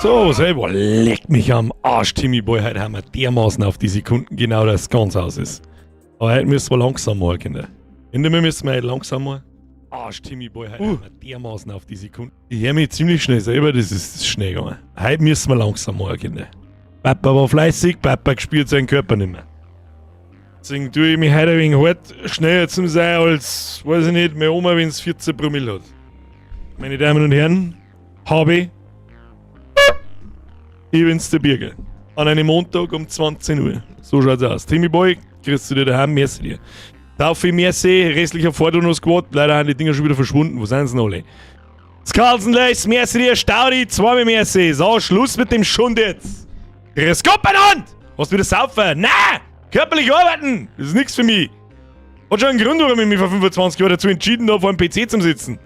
So, selber leck mich am Arsch, Timmy Boy. Heute haben wir dermaßen auf die Sekunden genau, dass es ganz aus ist. Aber heute müssen wir langsam machen, Kinder. Kinder, wir müssen wir heute langsam machen. Arsch, Timmy Boy, heute haben wir dermaßen auf die Sekunden. Ich höre mich ziemlich schnell selber, das ist schnell gegangen. Heute müssen wir langsam machen, Kinder. Papa war fleißig, Papa spürt seinen Körper nicht mehr. Deswegen tue ich mich heute ein wenig hart, schneller zu sein als, weiß ich nicht, meine Oma, wenn es 14 Promille hat. Meine Damen und Herren, habe ich bin's der Birger. An einem Montag um 20 Uhr. So schaut's aus. Timmy Boy, grüßt du dir daheim, merci dir. Taufe, merci, restlicher Vordonus Squad, leider sind die Dinger schon wieder verschwunden. Wo sind sie denn alle? Skalsen Lace, merci dir, Staudi, zweimal merci. So, Schluss mit dem Schund jetzt. Grüß Gott beieinander! Hast du wieder saufen? Na! Körperlich arbeiten! Das ist nichts für mich. Hat schon einen Grund, warum ich mich vor 25 Jahren dazu entschieden habe, vor dem PC zu sitzen.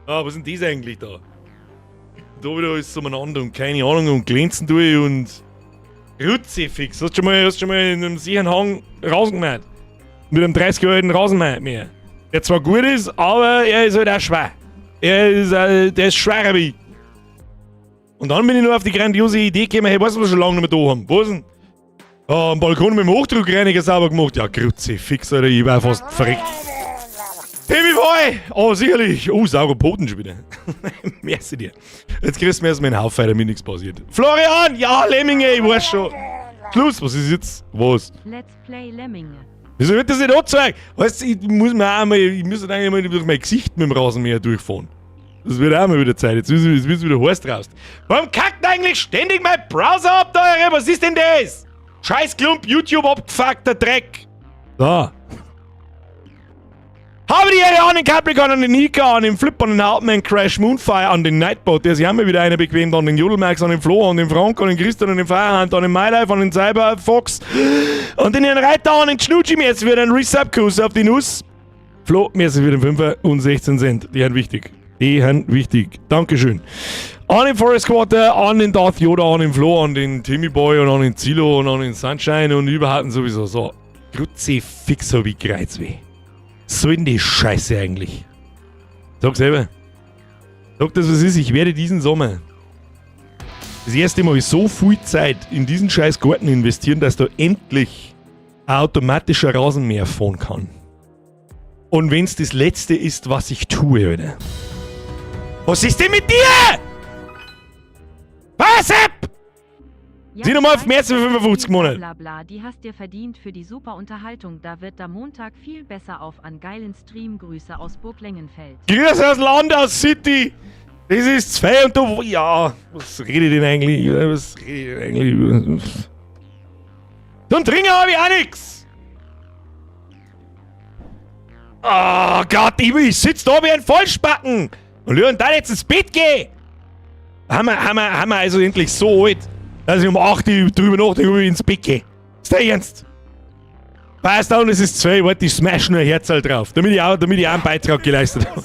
Ah, was sind das eigentlich da? Da wieder alles umeinander und keine Ahnung und glänzen tue und Kruzifix. Hast du schon mal in einem sicheren Hang Rasen gemäht? Mit einem 30 Jahre alten Rasenmäher. Der zwar gut ist, aber er ist halt auch schwer. Der ist schwerer wie ich. Und dann bin ich nur auf die grandiose Idee gekommen, hey, weißt du, was wir schon lange nicht mehr da haben? Was denn? Ah, am Balkon mit dem Hochdruckreiniger sauber gemacht. Ja, Kruzifix, Alter, ich war fast verreckt. Timmy Boy! Oh, sicherlich. Oh, Sauropoden schon wieder. Merci dir. Jetzt kriegst du mir erstmal einen Haufen, damit nichts passiert. Florian! Ja, Lemminge, ich weiß schon. Schluss, was ist jetzt? Was? Let's Play Lemminge. Wieso wird das nicht angezeigt? Weißt du, ich muss mir auch mal, ich muss eigentlich mal durch mein Gesicht mit dem Rasenmäher durchfahren. Das wird auch mal wieder Zeit. Jetzt ist wieder heiß draußen. Warum kackt eigentlich ständig mein Browser ab da? Was ist denn das? Scheiß Klump, YouTube abgefuckter Dreck. So. Habe die Ehre an den Capricorn, an den Nika, an den Flip, an den Hauptmann, Crash Moonfire, an den Nightbot, der sich auch mal wieder einer bequemt, an den Jodelmax, an den Flo, an den Frank, an den Christian, an den Firehand, an den MyLife, an den Cyberfox, an den Herrn Reiter, an den Schnutschi, mir jetzt wieder ein Resub-Kuss auf die Nuss. Flo, mir ist wieder 5 und 16 Cent. Die sind wichtig. Die sind wichtig. Dankeschön. An den Forest Quarter, an den Darth Yoda, an den Flo, an den Timmy Boy und an den Zilo und an den Sunshine und überhaupt sowieso so. Kruzifix hab ich Kreuzweh. So in die Scheiße eigentlich. Sag selber. Sag das, was ist. Ich werde diesen Sommer das erste Mal so viel Zeit in diesen scheiß Garten investieren, dass da endlich ein automatischer Rasenmäher fahren kann. Und wenn es das Letzte ist, was ich tue, Alter. Was ist denn mit dir? Was, Sepp? Ja, Sieh nochmal auf März für 55 Monate. Bla bla, die hast dir verdient für die super Unterhaltung. Da wird der Montag viel besser auf an geilen Stream. Grüße aus Burglengenfeld. Grüße aus Landau City. Das ist zwei und du. Ja, was rede ich denn eigentlich? Was rede ich denn eigentlich? Zum Trinken habe ich auch nix. Oh Gott, ich sitze da wie ein Vollspacken. Und und dann jetzt ins Bett geh. Haben wir also endlich so alt, dass ich um 8 Uhr drüber nachdenke, ob ich ins Bett gehe. Ist der ernst? Passt und es ist 2, warte, ich smash nur ein Herzl drauf, damit ich auch einen Beitrag geleistet habe.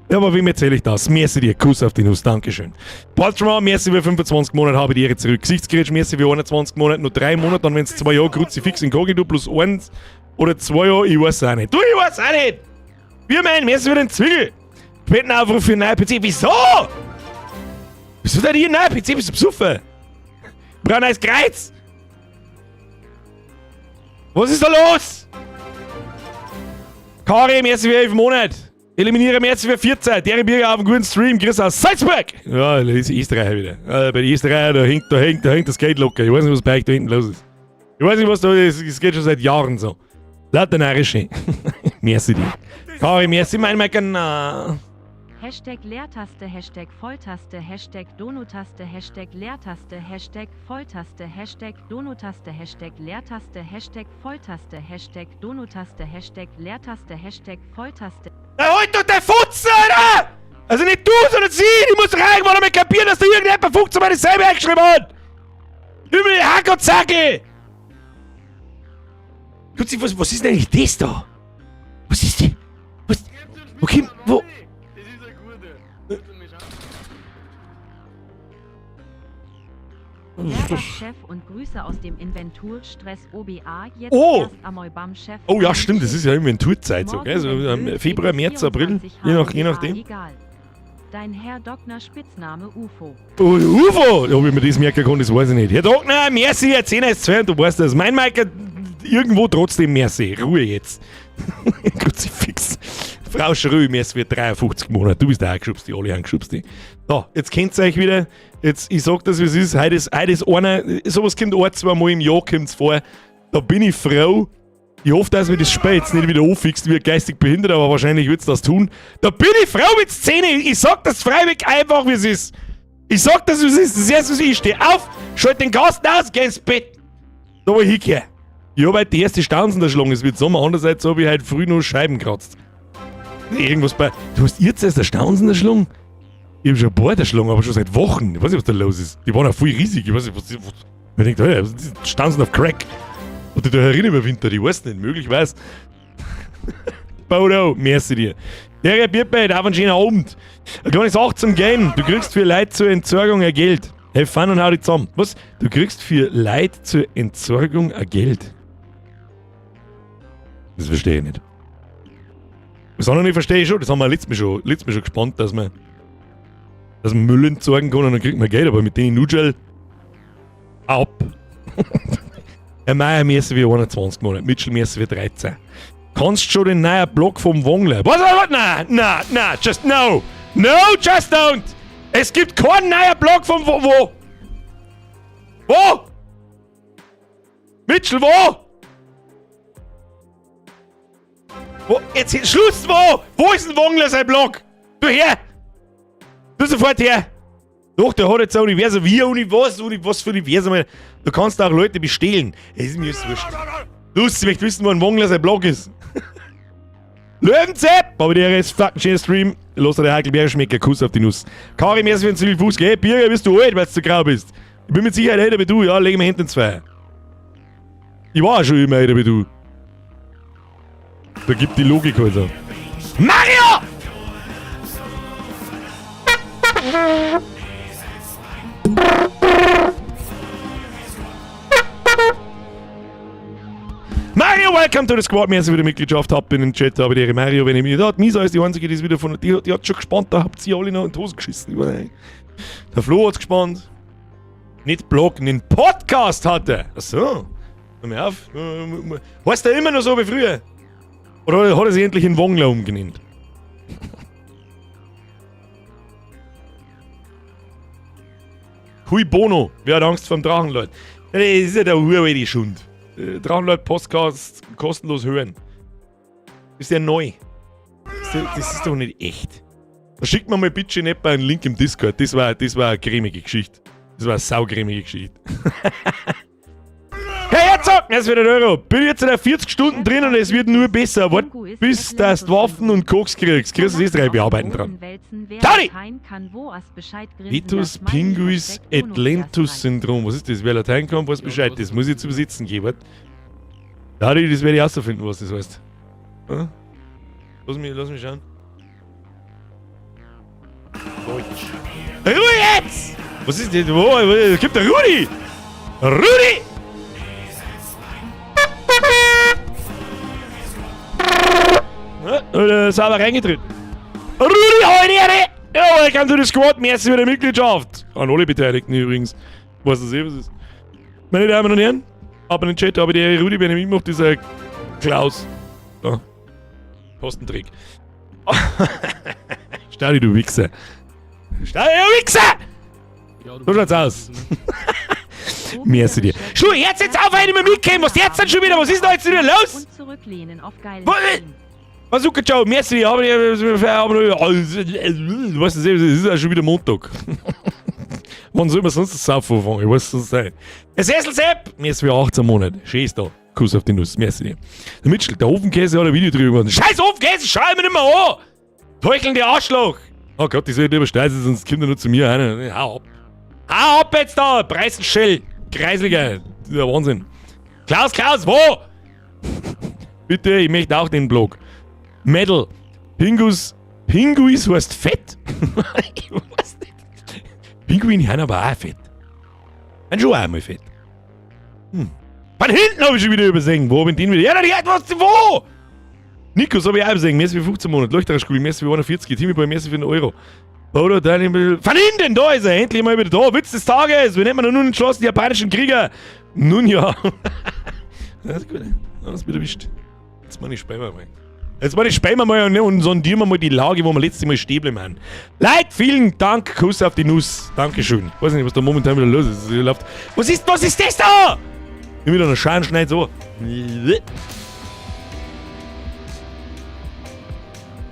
Ja, aber wem erzähle ich das? Merci dir, Kuss auf die Nuss, Dankeschön. Patreon, merci für 25 Monate, habe die Ehre zurück. Gesichtsgerätsch, merci für 21 Monate, nur 3 Monate, dann wenn es 2 Jahre Kruzifix in Inkognito plus 1 oder 2 Jahre, ich weiß auch nicht. Du, ich weiß auch nicht! Wir meinen, merci für den Zwiegel. Spendenaufruf für einen neuen PC. Wieso? Wieso denn hier ein neuer PC? Bist du besoffen? Ich brauch ein neues Kreuz! Was ist da los? Kari, merci für 11 Monate. Eliminiere merci für 14. Dere Birger auf einen guten Stream. Grüß aus Salzburg. Ja, das ist Österreich wieder. Bei den Österreichern, da hängt das Geld locker. Ich weiß nicht, was bei euch da hinten los ist. Ich weiß nicht, was da ist. Es geht schon seit Jahren so. Lauter Narische. Merci dir. Kari, merci, mein Mecker. Hashtag Leertaste, Hashtag Volltaste, Hashtag Donotaste, Hashtag Leertaste, Hashtag Volltaste, Hashtag Donotaste, Hashtag Leertaste, Hashtag Volltaste, Hashtag Donotaste, Hashtag Leertaste, Hashtag Volltaste. Na, halt doch der Futze, Alter! Also nicht du, sondern sie! Die muss doch irgendwann einmal kapieren, dass da irgendjemand 15 Mal dasselbe eingeschrieben hat! Über die Hack und Zacke! Gutzi, was ist denn eigentlich das da? Was ist die? Was? Okay, wo? Das ist eine gute. Mich an. Servus Chef und Grüße aus dem Inventur Stress OBA. Jetzt Oh! erst amoi bam Chef. Oh ja, stimmt, das ist ja Inventurzeit so, Morgen gell? So, wenn Öl Februar, März, April, 24 je nachdem. Egal. Dein Herr Dockner Spitzname UFO. Oh, UFO! Ob ich mir das merken kann, das weiß ich nicht. Herr Dockner, merci, 10 ist 2 und du weißt das. Mein Mike, irgendwo trotzdem merci. Ruhe jetzt. Kruzifix. Frau Schrö, merci für 53 Monate. Du bist auch geschubst, die alle haben geschubst. Die. So, jetzt kennt ihr euch wieder. Jetzt, ich sag das, wie es ist. Heute ist einer, sowas kommt ein, zwei Mal im Jahr kommt's vor. Da bin ich froh. Ich hoffe, dass mir das Spiel jetzt nicht wieder anfixt wie ein geistig behindert, aber wahrscheinlich wird's das tun. Da bin ich froh mit Szene. Ich sag das freiwillig einfach, wie es ist. Ich sag das, wie es ist. Das erste, was ich stehe auf, schalte den Kasten aus, geh ins Bett. Da wo ich hingehöre. Ich hab halt die erste Stanzen der Schlange. Es wird Sommer. Andererseits habe ich halt früh noch Scheiben kratzt. Irgendwas bei. Du hast jetzt erst eine Stanzen der Schlange? Ich hab schon ein paar der Schlange, aber schon seit Wochen. Ich weiß nicht, was da los ist. Die waren auch voll riesig. Ich weiß nicht, was. Ich denke, Alter, die Stanzen auf Crack. Und die da herinnen im Winter, ich weiß nicht, möglich weiß. Bodo, merci dir. Der Bierbeid, auch einen schönen Abend. Eine kleine Sache zum Game. Du kriegst für Leute zur Entsorgung ein Geld. Have fun und hau dich zusammen. Was? Du kriegst für Leute zur Entsorgung ein Geld. Das verstehe ich nicht. Das andere verstehe ich schon, das haben wir letztes Mal schon gespannt, dass man Müll entsorgen kann und dann kriegt man Geld, aber mit denen Nugel ab. Herr Meier, merci für 21 Monate, Mitchell, merci für 13. Kannst schon den neuen Blog vom Wongler? Was, was, was? Nein, nein, nein, just no. No, just don't. Es gibt keinen neuen Blog vom wo? Wo? Wo? Mitchell, wo? Wo? Jetzt Schluss, wo? Wo ist denn Wongler sein Blog? Du her! Du sofort her! Doch, der hat jetzt ein Universum, wie Universum, Uni, was für Universum. Du kannst auch Leute bestehlen. Es ist mir jetzt wurscht. Los, ich möchte wissen, wo ein Wongler sein Blog ist. Löwenzepp! Aber der ist fucking schöner Stream. Los, der Heikelberger schmeckt, Kuss auf die Nuss. Kari, merci für den Zivil Fuß, gell? Birger, bist du alt, weil du zu grau bist. Ich bin mit Sicherheit älter wie du, ja, leg mir hinten ins Feuer. Ich war auch schon immer älter wie du. Da gibt die Logik halt so. Mario! Mario, welcome to the squad. Merci für die Mitgliedschaft. Hab in den Chat, aber die Mario, wenn ich mich da hat, Misa ist die einzige, die ist wieder von, die hat schon gespannt, da habt ihr alle noch in die Hose geschissen. Ich weiß nicht. Der Flo hat's gespannt. Nicht Blog, einen Podcast hat er. Ach so. Hör mir auf. Heißt der immer noch so wie früher? Oder hat er sich endlich in Wongler umgenannt? Hui Bono. Wer hat Angst vor dem Drachen, Leute? Das ist ja der uralte Schund. Drachenlord Podcast kostenlos hören. Ist ja neu. Das ist doch nicht echt. Da schickt mir mal bitte nicht einen Link im Discord. Das war eine cremige Geschichte. Das war eine saucremige Geschichte. Hey Herzog, es wird ein Euro. Bin jetzt in der 40 Stunden drin und es wird nur besser. Wart, bis dass du Waffen und Koks kriegst. Kriegst du das Österreich, wir arbeiten dran. Tari! Vitus Pinguis Atlantus Syndrom. Was ist das? Wer Latein kann, weiß Bescheid. Das muss ich jetzt übersetzen gehen. Wart. Tari, das werde ich herausfinden, was das heißt. Hm? Lass mich schauen. Deutsch. Ruhe jetzt! Was ist das? Wo? Gibt der Rudi! Rudi! Ja, sauber reingetreten. Rudi, heute! Ja, welcome to the squad. Merci für die Mitgliedschaft. An alle Beteiligten übrigens. Weiß das eh, was ist. Meine Damen und Herren, ab in den Chat, aber der Rudi, wenn ich mitmacht, ist ein Klaus. So. Kostentrick. Stadi, du Wichser. Stadi, du Wichser! Ja, du So schaut's aus. Merci dir. Schlu, jetzt jetzt auf, wenn ich mitkommen. Was jetzt denn schon wieder? Was ist da jetzt wieder los? Und zurücklehnen auf geilen Was? Stream. Was okay, ciao, merci, aber weißt du, es ist ja schon wieder Montag. Wann soll man sonst das Saufen anfangen? Ich weiß es nicht. Es ist Sepp! Merci für 18 Monate. Schön ist da. Kuss auf die Nuss. Merci dir. Der Mitchell, der Ofenkäse hat ein Video drüber gemacht. Scheiß Ofenkäse, schau mir nicht mehr an! Teucheln die Arschloch! Oh Gott, ich soll lieber steißen, sonst kommt er nur zu mir rein. Hau ab. Hau ab jetzt da! Preisenschell! Kreisliger! Das ist ja Wahnsinn. Klaus, Klaus, wo? Bitte, ich möchte auch den Blog. Metal. Pingus. Pinguis heißt fett? Ich weiß nicht. Pinguine sind aber auch fett. Sind schon auch einmal fett. Von hinten habe ich schon wieder übersehen. Wo hab ich den wieder? Ja, die hat was, wo? Nikos habe ich auch übersehen. Merci für 15 Monate. Leuchtererschule, merci für 41. Timmy Boy, merci für einen Euro. Van hinten, da ist er, endlich mal wieder da. Witz des Tages, wie nennt man nun entschlossen die japanischen Krieger? Nun ja. Das ist gut, das ist wieder erwischt. Jetzt mal ich später mal. Jetzt mal spähen wir mal und sondieren wir mal die Lage, wo wir letztes Mal stehen bleiben haben. Leute, vielen Dank, Kuss auf die Nuss. Dankeschön. Ich weiß nicht, was da momentan wieder los ist. Läuft. Was ist das da? Nimm wieder eine Schalen, schneid so.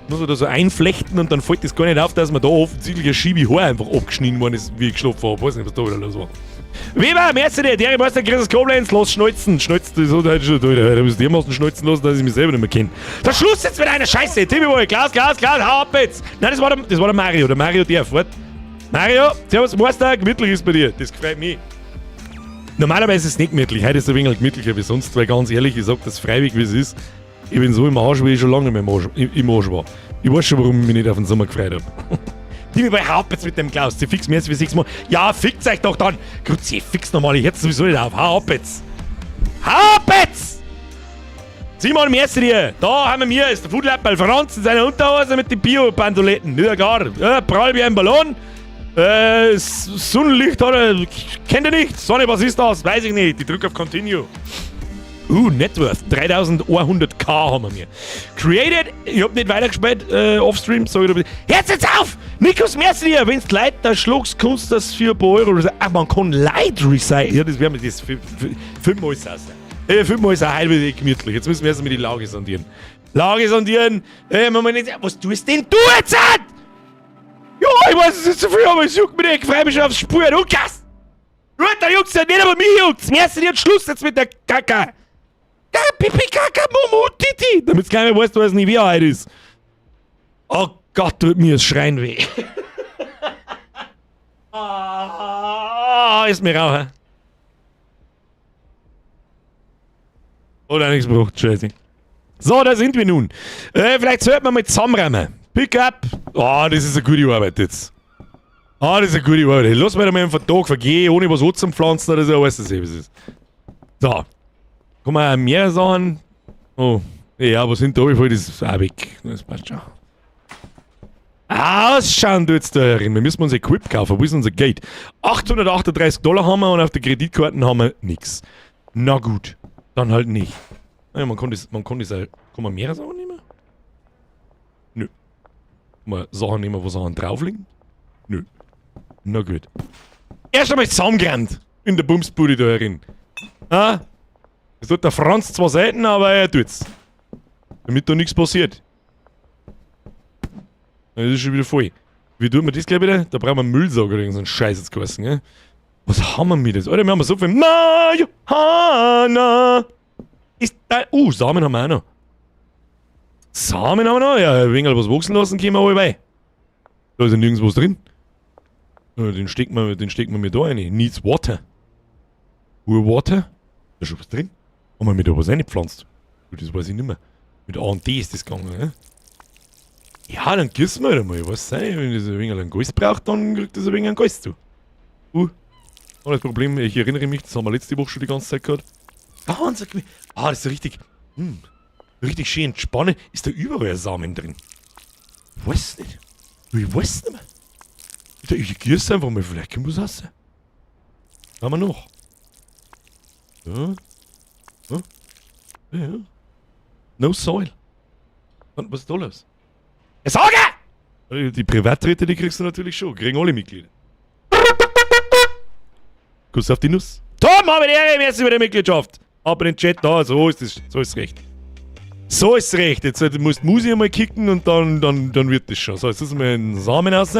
Muss man da so einflechten und dann fällt das gar nicht auf, dass man da offensichtlich ein Schiebe Haar einfach abgeschnitten worden ist, wie ich geschlafen habe. Weiß nicht, was da wieder los war. Weber, merci dir, der Meister Chris Koblenz, los schneuzen. Schneuzen, das hat halt schon, da muss dermaßen schneuzen lassen, dass ich mich selber nicht mehr kenne. Der Schluss jetzt mit einer Scheiße! Timmy Boy, Klaus, Klaus, Klaus, hau ab jetzt! Nein, das war der Mario, der Mario der fort. Mario, servus Meister, gemütlich ist bei dir, das gefällt mir. Normalerweise ist es nicht gemütlich, heute ist es ein wenig gemütlicher wie sonst, weil ganz ehrlich, ich sag das freiwillig, wie es ist. Ich bin so im Arsch, wie ich schon lange nicht mehr im Arsch war. Ich weiß schon, warum ich mich nicht auf den Sommer gefreut habe. Timmy Boy, hau ab jetzt mit dem Klaus, die fix mir jetzt wie 6 Mal. Ja, fickt euch doch dann! Grüezi, fix nochmal, ich hätte sowieso nicht auf. Hau ab jetzt! Hau ab jetzt! Simon, merci dir! Da haben wir mir, ist der Foodlab Franz in seiner Unterhose mit den Bio-Bandoletten. Ja, klar. Ja, prall wie ein Ballon. Sonnenlicht hat er, kennt er nicht. Sonne, was ist das? Weiß ich nicht. Ich drück auf Continue. Net Worth, 3100K haben wir mir. Created, ich hab nicht weitergespielt, Offstream, sag ich dir. Hört's jetzt auf! Nikos, merci dir! Wenn's Leid da schlagst, kannst du das für ein paar Euro. Ach, man kann Leid recyceln. Ja, das werden wir das fünfmal ist aus. Fünfmal ist auch heute wieder gemütlich. Jetzt müssen wir erst mal die Lage sondieren. Lage sondieren! Moment, was tust denn du jetzt? Ja, ich weiß, es ist zu viel, aber es juckt mich nicht. Ich freu mich schon aufs Spüren. Lukas! Gut, da juckt's ja nicht, aber mich juckt's. Merci dir, Schluss jetzt mit der Kacke. Pipi, Kaka, Mumu, Titi. Damit's keiner weiß, was Nivea heute ist. Oh Gott, tut mir das Schreien weh. Ah, ist mir rau, hä? Oder nichts braucht, scheiße. So, da sind wir nun. Vielleicht sollten wir mal zusammenräumen. Pick up. Oh, das ist eine gute Arbeit jetzt. Ah, das ist eine gute Arbeit. Lass mir da mal einen Tag vergehen, ohne was anzupflanzen oder so, weißt du, was es ist. So. Kommen wir mehr Sachen. Oh, ja, was sind da? Das ist auch weg. Das passt schon. Ausschauen tut's da herin. Wir müssen uns Equip kaufen. Wo ist unser Geld? 838 Dollar haben wir und auf der Kreditkarten haben wir nix. Na gut, dann halt nicht. Naja, man kann das auch, kann man mehrere Sachen nehmen? Nö. Kann man Sachen nehmen, wo Sachen drauf liegen? Nö. Na gut. Erst einmal zusammengerannt in der Bumsbude da herin. Ah? Es tut der Franz zwar selten, aber er tut's. Damit da nichts passiert. Das ist schon wieder voll. Wie tut man das gleich wieder? Da brauchen wir einen Müllsack oder irgend so einen Scheiß jetzt geheißen, gell? Was haben wir mit das? Alter, wir haben so viel. Marihuana! Ist da. Samen haben wir auch noch. Samen haben wir noch? Ja, ein wenig was wachsen lassen, können wir alle bei. Da ist ja nirgends was drin. Den stecken wir mir da rein. Needs Water. Water? Da ist schon was drin. Haben wir mir da was reingepflanzt? Das weiß ich nicht mehr. Mit A und D ist das gegangen, ne? Ja, dann gießen wir halt mal. Was sei, wenn das ein wenig einen Geist braucht, dann kriegt das ein wenig einen Geist zu. Oh, das Problem, ich erinnere mich, das haben wir letzte Woche schon die ganze Zeit gehabt. Ganz, ah, das ist richtig, richtig schön entspannen. Ist da überall ein Samen drin? Ich weiß nicht. Ich weiß nicht mehr. Ich gieße einfach mal, vielleicht kommt was raus. Haben wir noch? Ja. Ja. Ja. No soil. Und was ist da los? Ja, sage! Die Privattritte, die kriegst du natürlich schon. Kriegen alle Mitglieder. Kuss auf die Nuss. Tom, habe die Ehre, merci über die Mitgliedschaft. Aber den Chat da, so ist es, so ist recht. So ist recht. Jetzt musst du Musi einmal kicken und dann wird das schon. So, jetzt ist mal ein Samen raus.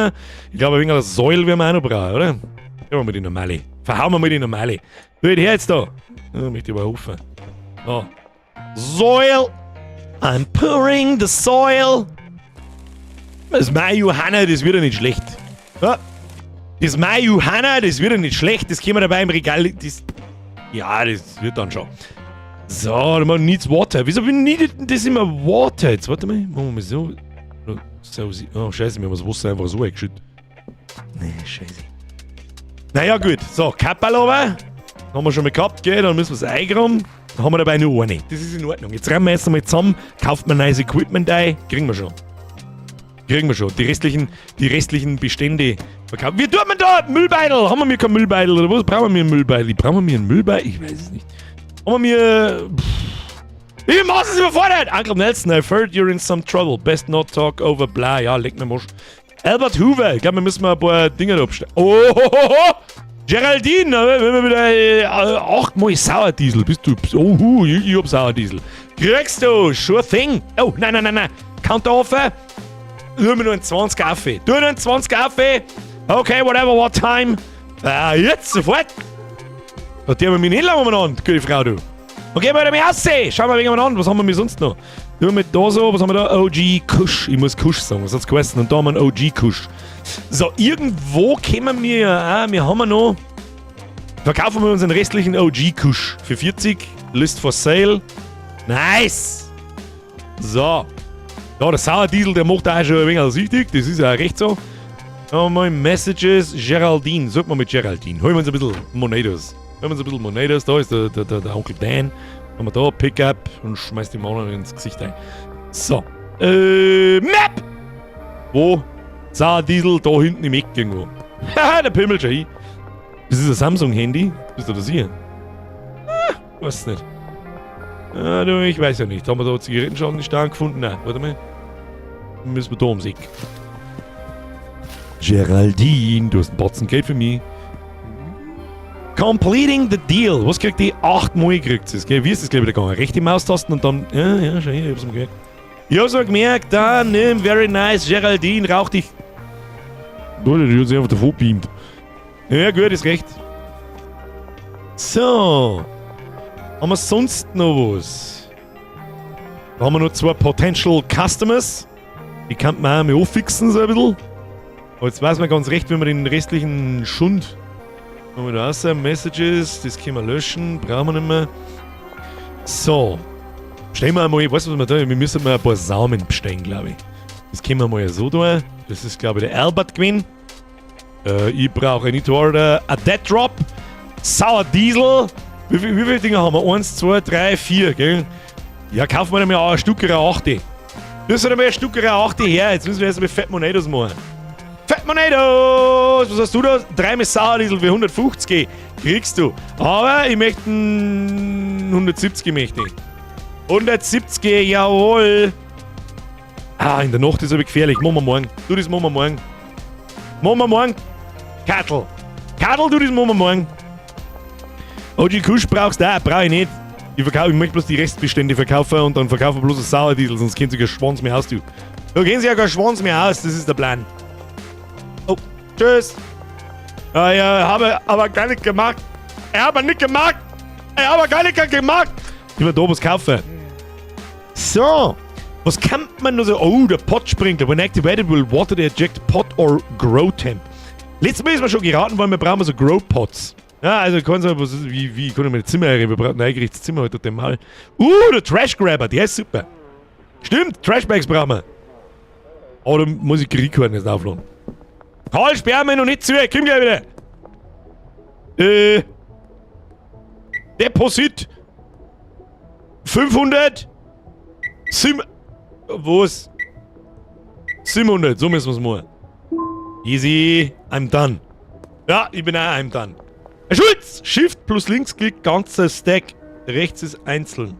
Ich glaube, ein wenig Säule werden wir auch noch brauchen, oder? Gehen wir mal die normale. Verhauen wir mal die normale. Du, her jetzt da. Ja, möchte ich aber hoffen. So. Soil. I'm pouring the soil. Das Marihuana, das wird ja nicht schlecht. Ja. Das Marihuana, das wird ja nicht schlecht. Das können wir dabei im Regal. Das, ja, das wird dann schon. So, dann machen wir needs water. Wieso needed das immer water? Jetzt warte mal, machen wir mal so. So. Oh, scheiße, wir haben das Wasser einfach so eingeschüttet. Nee, scheiße. Naja, gut. So, Kapperl aber. Haben wir schon mal gehabt, gell? Dann müssen wir es eingraben. Dann haben wir dabei nur eine. Das ist in Ordnung. Jetzt rennen wir erst einmal zusammen, kauft man neues Equipment ein, kriegen wir schon. Kriegen wir schon. Die restlichen Bestände verkaufen. Wie tut man da? Müllbeutel! Haben wir mir kein Müllbeutel oder was? Brauchen wir mir einen Müllbeutel? Brauchen wir mir einen Müllbeutel? Ich weiß es nicht. Haben wir mir. Ich bin maßlos überfordert! Uncle Nelson, I've heard you're in some trouble. Best not talk over bla. Ja, leck mir Mosch. Albert Hoover. Ich glaube, wir müssen mal ein paar Dinger da abstellen. Oh, ho, ho, ho. Geraldine, wenn wir wieder achtmal Sauerdiesel. Bist du. Oh, hu, ich hab Sauerdiesel. Kriegst du, sure thing. Oh, nein, nein, nein, nein. Counter offen. Tu mir nur einen 20 Kaffee. Tu nur einen 20 Kaffee. Okay, whatever, what time. Ah, jetzt, sofort. Da tun wir mich nicht lange umeinander, gute Frau, du. Okay, mal wieder aussehen. Schauen wir ein wenig umeinander. Was haben wir sonst noch? Tun wir da so, was haben wir da? OG Kush. Ich muss Kush sagen, was hat's geheißen? Und da haben wir einen OG Kush. So, irgendwo kommen wir ja auch. Wir haben ja noch. Verkaufen wir unseren restlichen OG Kush. Für 40. List for sale. Nice! So. Ja, der Sauerdiesel, der macht auch schon ein wenig süchtig. Das ist ja auch recht so. Schauen wir mal, Messages, Geraldine. Sag mal mit Geraldine. Holen wir uns ein bisschen Monetos. Holen wir uns ein bisschen Monetos. Da ist der Onkel Dan. Haben wir da, Pickup und schmeißt die Mann ins Gesicht ein. So. Map! Wo? Sauerdiesel, da hinten im Eck irgendwo. Haha, der pimmelt schon hin. Das ist ein Samsung-Handy. Bist du das hier? Ah, weiß nicht. Ah, du, ich weiß ja nicht. Haben wir da Zigarettenschaden nicht da gefunden? Nein, warte mal. Müssen wir da ums Eck. Geraldine, du hast einen Batzen Geld für mich. Completing the deal. Was kriegt die? 8 Mal kriegt sie es, gell? Wie ist das gleich wieder gegangen? Rechte Maustasten und dann. Ja, schau hier, ich hab's mir gemerkt. Ich hab's mir gemerkt. Da, nimm, very nice. Geraldine, rauch dich. Oh, die hat sich einfach davon beamt. Ja, gut, ist recht. So. Haben wir sonst noch was? Da haben wir noch zwei Potential Customers. Die kann man auch mal anfixen, so ein bisschen. Aber jetzt weiß man ganz recht, wenn wir den restlichen Schund. Haben wir da raus? Messages, das können wir löschen, brauchen wir nicht mehr. So. Stellen wir einmal, weißt du, was wir da? Wir müssen mal ein paar Samen bestellen, glaube ich. Das können wir mal so tun. Das ist, glaube ich, der Albert gewesen. Ich brauche nicht order a Dead Drop. Sour Diesel. Wie viele Dinge haben wir? Eins, zwei, drei, vier, gell? Ja, kaufen wir mal ein Stück 8. Das ist einmal ein Stück 8 her. Jetzt müssen wir erst mal Fat Monetos machen. Fat Monetos! Was hast du da? Dreimal Sour Diesel für 150 kriegst du. Aber ich möchte 170 möchte ich. 170, jawohl. Ah, in der Nacht ist aber gefährlich. Machen wir morgen. Du, das machen wir morgen. Machen wir morgen. Kattel. Kattel, du, das machen wir morgen. OG Kush brauchst du auch, brauch ich nicht. Ich möchte bloß die Restbestände verkaufen und dann verkaufen wir bloß das Sauerdiesel, sonst kennt sich kein Schwanz mehr aus, du. Da kennen sich ja kein Schwanz mehr aus, das ist der Plan. Oh, tschüss. Ah, ja, habe aber gar nicht gemacht. Er habe nicht gemacht. Er habe gar nicht gemacht. Ich will da was kaufen. So. Was kann man nur so? Oh, der Pot Sprinkler. When activated, will water the eject pot or grow temp. Letztes Mal ist mir schon geraten worden, wir brauchen so Grow Pots. Ja, also kannst du, was ist, wie kann ich mir Zimmer einrichten? Wir brauchen ein eingerichtetes Zimmer heute dem Mal. Der Trash Grabber, der ist super. Stimmt, Trashbags brauchen wir. Aber da muss ich Kreditkarten jetzt aufladen. Karl, sperr mir noch nicht zu, ich komm gleich wieder. Deposit. 500. Sim. Was? 700, so müssen wir es machen. Easy, I'm done. Ja, ich bin auch I'm done. Herr Schulz! Shift plus Linksklick, ganzer Stack. Rechts ist einzeln.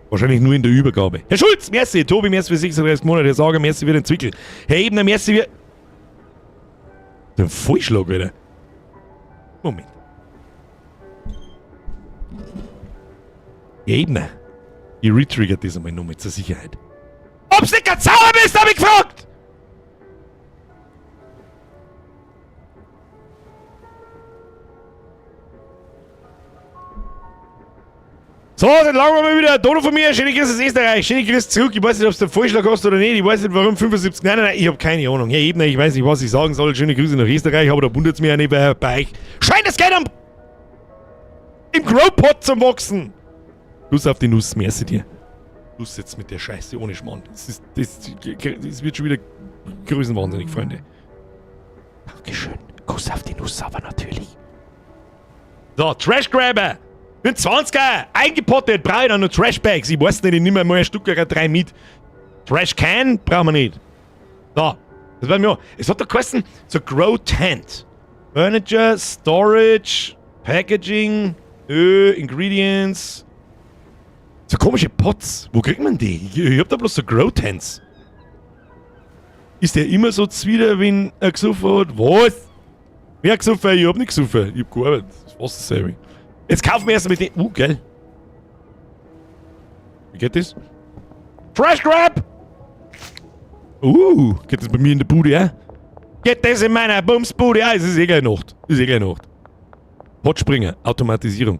Wahrscheinlich nur in der Übergabe. Herr Schulz, merci. Tobi, merci für 36 Monate. Herr Sager, merci für den Zwickel. Herr Ebner, merci für den Vollschlag, wieder. Moment. Herr Ebner, ich retriggert das einmal nochmal zur Sicherheit. Ob's nicht ganz sauer bist, hab ich gefragt! So, dann langen wir mal wieder. Dono von mir, schöne Grüße aus Österreich, schöne Grüße zurück. Ich weiß nicht, ob du den Vorschlag hast oder nicht. Ich weiß nicht, warum 75. Nein, nein, nein, ich habe keine Ahnung. Herr Ebner, ich weiß nicht, was ich sagen soll. Schöne Grüße nach Österreich, aber da wundert es mich ja nicht bei euch. Scheint das Geld im Growpot zum Wachsen. Lust auf die Nuss, merci dir. Schluss jetzt mit der Scheiße, ohne Schmarrn. Das wird schon wieder größenwahnsinnig, Freunde. Dankeschön. Kuss auf die Nuss, aber natürlich. So, Trash Grabber. Für einen 20er! Eingepottet! Brauche ich dann noch Trashbags? Ich weiß nicht, ich nehme mal ein Stück oder drei mit. Trash Can brauchen wir nicht. So, das war mir auch. Es hat da geheißen, so Grow Tent. Furniture, Storage, Packaging, Ingredients. So komische Pots. Wo kriegt man die? Ich hab da bloß so Grow Tents. Ist der immer so zwider, wenn er gesoffen hat? Was? Wer hat gesoffen? Ich hab nicht gesoffen. Ich hab gearbeitet. Das war's dasselbe. Jetzt kaufen wir erst mit den. Geil. Wie geht das? Trash Grab! Geht das bei mir in der Bude, ja? Geht das in meiner Bumsbude? Ja, es ist eh gleich Nacht. Ist eh gleich Nacht. Potspringer, Automatisierung.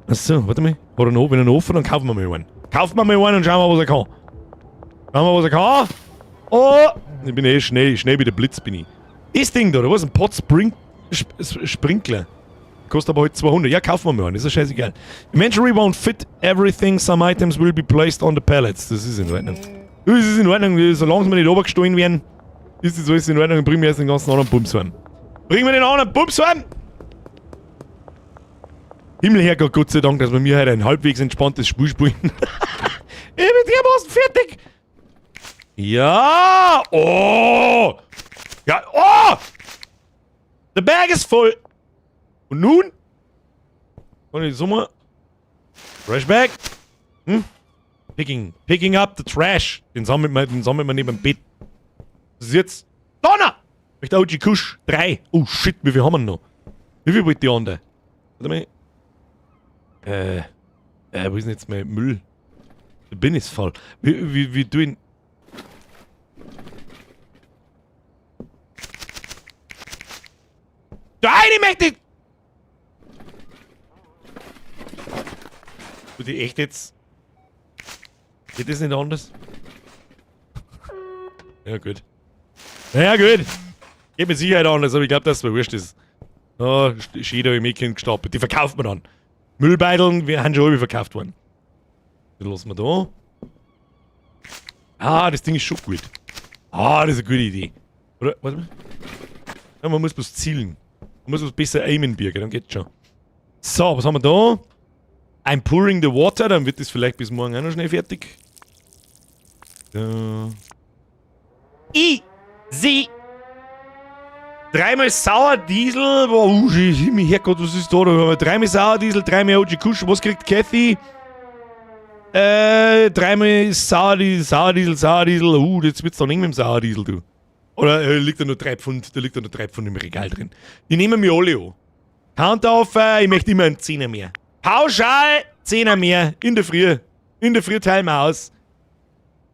Achso, warte mal. Hat er noch, wenn er noch offen, dann kaufen wir mal einen. Kaufen wir mal einen und schauen wir, was er kann. Schauen wir, was er kann. Oh! Ich bin eh schnell, schnell wie der Blitz bin ich. Das Ding da, oder was? Ein Pot Sprinkler. Kostet aber halt 200. Ja, kaufen wir mal einen, ist ja scheißegal. Inventory won't fit everything, some items will be placed on the pallets. Das ist in Ordnung. Das ist in Ordnung, solange sie mir nicht runtergestohlen werden, ist das alles in Ordnung. Bringen wir erst den ganzen anderen Bums heim. Bringen wir den anderen Bums heim! Himmel, Herrgott, Gott sei Dank, dass wir mir heute ein halbwegs entspanntes Spiel spielen. Ich bin dermaßen fertig! Ja! Oh! Ja, oh! The bag is full! Und nun? Und die Summe. Trash Bag. Picking. Picking up the trash. Den sammelt man neben dem Bett. Was ist jetzt? Donner! Möchte OG Kush. Drei. Oh shit, wie viel haben wir noch? Wie viel wollt die andere? Warte mal. Wo ist denn jetzt mein Müll? Da bin ich voll. Wie tu ich. Da eine möchte. Tut die echt jetzt. Geht das nicht anders? Ja, gut. Naja, gut. Geht mit Sicherheit anders, aber ich glaube, dass es mir wurscht ist. Oh, schön, da hab ich Mädchen gestapelt. Die verkauft man dann. Müllbeuteln, wir haben schon alle verkauft worden. Das lassen wir da. Ah, das Ding ist schon gut. Ah, das ist eine gute Idee. Oder, warte mal. Ja, man muss bloß zielen. Man muss bloß besser aimen, Birger, dann geht's schon. So, was haben wir da? I'm pouring the water, dann wird das vielleicht bis morgen auch noch schnell fertig. So. Easy! Dreimal Sauerdiesel. Boah, Herrgott, was ist da? Da haben wir dreimal Sauerdiesel, dreimal OG Kush. Was kriegt Kathy? Dreimal Sauerdiesel, Sauerdiesel, Sauerdiesel. Jetzt wird's doch nicht mit dem Sauerdiesel, du. Oder liegt da nur 3 Pfund, da liegt da nur 3 Pfund im Regal drin. Die nehmen wir alle an. Counteroffer, ich möchte immer einen Zehner mehr. Pauschal, Zehner mehr. In der Früh. In der Früh teilen wir aus.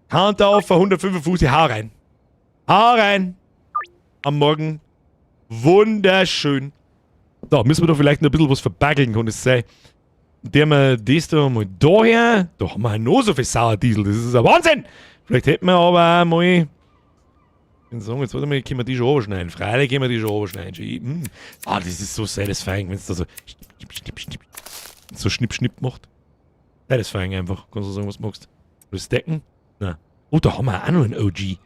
Counteroffer, 155, hau rein. Hau rein. Am Morgen. Wunderschön. Da, müssen wir da vielleicht noch ein bisschen was verbaggeln, kann das sein? Der wir das da mal daher. Da haben wir ja noch so viel Sauerdiesel. Das ist ein Wahnsinn! Vielleicht hätten wir aber auch mal. Ich kann sagen, jetzt warte mal, können wir die schon runterschneiden. Freilich können wir die schon runterschneiden. Ah, das ist so satisfying, wenn es da so schnipp, schnipp, schnipp, so schnipp, schnipp macht. Satisfying einfach. Kannst du sagen, was du magst. Oder stacken? Nein. Oh, da haben wir auch noch einen OG.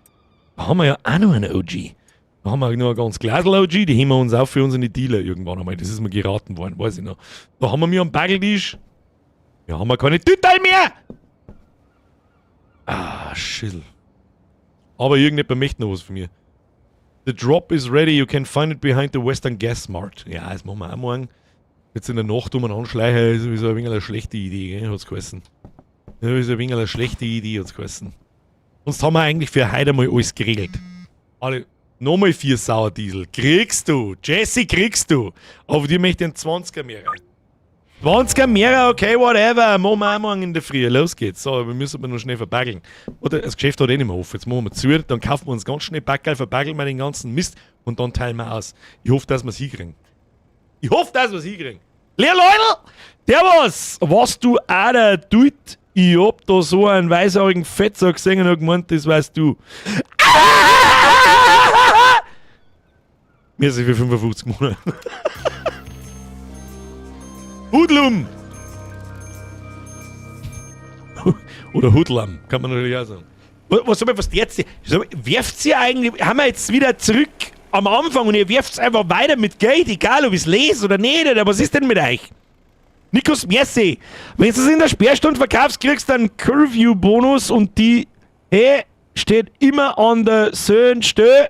Da haben wir ja auch noch einen OG. Da haben wir noch ein ganz Glasl OG, die heben wir uns auf für unsere Dealer irgendwann einmal. Das ist mir geraten worden, weiß ich noch. Da haben wir mir am Bageltisch. Ja, haben wir keine Tüterl mehr! Ah, Schissel. Aber irgendjemand möchte noch was von mir. The drop is ready, you can find it behind the Western Gas Mart. Ja, das machen wir auch morgen. Jetzt in der Nacht um einen anschleichen, ist sowieso ein wenig eine schlechte Idee, gell? Hat's geheißen. Ja, ist ein wenig eine schlechte Idee, hat's geheißen. Sonst haben wir eigentlich für heute mal alles geregelt. Alle, nochmal 4 Sauerdiesel. Kriegst du. Jesse, kriegst du. Aber dir möchte ich einen 20er mehr. 20er mehr, okay, whatever. Machen wir auch morgen in der Früh. Los geht's. So, wir müssen aber noch schnell verbaggeln. Oder das Geschäft hat eh nicht mehr offen. Jetzt machen wir zu, dann kaufen wir uns ganz schnell Backerl, verbaggeln wir den ganzen Mist und dann teilen wir aus. Ich hoffe, dass wir's hinkriegen. Ich hoffe, dass wir's hinkriegen. Leer Leute! Der was! Was du auch da tut, ich hab da so einen weißhaarigen Fettsack gesehen und hab gemeint, das weißt du. Mir sind für 55 Monate. Hudlum! Oder Hudlam, kann man natürlich auch sagen. Was soll man, was jetzt? Werft ihr eigentlich, haben wir jetzt wieder zurück am Anfang und ihr werft einfach weiter mit Geld, egal ob ich's lese oder nicht, oder was ist denn mit euch? Nikos, merci. Wenn du es in der Sperrstunde verkaufst, kriegst du einen Curfew-Bonus und die steht immer an der selben Stelle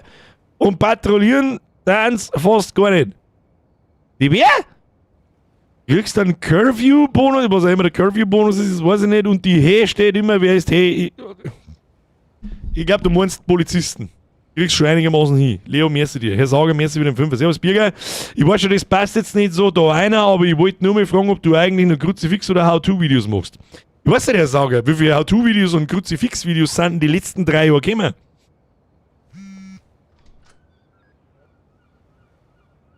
und patrouillieren tan's fast gar nicht. Die wer? Kriegst einen Curfew-Bonus, was auch immer der Curfew-Bonus ist, das weiß ich nicht. Und die He steht immer, wer ist He? Ich glaube, du meinst Polizisten. Kriegst schon einigermaßen hin. Leo, merci dir. Herr Sauger, merci wieder den Fünfer. Servus, Birger. Ich weiß schon, das passt jetzt nicht so da einer, aber ich wollte nur mal fragen, ob du eigentlich noch Kruzifix- oder How-To-Videos machst. Ich weiß nicht, Herr Sauger, wie viele How-To-Videos und Kruzifix-Videos sind denn die letzten 3 Jahre gekommen?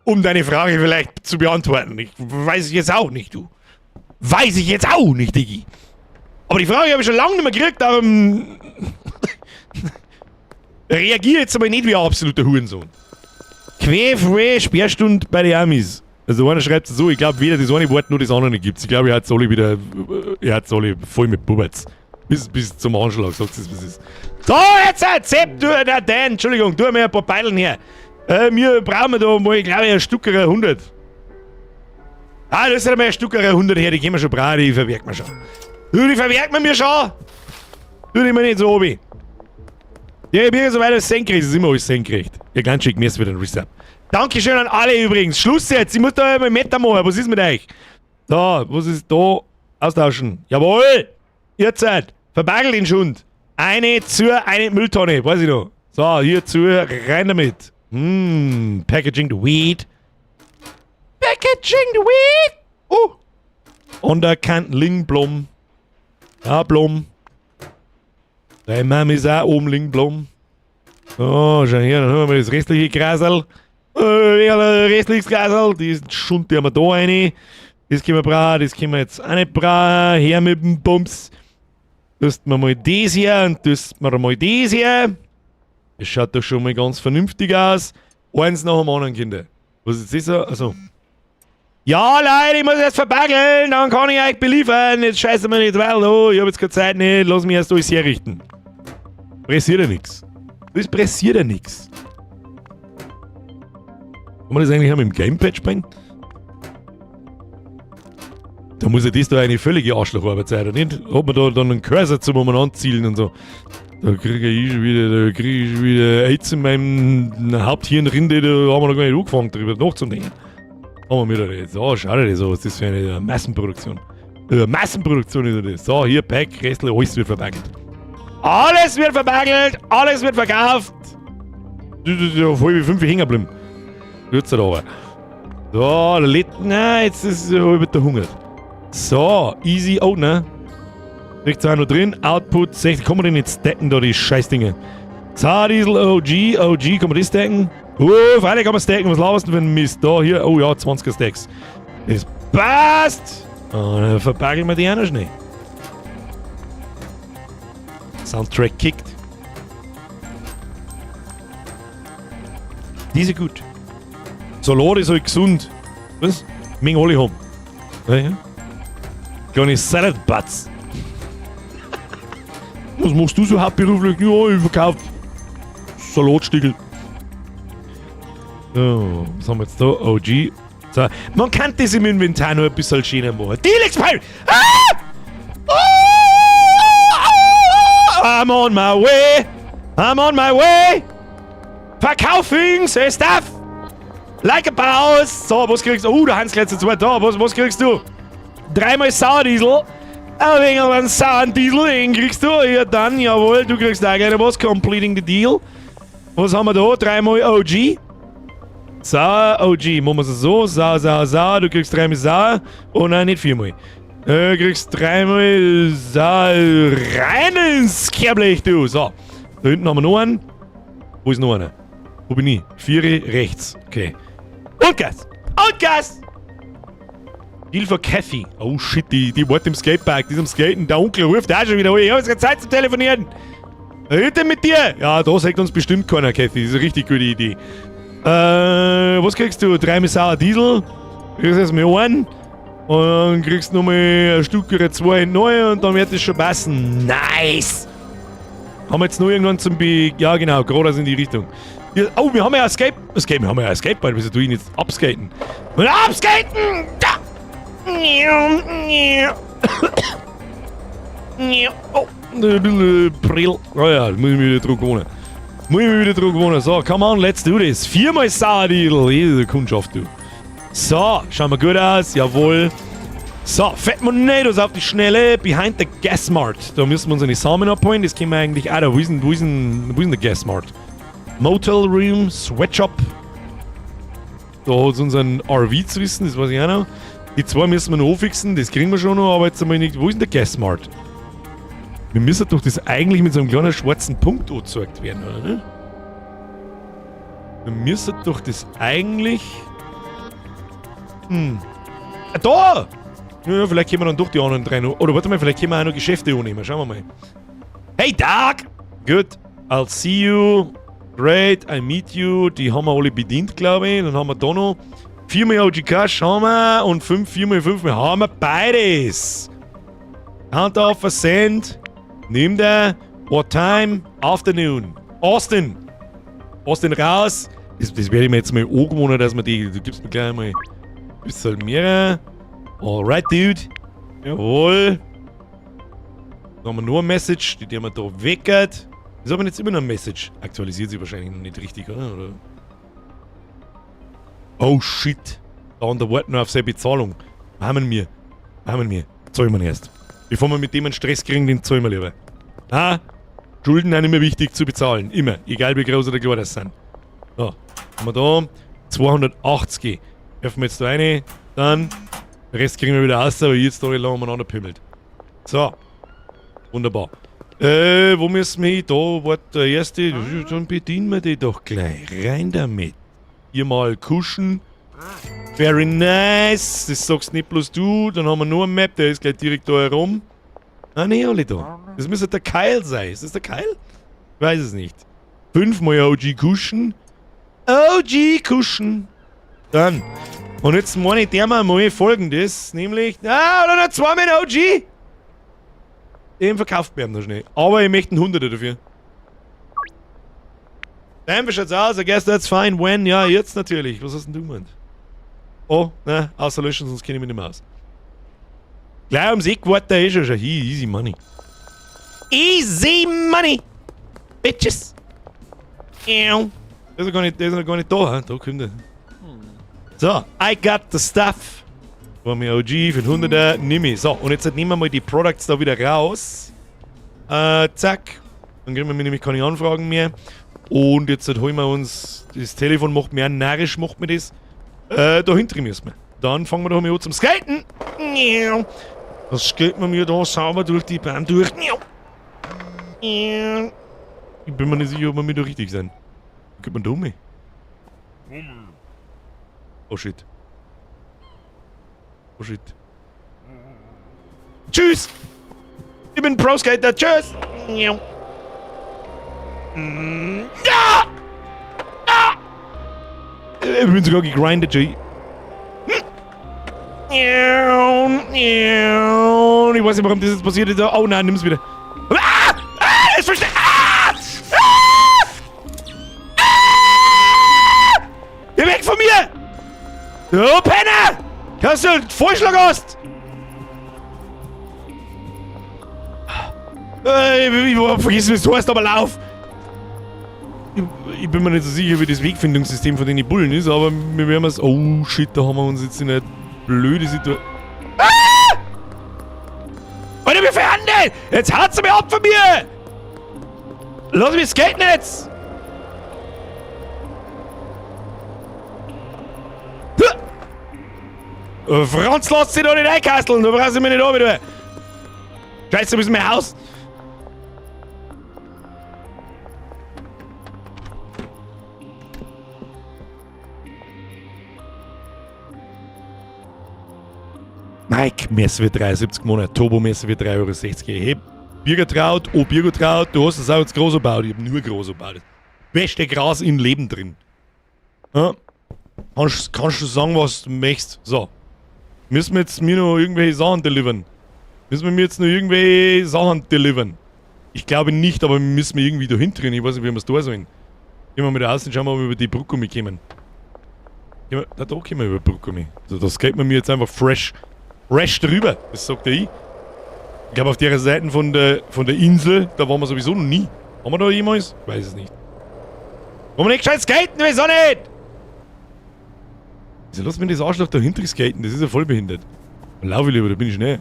Um deine Frage vielleicht zu beantworten. Ich weiß jetzt auch nicht, du. Weiß ich jetzt auch nicht, Diggi. Aber die Frage habe ich schon lange nicht mehr gekriegt, darum reagiere jetzt aber nicht wie ein absoluter Hurensohn. Quer, Sperrstunde bei den Amis. Also einer schreibt so, ich glaube weder das eine Wort noch das andere nicht gibt's. Ich glaube, er hat's alle wieder, er hat's alle voll mit Buberts. Bis zum Anschlag, sagt es, was ist. So, jetzt, Zepp, du, na, Dan, Entschuldigung, tu mir ein paar Beideln her. Wir brauchen da mal, glaube ich, ein Stückerer 100. Ah, das ist ja mal ein Stückerer 100 her, die können wir schon brauchen, die verwerken wir schon. Du, die verwerken wir mir schon. Du, die mir nicht so obi. Ja, ich bin ja so weiter senkrecht, es ist immer alles senkrecht. Ja, ganz schick, mir ist wieder ein Resub. Dankeschön an alle übrigens. Schluss jetzt, ich muss da mal Meta machen. Was ist mit euch? So, was ist da? Austauschen. Jawohl! Ihr Zeit. Verbagelt den Schund. Eine zur, eine Mülltonne, weiß ich noch. So, hier zu, rein damit. Packaging the weed. Packaging the weed! Oh! Und da kann Lingblom. Ja, Blom. Deine Mama ist auch oben Lingblom. So, schau her, dann haben wir das restliche Grasel. Restliches Grasel. Die ist Schund, die haben wir da rein. Das können wir brauchen, das können wir jetzt auch nicht brauchen. Her mit dem Bums. Tust mir mal das hier und tust mir mal das hier. Das schaut doch schon mal ganz vernünftig aus. Eins nach dem anderen, Kinder. Was ist das so? Also. Ja, Leute, ich muss jetzt verbageln, dann kann ich euch beliefern. Jetzt scheiße mir nicht, weil, oh, ich hab jetzt keine Zeit nicht. Lass mich erst alles herrichten. Pressiert ja nix. Das pressiert ja nix. Kann man das eigentlich auch mit dem Gamepad spielen? Da muss ja das da eine völlige Arschlocharbeit sein, oder nicht? Hat man da dann einen Cursor zum umeinander zielen und so. Da kriege ich schon wieder, da krieg ich schon wieder AIDS in meinem Haupthirnrinde, da haben wir noch gar nicht angefangen, drüber nachzudenken. Haben wir wieder das. So, schau dir das an, was das für eine Massenproduktion. Massenproduktion ist das. So, hier, Pack, Restle, alles wird verpackt. Alles wird verpackt, alles wird verkauft. Voll wie 5 hängen geblieben. Wird's halt aber. So, der letzte, nein, jetzt ist es halb der Hunger. So, easy, oh, ne? 16 auch noch drin, Output 60, kann man denn jetzt stacken da, die Scheißdinge? Diesel, OG, OG, kann man das stacken? Oh, freilich kann man stacken, was laberst du denn für ein Mist? Da, hier, oh ja, 20er Stacks. Das passt! Und dann verpacken wir die auch noch schnell. Soundtrack kickt. Diese gut. Salat ist halt gesund. Was? Mögen alle haben. Ja, ja. Kleine Salad Butts. Was machst du so hauptberuflich? Ja, ich verkauf Salatstiegel. So, was haben wir jetzt da? OG. So. Man kann das im Inventar noch ein bisschen schöner machen. Deluxe Pirate! Ah! Oh! I'm on my way! I'm on my way! Verkaufing the stuff! Like a boss! So, was kriegst du? Oh, der Hans gleich zu zweit da. Was kriegst du? 3-mal Sauerdiesel. Ein wenig einen sauren Diesel, den kriegst du. Ja, dann, jawohl, du kriegst auch gerne was. Completing the deal. Was haben wir da? 3-mal OG. Sauer, OG. Machen wir es so. Sauer, sauer, sauer. Du kriegst 3-mal sauer. Oh nein, nicht 4-mal. Du kriegst 3-mal sauer rein ins Kerblech, du. So. Da hinten haben wir noch einen. Wo ist noch einer? Wo bin ich? 4 rechts. Okay. Und Gas! Und Gas! Deal for Kathy. Oh shit, die wartet im Skatepark, die ist am Skaten. Der Onkel ruft auch schon wieder. Ich hab jetzt keine Zeit zum Telefonieren. Was ist denn mit dir? Ja, da sagt uns bestimmt keiner, Kathy. Das ist eine richtig gute Idee. Was kriegst du? 3 sauer Diesel. Kriegst erstmal einen. Und dann kriegst du nochmal ein Stück oder 2 neu und dann wird das schon passen. Nice! Haben wir jetzt noch irgendwann zum Be-, ja, genau, gerade in die Richtung. Ja, oh, wir haben ja ein Skate. Skate, wir haben ja ein Skateboard. Wieso tue ich ihn jetzt abskaten? Und abskaten! Da! Oh, ein bisschen Brill. Oh ja, muss ich mich wieder dran gewöhnen. Muss ich mich wieder dran gewöhnen. So, come on, let's do this. Viermal Sauerdidel. Jede Kundschaft, du. So, schauen wir gut aus. Jawohl. So, Fat Monedos auf die Schnelle. Behind the Gas Mart. Da müssen wir uns eine Samen abholen. Das können wir eigentlich auch da. Wo ist denn der Gas Mart? Motel Room, Sweatshop. Da hat es unseren RV zu wissen, das weiß ich auch noch. Die zwei müssen wir noch anfixen, das kriegen wir schon noch, aber jetzt einmal nicht. Wo ist denn der Gas Mart? Wir müssen doch das eigentlich mit so einem kleinen schwarzen Punkt angezeigt werden, oder? Ne? Wir müssen doch das eigentlich. Ah, da! Ja, vielleicht können wir dann doch die anderen drei noch. Oder warte mal, vielleicht können wir auch noch Geschäfte annehmen. Schauen wir mal. Hey, Doug! Good. I'll see you. Great, I meet you. Die haben wir alle bedient, glaube ich. Dann haben wir da noch 4 mal OG Kush haben wir und 5, 4 mal 5 mal haben wir beides. Hand auf Send. Nimm der. What time? Afternoon. Austin. Austin raus. Das werde ich mir jetzt mal angewohnen, dass man die. Du gibst mir gleich mal ein bisschen mehr. Alright, dude. Jawohl. Dann haben wir nur eine Message, die wir da weckert. Ist aber jetzt immer noch eine Message. Aktualisiert sich wahrscheinlich noch nicht richtig, oder? Oder? Oh shit. Da und da warten noch auf seine Bezahlung. Haben wir. Haben wir. Zahlen wir erst. Bevor wir mit dem einen Stress kriegen, den zahlen wir lieber. Ah, Schulden sind immer wichtig zu bezahlen. Immer. Egal wie groß oder klein das sind. So, haben wir da 280. Werfen wir jetzt da rein. Dann. Den Rest kriegen wir wieder raus, aber jetzt da lange umeinander pimmelt. So. Wunderbar. Wo müssen wir hin? Da war der erste. Dann bedienen wir die doch gleich. Rein damit. Hier mal kuschen. Very nice. Das sagst nicht bloß du. Dann haben wir nur eine Map, der ist gleich direkt da herum. Ah, nee, alle da. Das müsste der Kyle sein. Ist das der Kyle? Ich weiß es nicht. Fünfmal OG Kuschen. OG Kuschen. Dann. Und jetzt meine ich der mal folgendes, nämlich. Ah, oder noch zweimal OG! Den verkauft mir noch schnell. Aber ich möchte einen Hunderter dafür. Dann, wie schaut's aus? I guess that's fine. When? Ja, jetzt natürlich. Was hast denn du gemeint? Oh, ne, außer löschen, sonst kenne ich mich nicht mehr aus. Gleich ums Eck war der eh schon. Hier, easy money. Easy money! Bitches! Der ist noch gar nicht, der ist noch gar nicht da, hm? Da kommt er. So, I got the stuff. War mir OG für den 100er, nimm ich. So, und jetzt nehmen wir mal die Products da wieder raus. Zack. Dann kriegen wir nämlich keine Anfragen mehr. Und jetzt holen wir uns, das Telefon macht mir auch narrisch, macht mir das. Da hinten müssen wir. Dann fangen wir doch mal an zum Skaten. Das skaten wir mir da sauber durch die Bahn durch. Ich bin mir nicht sicher, ob wir mir da richtig sind. Wo geht man da um? Oh shit. Oh shit. Tschüss! Ich bin Pro-Skater. Tschüss! Ja! Ah! Ich bin sogar gegrindet, Jay. Ich weiß nicht, warum das jetzt passiert ist. Oh nein, nimm's wieder. Ah! Ah! Es versteht. Ah! Ah! Ah! Geh weg von mir! Du Penner! Hast du einen Vorschlag hast? Ich hab vergessen, wie es heißt, aber lauf! Ich bin mir nicht so sicher, wie das Wegfindungssystem von den Bullen ist, aber wir werden es. Oh shit, da haben wir uns jetzt in eine blöde Situation. Ah! Alter, wir verhandeln! Jetzt haut's mir ab von mir! Lass mich skaten jetzt! Franz, lass dich doch nicht einkasteln, du brauchst mich nicht an, du. Scheiße, du bist mein Haus. Mike, Messe für 73 Monate, Turbo Messe für 3,60 Euro. Hey, Birgertraut, oh Birgertraut, du hast das auch jetzt groß gebaut. Ich hab nur groß gebaut. Beste Gras im Leben drin. Ja? Kannst du sagen, was du möchtest. So. Müssen wir jetzt mir noch irgendwelche Sachen delivern? Müssen wir mir jetzt noch irgendwelche Sachen delivern? Ich glaube nicht, aber wir müssen irgendwie da hinten drin. Ich weiß nicht, wie wir es da sollen. Gehen wir mal da raus und schauen wir, ob wir über die Brücke kommen. Da, da kommen wir über die Brücke. Also, das geht man mir jetzt einfach fresh. Fresh drüber, das sagt ja ich. Ich glaube, auf der Seite von der Insel, da waren wir sowieso noch nie. Haben wir da jemals? Ich weiß es nicht. Wollen wir nicht gescheit skaten? Wieso nicht? Wieso lass mich das Arschloch da hinter skaten? Das ist ja voll behindert. Dann lauf ich lieber, da bin ich schnell.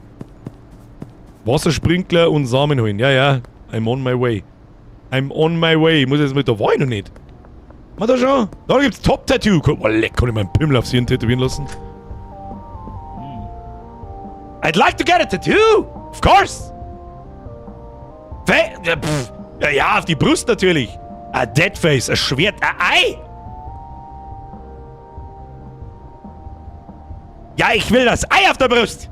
Wassersprinkler und Samen holen. Ja, ja. I'm on my way. I'm on my way. Ich muss jetzt mit, da war ich noch nicht. Mal da schon. Da gibt's Top-Tattoo. Oh, leck, kann ich meinen Pimmel aufs Hirn tätowieren lassen? I'd like to get a tattoo! Of course! Pff. Ja, ja, auf die Brust natürlich. A Dead Face, ein Schwert, ein Ei! Ja, ich will das Ei auf der Brust!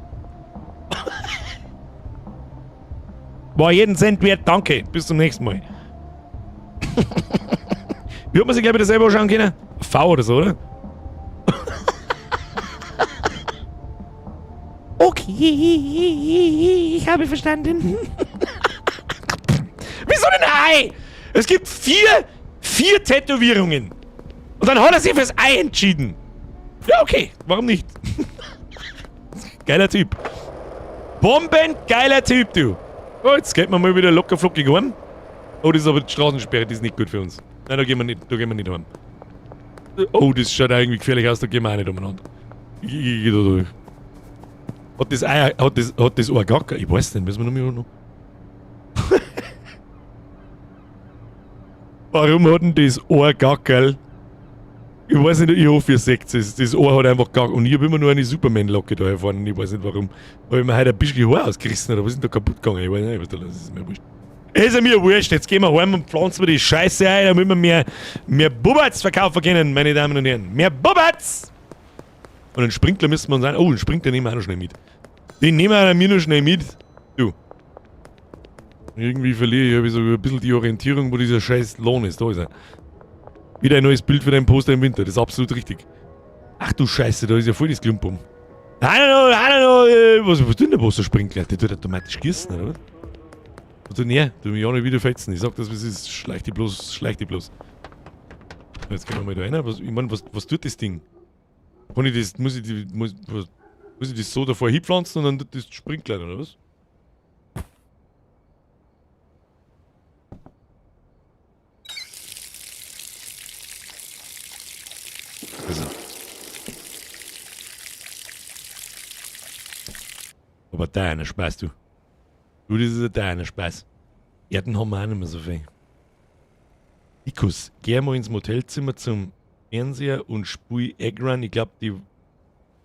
War jeden Cent wert, danke. Bis zum nächsten Mal. Wie hat man sich, glaube ich, das selber anschauen können? V oder so, oder? Okay, ich habe verstanden. Wieso denn ein Ei? Es gibt vier Tätowierungen. Und dann hat er sich fürs Ei entschieden. Ja, okay. Warum nicht? Geiler Typ. Bombengeiler Typ, du. Oh, jetzt geht man mal wieder locker flockig heim. Oh, das ist aber die Straßensperre, die ist nicht gut für uns. Nein, da gehen wir nicht, da gehen wir nicht heim. Oh, das schaut irgendwie gefährlich aus, da gehen wir auch nicht umeinander. Ich geh da durch. Hat das Ei, hat das Ohr gar kein, ich weiß nicht, müssen wir noch mal noch. Warum hat denn das Ohr Gackerl? Ich weiß nicht, ich hoffe, ihr seht es. Das Ohr hat einfach gar. Und ich hab immer nur eine Superman-Locke da erfahren. Ich weiß nicht warum. Hab ich mir heute ein bisschen Haar ausgerissen oder was ist denn da kaputt gegangen? Ich weiß nicht, was da los ist. Ist mir wurscht. Ist ja mir wurscht. Jetzt gehen wir heim und pflanzen wir die Scheiße ein, damit wir mehr Bubatz verkaufen können, meine Damen und Herren. Mehr Bubatz! Und einen Sprinkler müssen wir uns ein. Oh, einen Sprinkler nehmen wir auch noch schnell mit. Den nehmen wir mir noch schnell mit. Du. Irgendwie verliere ich so ein bisschen die Orientierung, wo dieser scheiß Lohn ist. Da ist er. Wieder ein neues Bild für deinen Poster im Winter. Das ist absolut richtig. Ach du Scheiße, da ist ja voll das Klumpum. Nein, was tut denn der Wassersprinkler? Der tut automatisch gießen, oder was? Was tut denn er? Du mich auch nicht wieder fetzen. Ich sag das, was ist. Schleich die bloß, schleich die bloß. Jetzt gehen wir mal da rein. Was, ich mein, was tut das Ding? Kann ich das, muss ich die, muss, was, muss ich das so davor hinpflanzen und dann tut das Sprinkler, oder was? Also. Aber deiner Spaß, du. Du, das ist ja deiner Spaß. Erden haben wir auch nicht mehr so viel. Ikus, geh mal ins Motelzimmer zum Fernseher und spul Eggrun. Ich glaub, die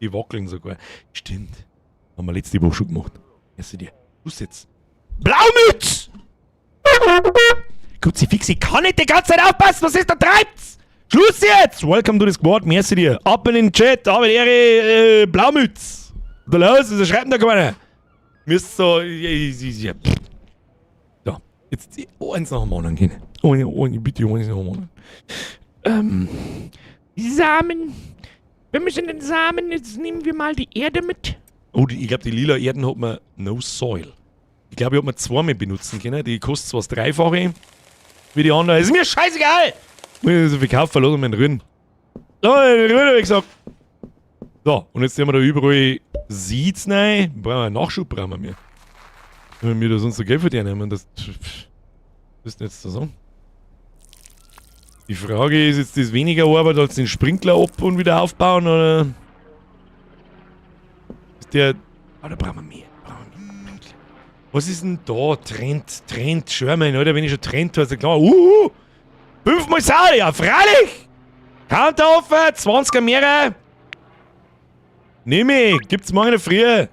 wackeln sogar. Stimmt. Haben wir letzte Woche schon gemacht. Erste dir. Schluss jetzt. Blaumütz! Kruzifix, ich kann nicht die ganze Zeit aufpassen. Was ist da treibt's? Schluss jetzt! Welcome to the squad, merci dir. Ab in den Chat, ab in Ehre, Blaumütz. Da los, das schreibt da keiner. Müsst so, ja. So, jetzt eins nach dem anderen gehen. Oh, oh, bitte, eins nach dem anderen. Samen. Wir müssen den Samen, jetzt nehmen wir mal die Erde mit. Oh, ich glaub, die lila Erden hat man no soil. Ich glaub, ich hab man zweimal benutzen können. Die kostet zwar das Dreifache wie die andere. Ist mir scheißegal! Muss ich so viel kaufen, lass mal in Ruhe. Lass mal in Ruhe, hab ich gesagt. So, und jetzt sehen wir da überall Seeds rein. Brauchen wir einen Nachschub, brauchen wir mehr. Wenn wir da sonst so Geld verdienen, ich meine, das, pff, was ist denn jetzt da so? Die Frage ist jetzt, das weniger Arbeit als den Sprinkler ab und wieder aufbauen, oder? Ist der. Ah, da brauchen wir mehr. Brauchen wir mehr. Sprinkler. Was ist denn da? Trend, Trend, Sherman, oder? Wenn ich schon Trend höre, klar. Uhu! 5-mal Saudi, ja, freilich! Counteroffer, 20er mehrere. Nimm ich, gibt's morgen in der Früh.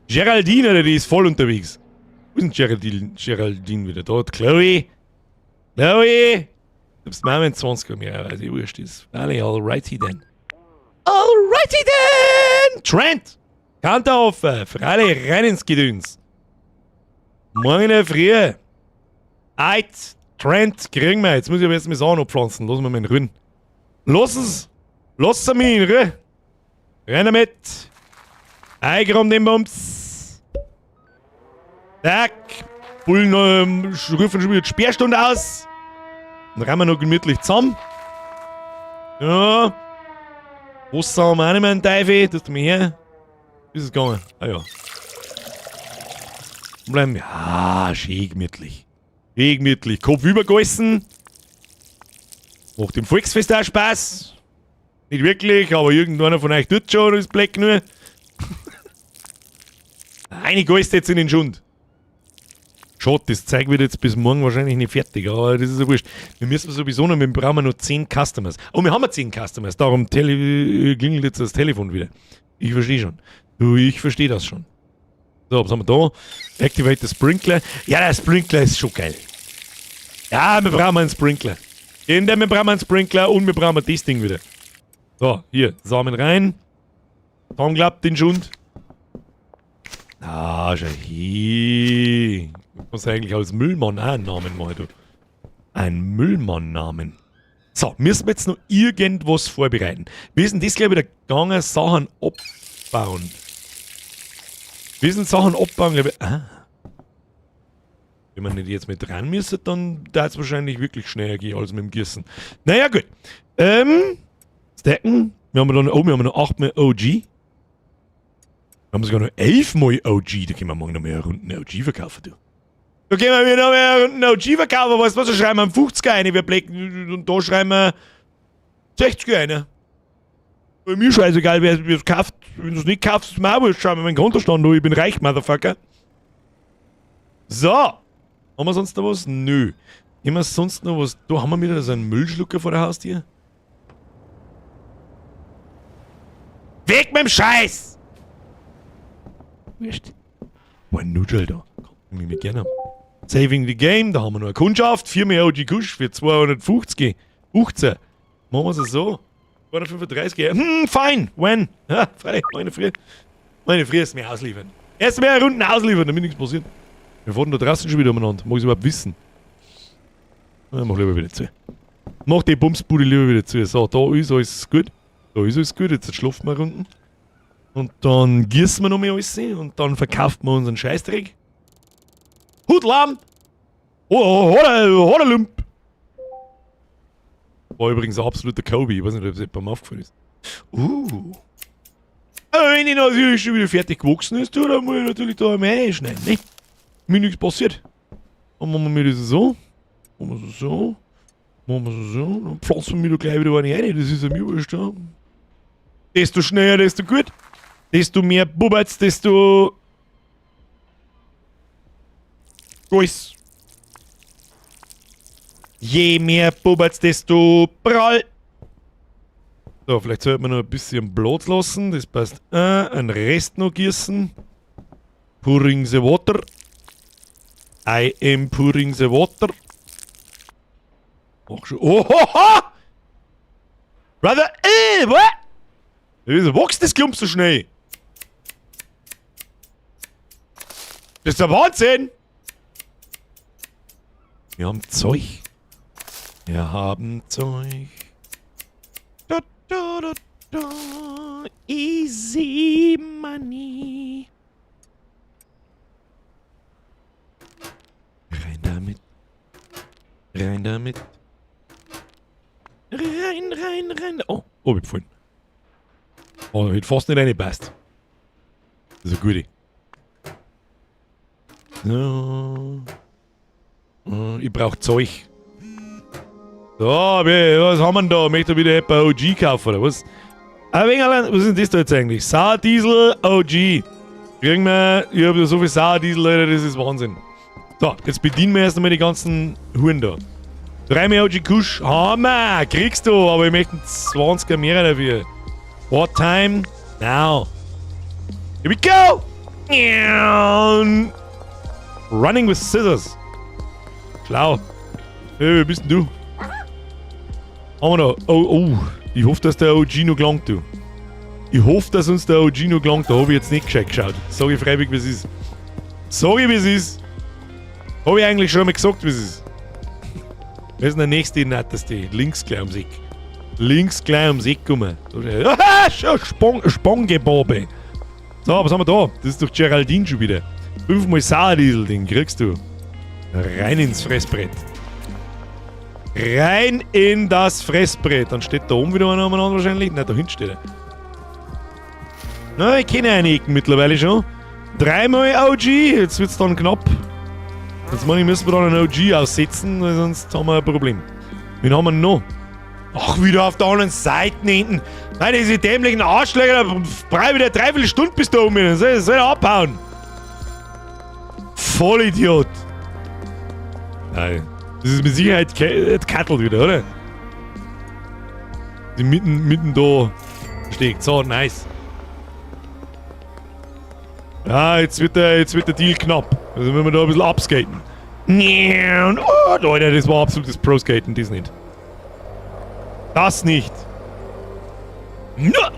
Geraldine, oder die ist voll unterwegs. Wo ist denn Geraldine, Geraldine wieder? Dort, Chloe. Chloe! Gibt's morgen in 20er mehr, weil sie wurscht ist. Alle, alrighty then. Alrighty then! Trent! Counteroffer, freilich, rein ins Gedöns. Morgen in der Früh. Eit, Trent, kriegen wir. Jetzt muss ich aber erst mal Sachen abpflanzen. Lass mal in Ruhe. Lass es! Lass es mich in Ruhe! Rein damit! Eiger um den Bums! Zack! Bullen rufen schon wieder die Sperrstunde aus! Dann rennen wir noch gemütlich zusammen. Ja. Wasser haben wir auch nicht mehr, den Teufel. Das tut mir her. Ist es gegangen? Ah ja. Bleiben. Ja, schön gemütlich. Schön gemütlich. Kopf übergessen. Macht im Volksfest auch Spaß. Nicht wirklich, aber irgendeiner von euch tut schon, ist Black nur. Eine Geist jetzt in den Schund. Schade, das Zeug wird jetzt bis morgen wahrscheinlich nicht fertig, aber das ist ja wurscht. Wir müssen sowieso noch, wir brauchen noch 10 Customers. Oh, wir haben ja 10 Customers, darum klingelt jetzt das Telefon wieder. Ich verstehe schon. Du, ich verstehe das schon. So, was haben wir da? Activate the Sprinkler. Ja, der Sprinkler ist schon geil. Ja, wir brauchen einen Sprinkler. In dem wir brauchen einen Sprinkler und wir brauchen das Ding wieder. So, hier, Samen rein. Tom klappt den Schund. Ah, schau hier. Ich muss eigentlich als Müllmann auch einen Namen machen, du. Ein Müllmann-Namen. So, müssen wir jetzt noch irgendwas vorbereiten. Wir sind das gleich wieder gegangen, Sachen abbauen. Wir sind Sachen abbauen, glaube ich. Ah. Wenn man nicht jetzt mit dran müsste, dann darf es wahrscheinlich wirklich schneller gehen als mit dem Gießen. Naja, gut. Stacken. Wir haben dann, oh, wir haben noch 8 mehr OG. Wir haben sogar noch 11 mal OG. Da können wir morgen noch mehr Runden OG verkaufen, du. Da können wir noch mehr Runden OG verkaufen. Weißt du was? Da schreiben wir einen 50er rein. Wir blicken, und da schreiben wir 60er rein. Bei mir scheißegal, wer es kauft. Wenn du es nicht kaufst, ist mir auch wurscht. Schau mir meinen Kontostand an. Ich bin reich, Motherfucker. So. Haben wir sonst noch was? Nö. Haben wir sonst noch was? Da haben wir wieder so einen Müllschlucker vor der Haustür. Weg mit dem Scheiß! Wurscht. Boah, Nudel da. Komm, ich mir gerne. Saving the Game, da haben wir noch eine Kundschaft. 4 mehr OG Kusch für 250. 15. Machen wir es so. 235. Fein. When? Ja, freilich, meine Früh. Meine Früh ist mir ausliefern. Erst mehr Runden ausliefern, damit nichts passiert. Wir fahren da draußen schon wieder umeinander. Mag ich überhaupt wissen? Ja, mach lieber wieder zu. Mach die Bumsbude lieber wieder zu. So, da ist alles gut. Da ist alles gut. Jetzt schlafen wir Runden. Und dann gießen wir noch mehr alles und dann verkauft wir unseren Scheißdreck. Hutlam! Oh, oh, Lump! War übrigens ein absoluter Kobe. Ich weiß nicht, ob es jemandem aufgefallen ist. Aber wenn ich natürlich schon wieder fertig gewachsen ist, du, dann muss ich natürlich da einmal reinschneiden, ne? Mir nichts passiert. Dann machen wir das so. Machen wir das so. Machen wir das so. Dann pflanzen wir da gleich wieder eine rein. Das ist ja mir wurscht, ja. Desto schneller, desto gut. Desto mehr Buberts, desto... Guys. Je mehr Buberts, desto prall. So, vielleicht sollte man noch ein bisschen Blut lassen. Das passt. Einen Rest noch gießen. Pouring the water. I am pouring the water. Ach schon. Oh, ho, ho! Brother, what? Wieso wächst das Klump so schnell? Das ist der Wahnsinn! Wir haben Zeug. Wir haben Zeug. Da, da, da, da. Easy money. Rein damit. Rein damit. Rein, rein, rein. Oh, oh, ich gefallen. Oh, da hätte fast nicht reingepasst. Das ist eine gute. So. Ich brauch Zeug. So, was haben wir denn da? Möchte wieder etwa OG kaufen, oder was? Ein wenig allein, was ist denn das da jetzt eigentlich? Sauerdiesel OG. Kriegen wir, ich hab da so viel Sauerdiesel, Alter, das ist Wahnsinn. So, jetzt bedienen wir erst einmal die ganzen Huren da. 3 mehr OG Kusch. Hammer! Kriegst du, aber ich möchte 20er mehr dafür. What time? Now. Here we go! Running with scissors. Schlau. Hey, wer bist denn du? Haben wir noch. Oh, oh. Ich hoffe, dass der OG noch gelangt, du. Ich hoffe, dass uns der OG noch gelangt. Da hab ich jetzt nicht gescheit geschaut. Sag ich freiwillig, wie es ist. Sag ich, wie es ist. Hab ich eigentlich schon mal gesagt, wie es ist. Wer ist denn der nächste Netteste? Links gleich ums Eck. Links gleich ums Eck kommen. Ah, schon Spongebabe. So, was haben wir da? Das ist doch Geraldine schon wieder. 5-mal Sauerdiesel, den kriegst du. Rein ins Fressbrett. Rein in das Fressbrett. Dann steht da oben wieder einer umeinander wahrscheinlich. Nein, da hinten steht er. Na, ich kenne einigen mittlerweile schon. Dreimal OG, jetzt wird's dann knapp. Jetzt meine ich, müssen wir dann einen OG aussetzen, weil sonst haben wir ein Problem. Wen haben wir noch? Ach, wieder auf der anderen Seite hinten. Nein, diese dämlichen Arschlöcher, da brauche ich wieder dreiviertel Stunde bis da oben bin. Soll er abhauen? Vollidiot. Nein, das ist mit Sicherheit Kattel wieder, oder? Die mitten da steht. So, nice. Ja, jetzt wird der Deal knapp. Also müssen wir da ein bisschen abskaten. Oh, Leute, das war absolutes Pro-Skaten, das nicht. Das nicht. Na!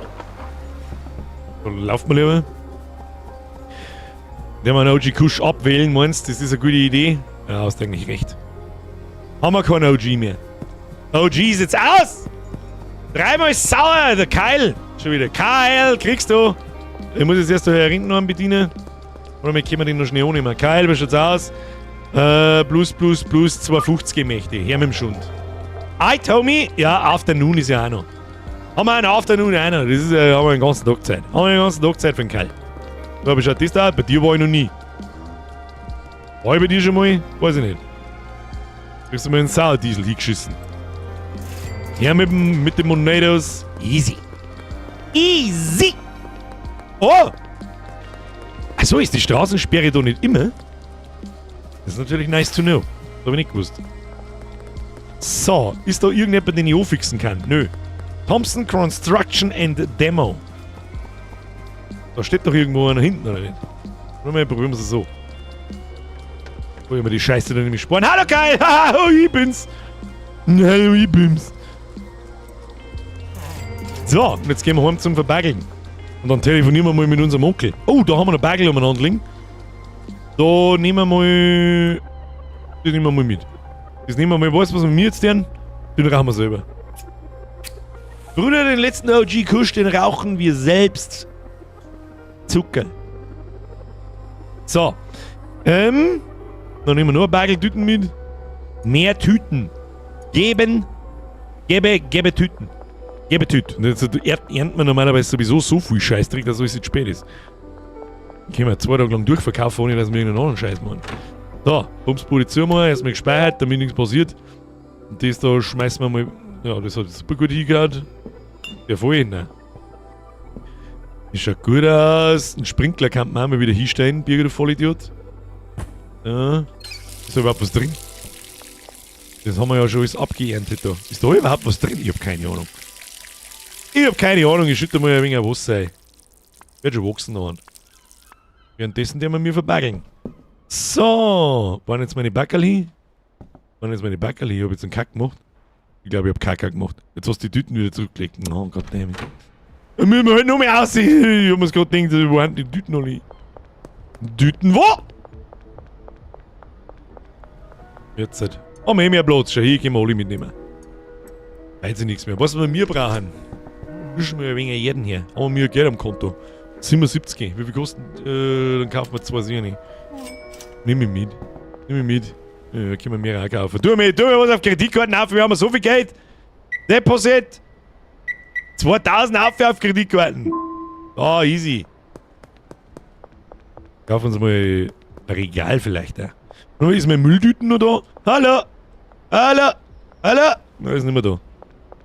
So, lauft mal lieber. Der mal einen OG Kush abwählen, meinst du? Das ist eine gute Idee? Ja, hast eigentlich recht. Haben wir keinen OG mehr. OG ist jetzt aus! Dreimal sauer, der Kyle. Schon wieder. Kyle, kriegst du. Ich muss jetzt erst da hinten noch einen bedienen. Oder wir können den noch schnell annehmen. Kyle, wie schaut's aus? Plus, plus, plus 2,50 möchte ich. Her mit dem Schund. Hi, Tommy. Ja, Afternoon ist ja auch noch. Haben wir einen Afternoon auch noch. Das ist, haben wir den ganzen Tag Zeit. Haben wir den ganzen Tag Zeit für den Kyle. So, wie schaut das da? Bei dir war ich noch nie. War ich bei dir schon mal? Weiß ich nicht. Kriegst du mal einen Sauerdiesel hingeschissen. Ja, mit den Monedos. Easy. Easy! Oh! Achso, ist die Straßensperre da nicht immer? Das ist natürlich nice to know. Das hab ich nicht gewusst. So, ist da irgendjemand, den ich anfixen kann? Nö. Thompson Construction and Demo. Da steht doch irgendwo einer hinten, oder nicht? Nur mal, probieren wir es so. Wollen wir die Scheiße dann nämlich sparen. Hallo Kyle! Hallo, ich bin's! Hallo, ich bin's! So, und jetzt gehen wir heim zum Verbaggeln. Und dann telefonieren wir mal mit unserem Onkel. Oh, da haben wir noch Bagel umeinander liegen. Da nehmen wir mal... Das nehmen wir mal mit. Das nehmen wir mal. Weißt du, was wir mir jetzt tun? Den rauchen wir selber. Bruder, den letzten OG Kush, den rauchen wir selbst. Zucker. So. Dann nehmen wir nur Bageltüten mit. Mehr Tüten. Geben. Gebe, gebe Tüten. Gebe Tüten. Und jetzt erntet man normalerweise sowieso so viel Scheißdreck, dass alles jetzt spät ist. Dann können wir 2 Tage lang durchverkaufen, ohne dass wir irgendeinen anderen Scheiß machen. So, Bumsbude zu mal, erstmal gespeichert, damit nichts passiert. Und das da schmeißen wir mal. Ja, das hat super gut hingehört. Der voll, ne? Das schaut gut aus. Ein Sprinkler kann man auch mal wieder hinstellen, Birger, du Vollidiot. Ja. Ist da überhaupt was drin? Das haben wir ja schon alles abgeerntet da. Ist da überhaupt was drin? Ich hab keine Ahnung. Ich hab keine Ahnung, ich schütte mal ein wenig Wasser ein. Wird schon wachsen noch. Währenddessen werden wir mir verbaggeln. So, waren jetzt meine Backerl hin? Waren jetzt meine Backerl hin? Ich hab jetzt einen Kack gemacht. Ich glaube, ich hab Kacke gemacht. Jetzt hast du die Tüten wieder zurückgelegt. Oh Gott, damn it. Dann müssen wir halt noch mehr aussehen. Ich hab mir's grad gedacht, wo sind die Tüten alle? Tüten wo? Jetzt halt. Haben wir eh mehr Platz. Schau, hier können wir alle mitnehmen. Weiß ich nichts mehr. Was wir mir brauchen? Wischen wir ein wenig Erden her. Haben wir Geld am Konto. 77. Wie viel kosten? Dann kaufen wir 2 Sierne. Nimm mich mit. Nimm mich mit. Ja, können wir mehr auch kaufen. Tu mir was auf Kreditkarten auf, wir haben so viel Geld. Deposit. 2000 auf Kreditkarten. Ah, easy. Kaufen uns mal ein Regal vielleicht, ja. Nur ist mein Mülltüten noch da? Hallo! Hallo! Hallo! Na, ist nicht mehr da.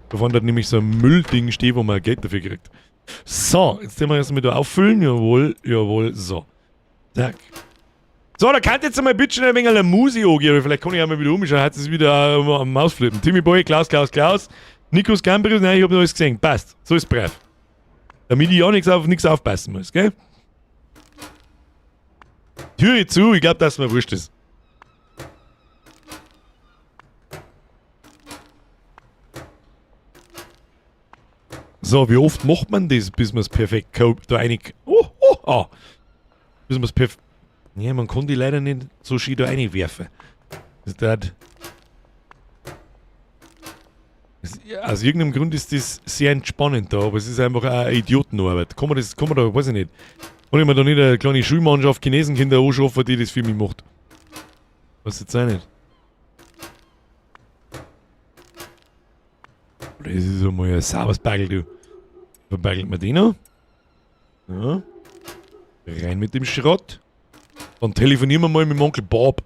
Da vorne hat nämlich so ein Müllding stehen, wo man Geld dafür kriegt. So, jetzt den wir erstmal da auffüllen. Jawohl, jawohl, so. Zack. So, da kann jetzt einmal bitte schon ein wenig eine Musik angehen, aber vielleicht kann ich auch mal wieder umschauen. Hat es wieder am Ausflippen. Timmy Boy, Klaus, Klaus, Klaus. Nikos Gambrius, nein, ich hab noch alles gesehen. Passt. So ist brav. Damit ich auch nichts aufpassen muss, gell? Türe zu, ich glaub, dass mir wurscht ist. So, wie oft macht man das, bis man's perfekt da rein, oh, oh, ah. Bis man's Ja, man kann die leider nicht so schön da reinwerfen. Das ist das, aus irgendeinem Grund ist das sehr entspannend da, aber es ist einfach eine Idiotenarbeit. Kann man das, kann man da, weiß ich nicht. Kann ich mir da nicht eine kleine Schulmannschaft Chinesenkinder anschaffen, die das für mich macht? Weiß jetzt auch nicht. Das ist einmal ein sauberes Bagel, du. Verbaggelt man den noch? Ja. Rein mit dem Schrott. Dann telefonieren wir mal mit dem Onkel Bob.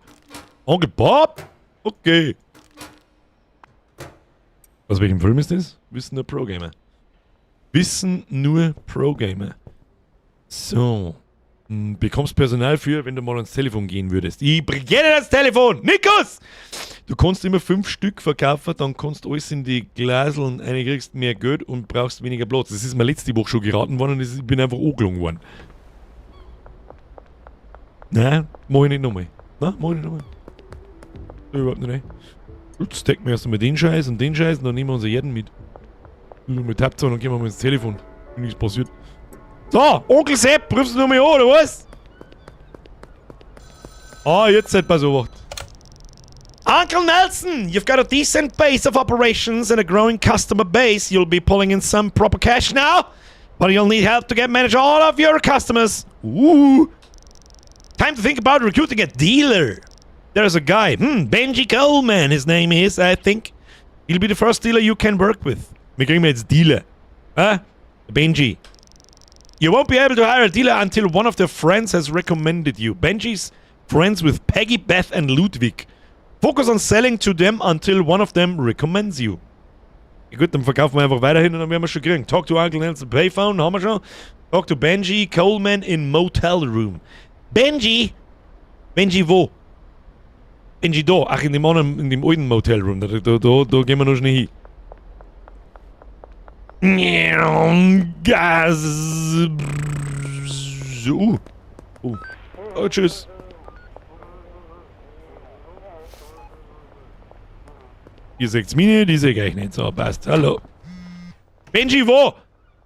Onkel Bob? Okay. Aus welchem Film ist das? Wissen nur Pro-Gamer. Wissen nur Pro-Gamer. So. Bekommst Personal für, wenn du mal ans Telefon gehen würdest. Ich gehe nicht ans Telefon! Nikos! Du kannst immer 5 Stück verkaufen, dann kannst du alles in die Glaseln reinkriegst mehr Geld und brauchst weniger Platz. Das ist mir letzte Woche schon geraten worden und ich bin einfach angelogen worden. Nein, mach ich nicht nochmal. Nein, mach ich nicht nochmal. Überhaupt nicht. Ey. Jetzt decken wir erst einmal den Scheiß und den Scheiß und dann nehmen wir unser Erden mit. Mit Tappt und dann gehen wir mal ins Telefon. Nichts passiert. So, Onkel Sepp, rufst du nochmal an, oder was? Ah, jetzt seid ihr so. Uncle Nelson, you've got a decent base of operations and a growing customer base. You'll be pulling in some proper cash now, but you'll need help to get manage all of your customers. Ooh. Time to think about recruiting a dealer. There's a guy, Benji Coleman, his name is, I think. He'll be the first dealer you can work with. Wir kriegen jetzt Dealer. Hä? Benji. You won't be able to hire a dealer until one of their friends has recommended you. Benji's friends with Peggy, Beth and Ludwig. Focus on selling to them until one of them recommends you. Ja gut, dann verkaufen wir einfach weiterhin und dann werden wir schon kriegen. Talk to Uncle Nelson Payphone, haben wir schon. Talk to Benji Coleman in Motel Room. Benji! Benji wo? Benji da. Ach, in dem anderen, in dem alten Motel Room. Da gehen wir noch schnell hin. Gas. Oh, tschüss. Ihr seht's meine, die seh ich euch nicht. So, passt. Hallo. Benji, wo?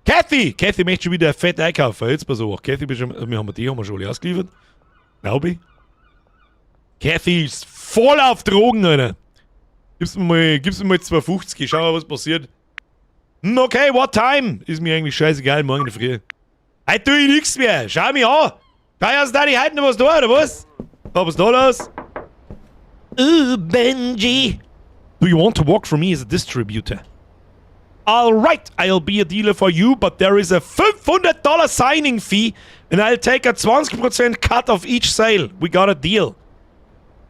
Kathy! Kathy möchte schon wieder fett einkaufen. Jetzt pass auf. Kathy, bist schon, wir haben die haben wir schon alle ausgeliefert. Glaube ich. Kathy ist voll auf Drogen, Alter. Gib's mir mal 2,50. Schau mal, was passiert. Okay, what time? Ist mir eigentlich scheißegal, morgen in der Früh. Heute tue ich nichts mehr. Schau mich an. Schau aus, da die heute noch was da, oder was? Was ist da los? Benji. Do you want to work for me as a distributor? All right, I'll be a dealer for you, but there is a $500 signing fee and I'll take a 20% cut of each sale. We got a deal.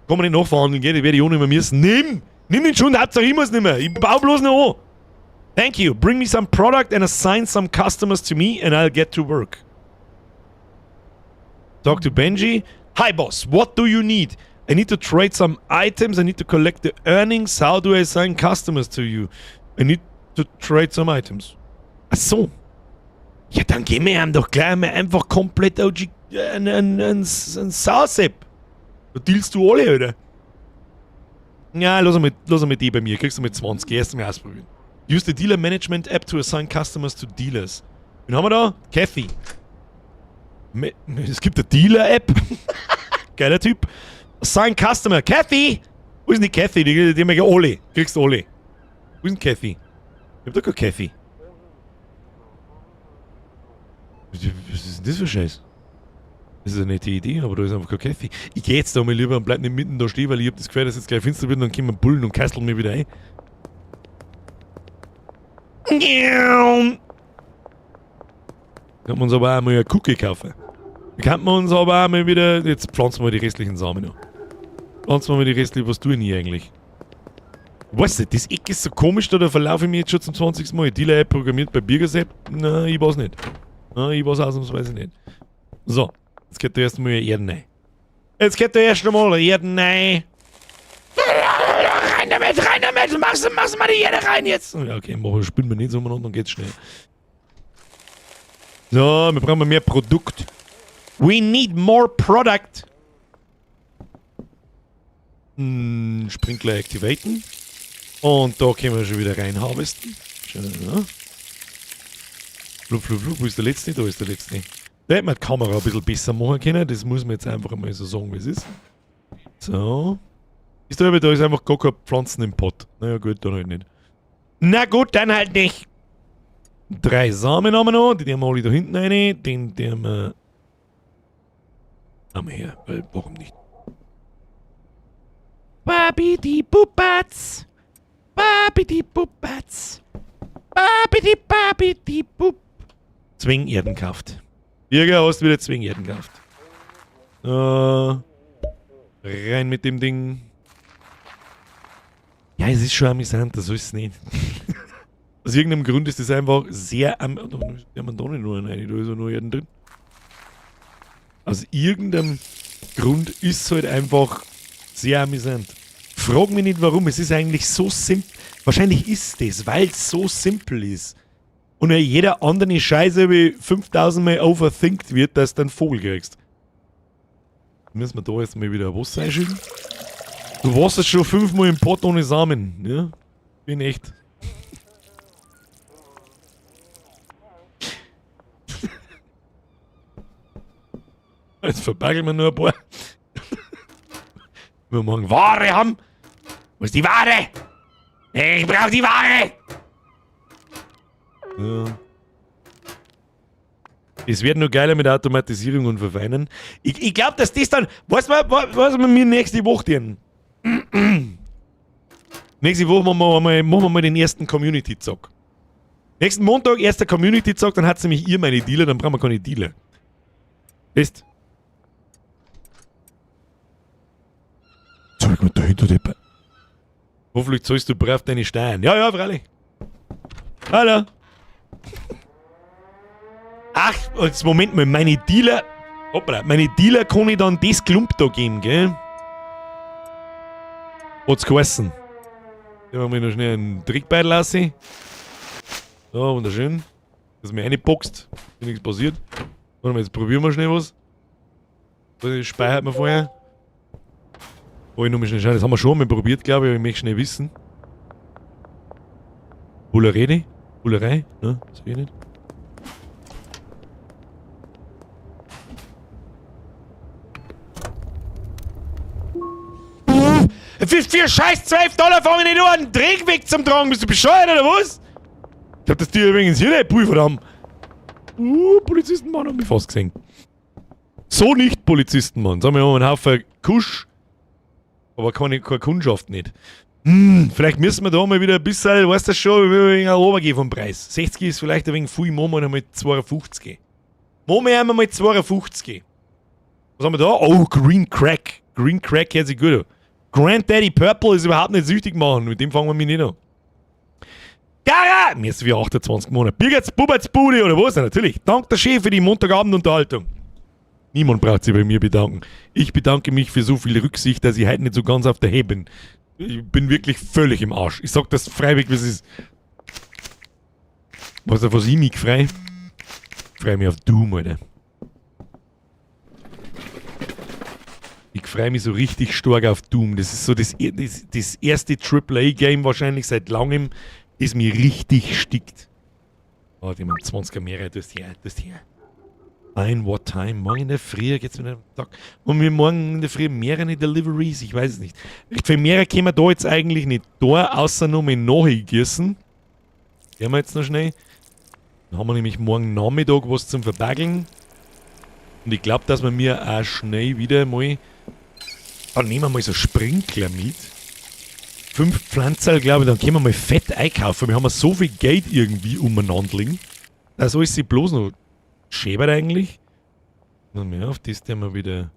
Kann man nicht nachverhandeln, gell? Ich werde ich auch nicht mehr müssen. Nimm! Nimm den schon, Hauptsache ich muss nicht mehr. Ich baue bloß noch an. Thank you. Bring me some product and assign some customers to me and I'll get to work. Talk to Benji. Hi boss, what do you need? I need to trade some items. I need to collect the earnings. How do I assign customers to you? I need to trade some items. Ach so. Ja, dann gehen wir ihm doch gleich mal einfach komplett OG, ein Sausep. Da dealst du alle, oder? Ja, lass einmal die bei mir. Kriegst du mit 20. Erst mal ausprobieren. Use the Dealer Management App to assign customers to dealers. Wen haben wir da? Kathy. Es gibt eine Dealer-App. Geiler Typ. Assign Customer. Kathy! Wo ist denn die Kathy? Die haben wir ja alle. Kriegst du alle. Wo ist denn Kathy? Ich hab da keine Kathy. Was ist denn das für Scheiß? Das ist eine nette Idee, aber da ist einfach keine Kathy. Ich geh jetzt da mal lieber und bleib nicht mitten da stehen, weil ich hab das Gefühl, dass jetzt gleich finster wird und dann kommen Bullen und kasteln mir wieder ein. Können wir uns aber auch mal eine Cookie kaufen. Da könnten wir uns aber auch mal wieder... Jetzt pflanzen wir die restlichen Samen noch. Pflanzen wir mal die restlichen... Was tue ich hier eigentlich? Weißt du, das Eck ist so komisch, da verlaufe ich mich jetzt schon zum 20. Mal. Dealer-App programmiert bei Birgersepp? Nein, ich weiß nicht. Nein, ich weiß ausnahmsweise nicht. So, jetzt geht da erst mal Erden rein. Jetzt geht da erst einmal Erden rein. Rein damit, rein damit! Machst mal die Erde rein jetzt! Ja, okay, spinnen wir nicht so umeinander, dann geht's schnell. So, wir brauchen mehr Produkt. We need more product. Sprinkler activaten. Und da können wir schon wieder rein harvesten. Schön, ne? Flup, flup, flup. Wo ist der letzte? Da ist der letzte. Da hätte man die Kamera ein bisschen besser machen können. Das muss man jetzt einfach mal so sagen, wie es ist. So. Ist da, da ist einfach gar keine Pflanzen im Pott. Naja, gut, dann halt nicht. Na gut, dann halt nicht. 3 Samen haben wir noch. Die haben wir alle da hinten rein. Den, den haben wir. Haben wir her, weil warum nicht? Babidi Bubatz. Babidi Bubatz. Babidi Babidi Bub. Zwing Erden kauft. Birger, hast du wieder zwing Erden gekauft. Rein mit dem Ding. Ja, es ist schon amüsant, das ist es nicht. Aus irgendeinem Grund ist das einfach sehr am. Da haben wir da nicht nur rein, da ist ja nur Erden drin. Aus irgendeinem Grund ist es halt einfach sehr amüsant. Frag mich nicht warum, es ist eigentlich so simpel. Wahrscheinlich ist das, weil es so simpel ist. Und ja jeder andere Scheiße wie 5000 Mal overthinkt wird, dass du einen Vogel kriegst. Müssen wir da jetzt mal wieder Wasser einschieben? Du warst jetzt schon 5-mal im Pott ohne Samen, ja? Bin echt. Jetzt verbergen wir nur ein paar. Wir morgen Ware haben. Wo ist die Ware? Ich brauch die Ware! Ja. Es wird nur geiler mit Automatisierung und Verfeinern. Ich glaub, dass das dann. Weißt du, was wir mir nächste Woche tun? Nächste Woche machen wir mal den ersten Community-Zock. Nächsten Montag, erster Community-Zock, dann hat's nämlich ihr meine Dealer, dann brauchen wir keine Dealer. Ist. Zeig mal dahinter die Hoffentlich zahlst du brav deine Steuern. Ja, ja, freilich. Hallo. Ach, jetzt Moment mal, meine Dealer. Hoppla, meine Dealer kann ich dann das Klump da geben, gell? Hat's geheißen. Nehmen wir mal noch schnell einen Trickbeutel lassen. So, wunderschön. Dass mir reinboxt. Ist nichts passiert. Warte mal, jetzt probieren wir schnell was. Das speichert man vorher. Oh, ich noch mal schnell schauen. Das haben wir schon mal probiert, glaube ich, aber ich möchte schnell wissen. Bullerede? Bullerei? Ne, das will ich nicht. Für scheiß 12 Dollar fange ich nicht an, einen Dreck weg zum Tragen. Bist du bescheuert oder was? Ich hab das Tier übrigens hier nicht pulvert haben. Polizistenmann hab mich fast gesehen. So nicht, Polizistenmann. Sagen wir mal einen Haufen Kusch. Aber keine Kundschaft nicht. Vielleicht müssen wir da mal wieder ein bisschen, weißt du schon, wir müssen runtergehen vom Preis. 60 ist vielleicht ein wenig viel, machen wir mal 52. Machen wir einmal 52. Was haben wir da? Oh, Green Crack. Green Crack hört sich gut an. Granddaddy Purple ist überhaupt nicht süchtig machen. Mit dem fangen wir mich nicht an. Gara! Mir ist wie 28 Monate. Birgerts Buberts Bude oder was? Ja, natürlich. Dank der Chef für die Montagabendunterhaltung. Niemand braucht sich bei mir bedanken. Ich bedanke mich für so viel Rücksicht, dass ich heute nicht so ganz auf der Höhe bin. Ich bin wirklich völlig im Arsch. Ich sag das freiwillig, wie es ist. Was, auf was ich mich frei? Ich freu mich auf Doom, Alter. Ich freu mich so richtig stark auf Doom. Das ist so das erste Triple A Game wahrscheinlich seit langem, das mich richtig stickt. Oh, die haben 20er mehr, das hier, das hier. Ein What Time? Morgen in der Früh geht's wieder am Tag. Und wir morgen in der Früh mehrere Deliveries, ich weiß es nicht. Recht viel mehr können wir da jetzt eigentlich nicht da, außer nur mit nachgießen. Gehen wir jetzt noch schnell. Dann haben wir nämlich morgen Nachmittag was zum Verbaggeln. Und ich glaub, dass wir mir auch schnell wieder mal. Dann nehmen wir mal so Sprinkler mit. 5 Pflanzerl, glaub ich, dann können wir mal fett einkaufen. Wir haben ja so viel Geld irgendwie umeinander liegen. Da soll sie bloß noch schäbert eigentlich. Na, mehr auf das tun wir wieder.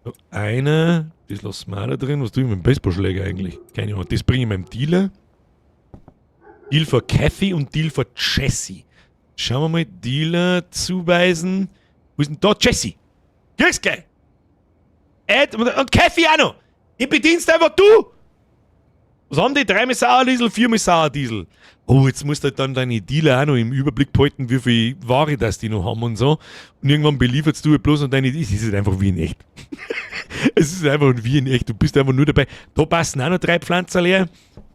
So, eine. Das lassen wir auch da drin. Was tue ich mit dem Baseballschläger eigentlich? Keine Ahnung. Das bringe ich meinem Dealer. Deal for Kathy und Deal for Jesse. Schauen wir mal. Dealer zuweisen. Wo ist denn da Jesse? Krieg's gleich! Ed und Kathy auch noch! Den bedienst einfach du! Was haben die? 3 mal Sauerdiesel, 4 mal Sauerdiesel. Oh, jetzt musst du halt dann deine Dealer auch noch im Überblick behalten, wie viel Ware das die noch haben und so. Und irgendwann belieferst du halt bloß noch deine. Es ist einfach wie in echt. Es ist einfach wie in echt. Du bist einfach nur dabei. Da passen auch noch 3 Pflanzen leer.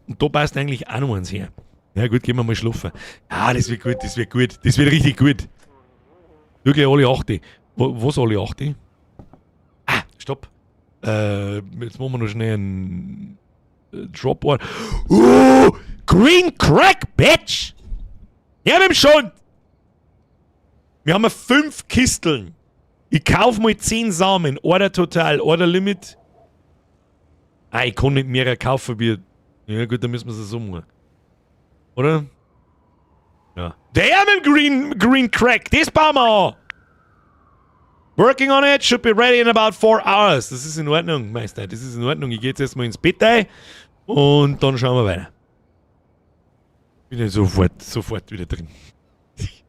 Und da passt eigentlich auch noch eins her. Ja gut, gehen wir mal schlafen. Ah, das wird gut, das wird gut. Das wird richtig gut. Wirklich alle 8. Was alle 8? Ah, stopp. Jetzt machen wir noch schnell einen Drop One. Green Crack, Bitch! Ja, mit dem schon! Wir haben 5 Kisteln. Ich kauf mal 10 Samen. Order total, Order Limit. Ah, ich kann nicht mehr kaufen wie. Ja gut, dann müssen wir es so machen. Oder? Ja. Der mit dem Green Crack, das bauen wir an. Working on it, should be ready in about 4 hours. Das ist in Ordnung, Meister. Das ist in Ordnung. Ich gehe jetzt erstmal ins Bett ein und dann schauen wir weiter. Bin ja sofort wieder drin.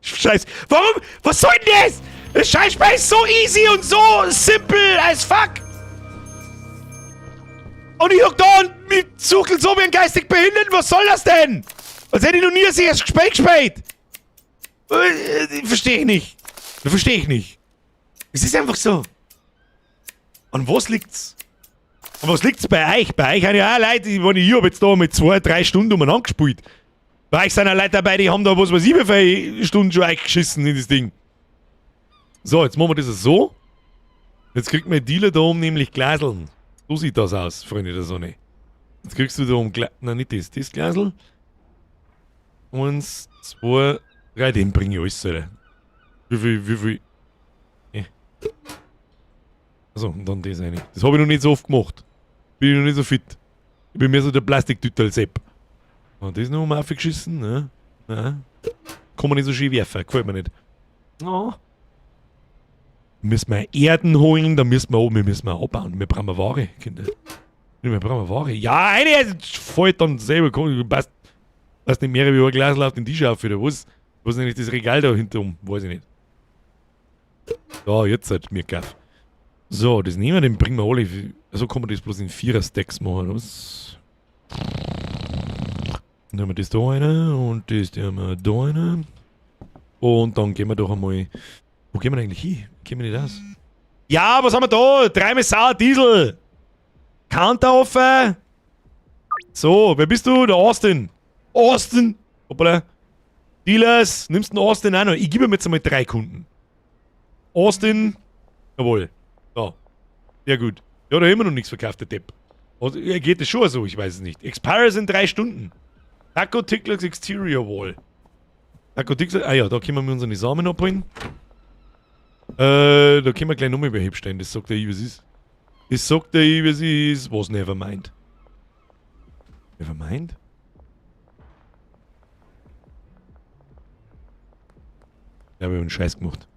Scheiß. Warum? Was soll denn das? Das Scheißspiel ist so easy und so simple as fuck. Und ich hock da und mich suchtel so wie ein geistig Behinderten. Was soll das denn? Als hätte ich noch nie ein solches Spiel gespielt. Verstehe ich nicht. Verstehe ich nicht. Es ist einfach so. An was liegt's? An was liegt's bei euch? Bei euch sind ja auch Leute, ich meine, ich hab jetzt da mit 2, 3 Stunden umeinander gespielt. Bei euch sind auch Leute dabei, die haben da was weiß ich wie viele Stunden schon eingeschissen in das Ding. So, jetzt machen wir das so. Jetzt kriegt mein Dealer da oben nämlich Glaseln. So sieht das aus, Freunde der Sonne. Jetzt kriegst du da oben Gla, nein, nicht das, das Glasel. Eins, zwei, drei, den bringe ich alles, Alter. Wie viel, wie viel? Also, und dann das eine. Das habe ich noch nicht so oft gemacht. Bin ich noch nicht so fit. Ich bin mehr so der Plastiktüterl-Sepp. Und das noch um aufgeschissen, ne? Nein. Kann man nicht so schön werfen, gefällt mir nicht. Oh. Müssen wir Erden holen, da müssen wir oben, wir müssen wir abbauen. Wir brauchen Ware, Kinder. Wir brauchen Ware. Ja, eine fällt dann selber, passt, passt nicht mehr wie ein Glas auf den Tisch auf, oder was? Was ist eigentlich das Regal da hinter um? Weiß ich nicht. So, jetzt halt mir gekauft. So, das nehmen wir, den bringen wir alle. So kann man das bloß in Vierer-Stacks machen, was? Dann haben wir das da rein und das haben wir da rein. Und dann gehen wir doch einmal. Wo gehen wir denn eigentlich hin? Gehen wir nicht aus? Ja, was haben wir da? Dreimal Sour Diesel. Counter offen. So, wer bist du? Der Austin. Austin. Hoppala. Dealers, nimmst den Austin auch noch? Ich gebe ihm jetzt einmal drei Kunden. Austin. Jawohl. So. Sehr gut. Ja, da immer noch nichts verkauft, der Depp. Also, ja, geht das schon so? Ich weiß es nicht. Expires in 3 Stunden. Taco Ticklers Exterior Wall. Taco Ticklers. Ah ja, da können wir unsere Samen abholen. Da können wir gleich nochmal überstellen. Das sagt der ich, was ist. Das sagt der ich, was ist. Was, never mind? Never mind? Ja, wir haben einen Scheiß gemacht.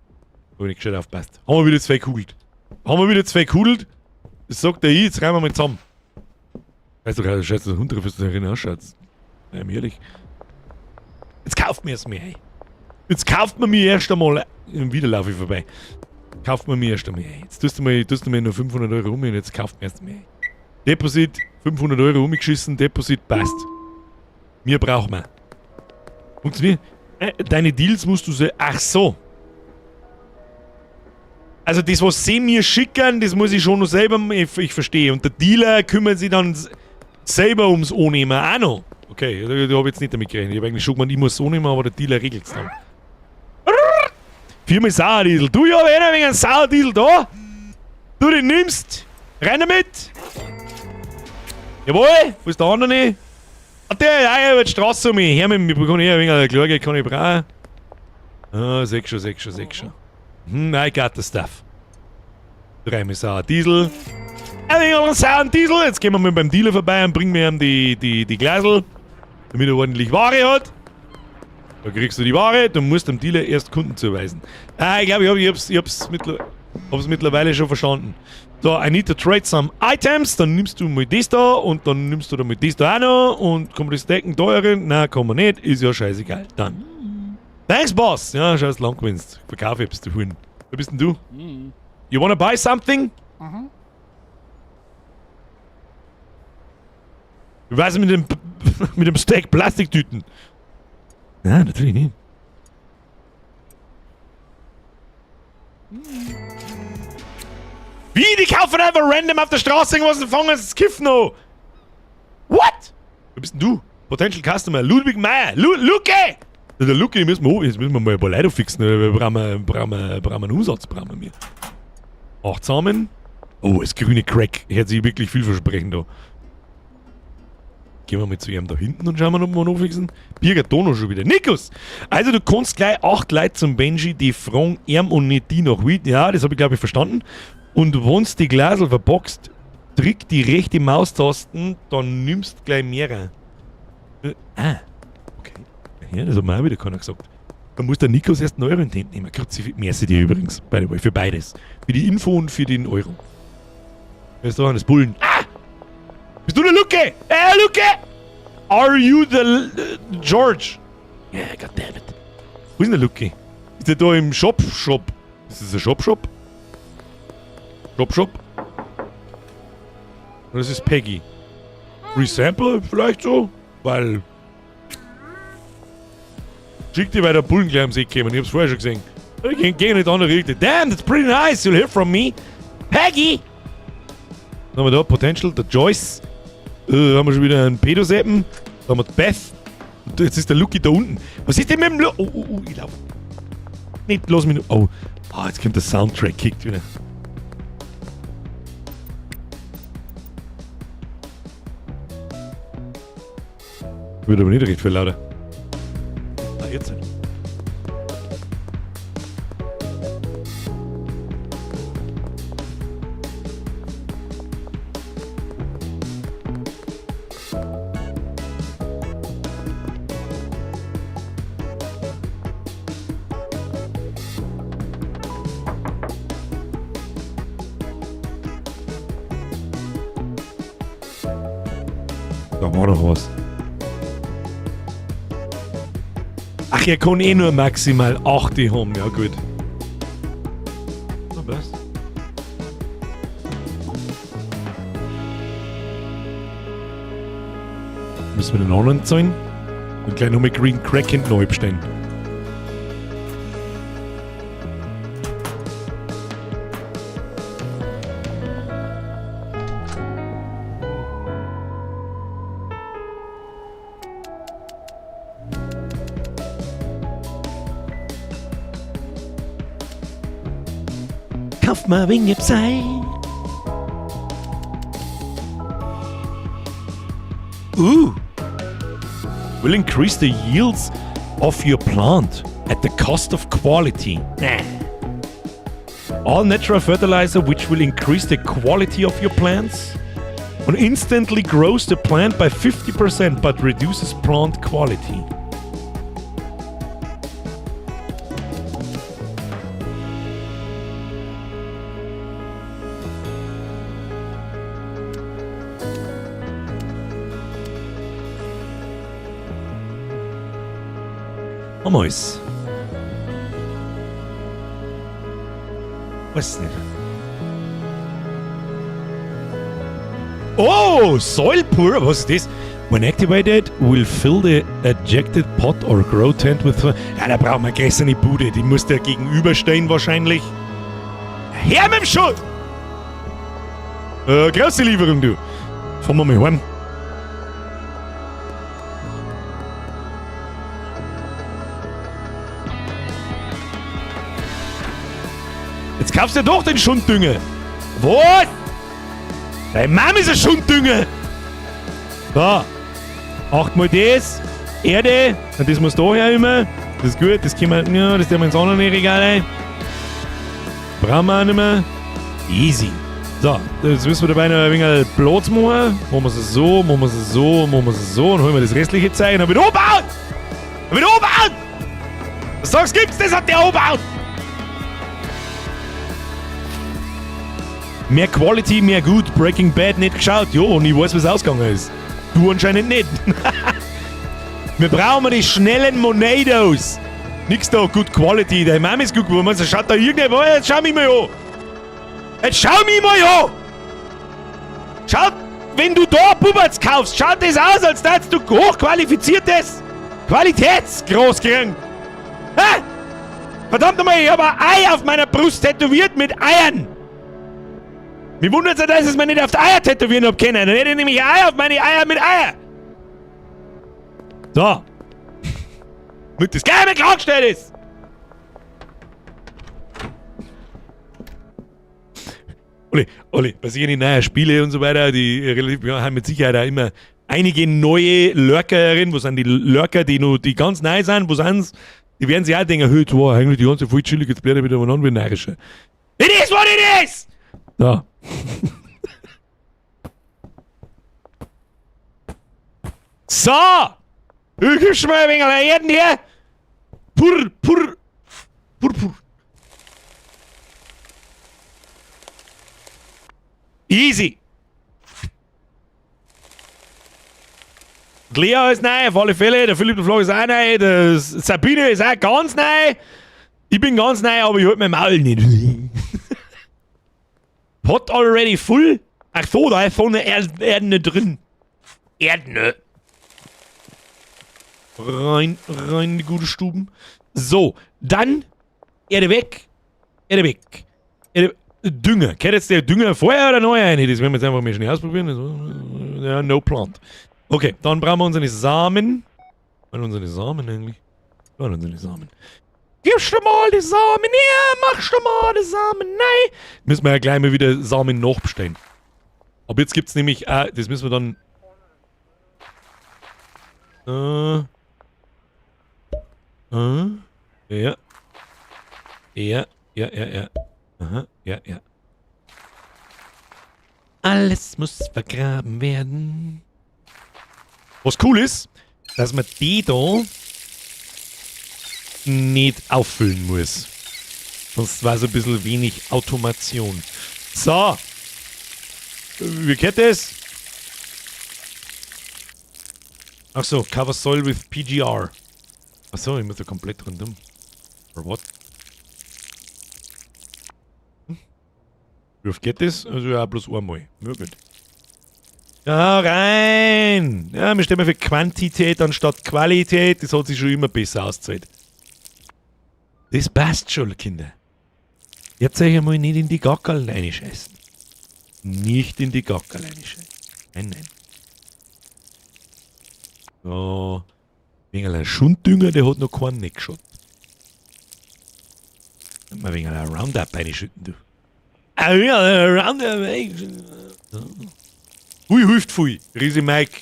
Hab ich nicht gescheit aufpasst. Haben wir wieder zwei kugelt. Haben wir wieder zwei kugelt? Das sagt der ich, jetzt reimen wir mal zusammen. Weißt du, scheiße, der Hund drauf ist, der ausschaut. Ja, ehrlich. Jetzt kauft mir es mir, ey. Jetzt kauft man mir erst einmal. Wieder laufe ich vorbei. Kauft man mir erst einmal. Ey. Jetzt tust du mir nur 500 € um und jetzt kauft mir erst einmal. Deposit, 500 € umgeschissen, Deposit passt. Mir braucht man. Funktioniert? Deine Deals musst du se. Ach so. Also das, was sie mir schicken, das muss ich schon noch selber, ich verstehe. Und der Dealer kümmert sich dann selber ums Annehmen auch noch. Okay, da habe ich jetzt nicht damit gerechnet. Ich habe eigentlich schon gemeint, ich muss es annehmen, aber der Dealer regelt es dann. Viermal Sour Diesel. Du, ja, einer wegen Sour Diesel da. Du den nimmst. Rein damit. Jawohl. Wo ist der andere? Ah, der, ja, über die Straße um mich. Her mit mir, bekomme ich ein wenig Kleingeld, kann ich brauchen. Ah, sech schon, sech schon, sech schon. I got the stuff. Dreimal Sour Diesel. Ein wenig Sour Diesel. Jetzt gehen wir mal beim Dealer vorbei und bringen wir ihm die Glasel, damit er ordentlich Ware hat. Da kriegst du die Ware, du musst dem Dealer erst Kunden zuweisen. Ah, ich glaube, ich hab's mittlerweile schon verstanden. So, I need to trade some items. Dann nimmst du mal das da und dann nimmst du da mal das da auch noch und kann man das stacken teurer? Nein, kann man nicht. Ist ja scheißegal. Dann. Thanks, Boss. Ja, scheiß lang gewinnst. Verkauf etwas, du Huhn. Wer bist denn du? You wanna buy something? Mhm. Wie wär's mit dem Stack Plastiktüten? Nein, natürlich nicht. Wie? Die kaufen einfach random auf der Straße irgendwas und fangen das Kiffen an. What? Wer bist denn du? Potential Customer. Ludwig Meier. Lu Luke! Der Luke, müssen wir, jetzt müssen wir mal ein paar Leute fixen. Wir brauchen einen Umsatz, brauchen wir. Acht Samen. Oh, das grüne Crack. Hört sich wirklich vielversprechend an. Gehen wir mal zu ihm da hinten und schauen wir, ob wir noch fixen. Birger Dono schon wieder. Nikos! Also du kannst gleich acht Leute zum Benji, die fragen ihm und nicht die nach Weed. Ja, das habe ich, glaube ich, verstanden. Und wenn's die Glasel verboxt, drück die rechte Maustasten, dann nimmst gleich mehrere. Ah, okay. Ja, das hat mir auch wieder keiner gesagt. Da muss der Nikos erst einen Euro in die Hand nehmen. Merci dir übrigens, by the way, für beides. Für die Info und für den Euro. Wer ist da? Das Bullen. Ah! Bist du der Lucke? Lucke! Are you the George? Yeah, goddammit. Wo ist denn der Lucke? Ist der da im Shop Shop? Ist das ein Shop Shop? Shop Shop? Und das ist Peggy. Resample vielleicht so? Weil... Schick dir, weil der Bullen gleich ums Eck kämen. Ich hab's vorher schon gesehen. Ich geh nicht andere Richtung. Damn, that's pretty nice. You'll hear from me. Peggy! Dann haben wir da Potential, der Joyce. Haben wir schon wieder einen Pedoseppen. Da haben wir die Beth. Und jetzt ist der Lucky da unten. Was ist denn mit dem Lu-? Oh, oh, oh, ich lauf. Nicht, lass mich nur. Oh, ah, jetzt kommt der Soundtrack, kickt wieder. Wird aber nicht recht viel lauter. Ah, jetzt. Da war doch was. Ach, er kann eh nur maximal 8 haben. Ja, gut. Na, passt. Müssen wir den anderen zahlen? Und gleich nochmal Green Crack hinten abstellen. Kauf mal wenig Zeit. Will increase the yields of your plant at the cost of quality. Nah. All natural fertilizer which will increase the quality of your plants and instantly grows the plant by 50% but reduces plant quality. Haben wir's. Weiß nicht. Oh, Soil Pour. Was ist das? When activated, will fill the ejected pot or grow tent with... Ja, da brauchen wir größere Bude. Die muss der gegenüberstehen wahrscheinlich. Her mit dem Schutt! Große Lieferung, du. Fahren wir mal heim. Jetzt kaufst du ja doch den Schunddünger. Was? Deine Mama ist ein Schunddünger. Da. 8 mal das. Erde. Und das muss da her immer. Das ist gut. Das können wir, ja, das tun wir ins andere Regal rein. Brauchen wir auch nicht mehr. Easy. So, jetzt müssen wir dabei noch ein wenig Platz machen. Machen wir es so, machen wir es so, machen wir es so. Und holen wir das restliche Zeug. Und dann wieder umbauen! Dann wieder umbauen! Was sagst du, gibt's das? Hat der umbaut! Mehr Quality, mehr gut. Breaking Bad nicht geschaut. Jo, und ich weiß, was ausgegangen ist. Du anscheinend nicht. Wir brauchen die schnellen Monados. Nix da, good Quality. Deine Mama ist gut geworden. Schaut da irgendjemand. Jetzt schau mich mal an. Jetzt schau mich mal an. Schaut, wenn du da Buberts kaufst, schaut das aus, als hättest du hochqualifiziertes Qualitätsgroß kriegen. Hä? Verdammt nochmal, ich hab ein Ei auf meiner Brust tätowiert mit Eiern. Mich wundert's ja, dass ich es mir nicht auf die Eier tätowieren hab können. Dann hätte ich nämlich Eier auf meine Eier mit Eier. So. Damit das gleich mal klargestellt ist. Olli, Olli, bei sich in die neuen Spiele und so weiter, die relativ, ja, haben mit Sicherheit auch immer einige neue Lurker herin. Wo sind die Lurker, die noch, die ganz neu sind? Wo sind's? Die werden sich auch denken, hey, das war eigentlich die ganze voll chillig, jetzt bleibt er wieder umeinander wie ein Närrischer. It is what it is! So. So! Du gibst mir ein wenig Erden her. Pur, pur, pur, pur. Easy. Die Lea ist neu, auf alle Fälle. Der Philipp der Flo ist auch neu. Der Sabine ist auch ganz neu. Ich bin ganz neu, aber ich halt mein Maul nicht. Pot already full? Ach so, da ist so eine Erde drin. Erdne. Rein, rein in die gute Stuben. So, dann Erde weg. Erde weg. Erde, Dünger. Kennt jetzt der Dünger vorher oder neu rein? Das werden wir jetzt einfach mal schnell ausprobieren. Ja, no plant. Okay, dann brauchen wir unsere Samen. Was unsere Samen eigentlich? Was unsere Samen? Gibst du mal die Samen her, machst du mal die Samen, nein. Müssen wir ja gleich mal wieder Samen nachbestellen. Aber jetzt gibt's nämlich, das müssen wir dann... Ja. Ja, ja, ja, ja. Aha, ja, ja. Alles muss vergraben werden. Was cool ist, dass man die da nicht auffüllen muss. Sonst war es ein bisschen wenig Automation. So. Wie geht das? Ach so, cover soil with PGR. Ach so, ich muss da komplett rundum. Or what? Hm? Wie oft geht das? Also ja, bloß einmal. Ja, gut. Ja, rein! Ja, wir stehen mal für Quantität anstatt Qualität. Das hat sich schon immer besser ausgezahlt. Das passt schon, Kinder. Jetzt euch einmal nicht in die Gackerl reinscheißen. Nicht in die Gackerl reinscheißen. Nein, nein. So. Wegen einer Schunddünger, der hat noch keinen nicht geschaut. Mal wegen einer Roundup reinschütten, du. Ah, ja, Roundup. Hui, hilft viel. Riese Mike.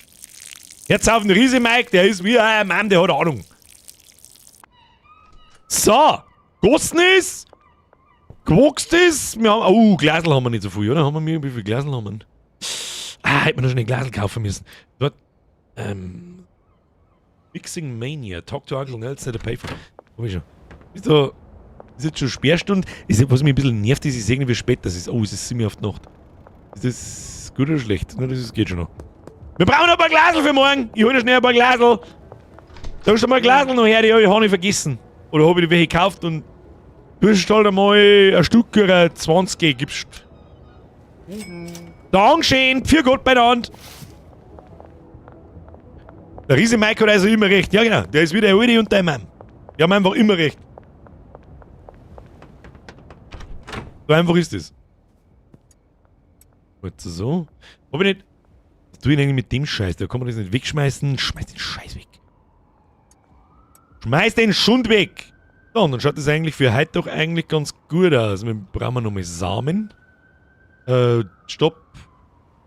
Jetzt auf den Riese Mike, der ist wie ein Mann, der hat Ahnung. So, gossen ist, gewachsen ist. Wir haben, oh, Glasl haben wir nicht so viel, oder? Haben wir, wie viel Glasl haben wir? Ah, hätten wir noch schon ein Glasl kaufen müssen. Dort, Mixing Mania, Talk to Uncle Nelson at a Payphone. Hab ich schon. Ist da, ist jetzt schon Sperrstunde? Ist, was mich ein bisschen nervt, ist, ich sehe nicht, wie spät das ist. Oh, es ist ziemlich auf die Nacht. Ist das gut oder schlecht? Na, das ist, geht schon noch. Wir brauchen noch ein paar Glasl für morgen. Ich hol noch schnell ein paar Glasl. Da ist schon mal Glasl noch her, die hab ich auch nicht vergessen. Oder hab ich die welche gekauft und du hast halt einmal ein Stück oder 20 gibst. Dankeschön, für Gott bei der Hand. Der Riese Mike hat also immer recht. Ja, genau. Der ist wieder der Alte und der Mann. Die haben einfach immer recht. So einfach ist es. Gut, so. Hab ich nicht. Was tue ich denn eigentlich mit dem Scheiß? Da kann man das nicht wegschmeißen. Schmeiß den Scheiß weg. Schmeiß den Schund weg! So, und dann schaut das eigentlich für heute doch eigentlich ganz gut aus. Wir brauchen nochmal Samen. Stopp.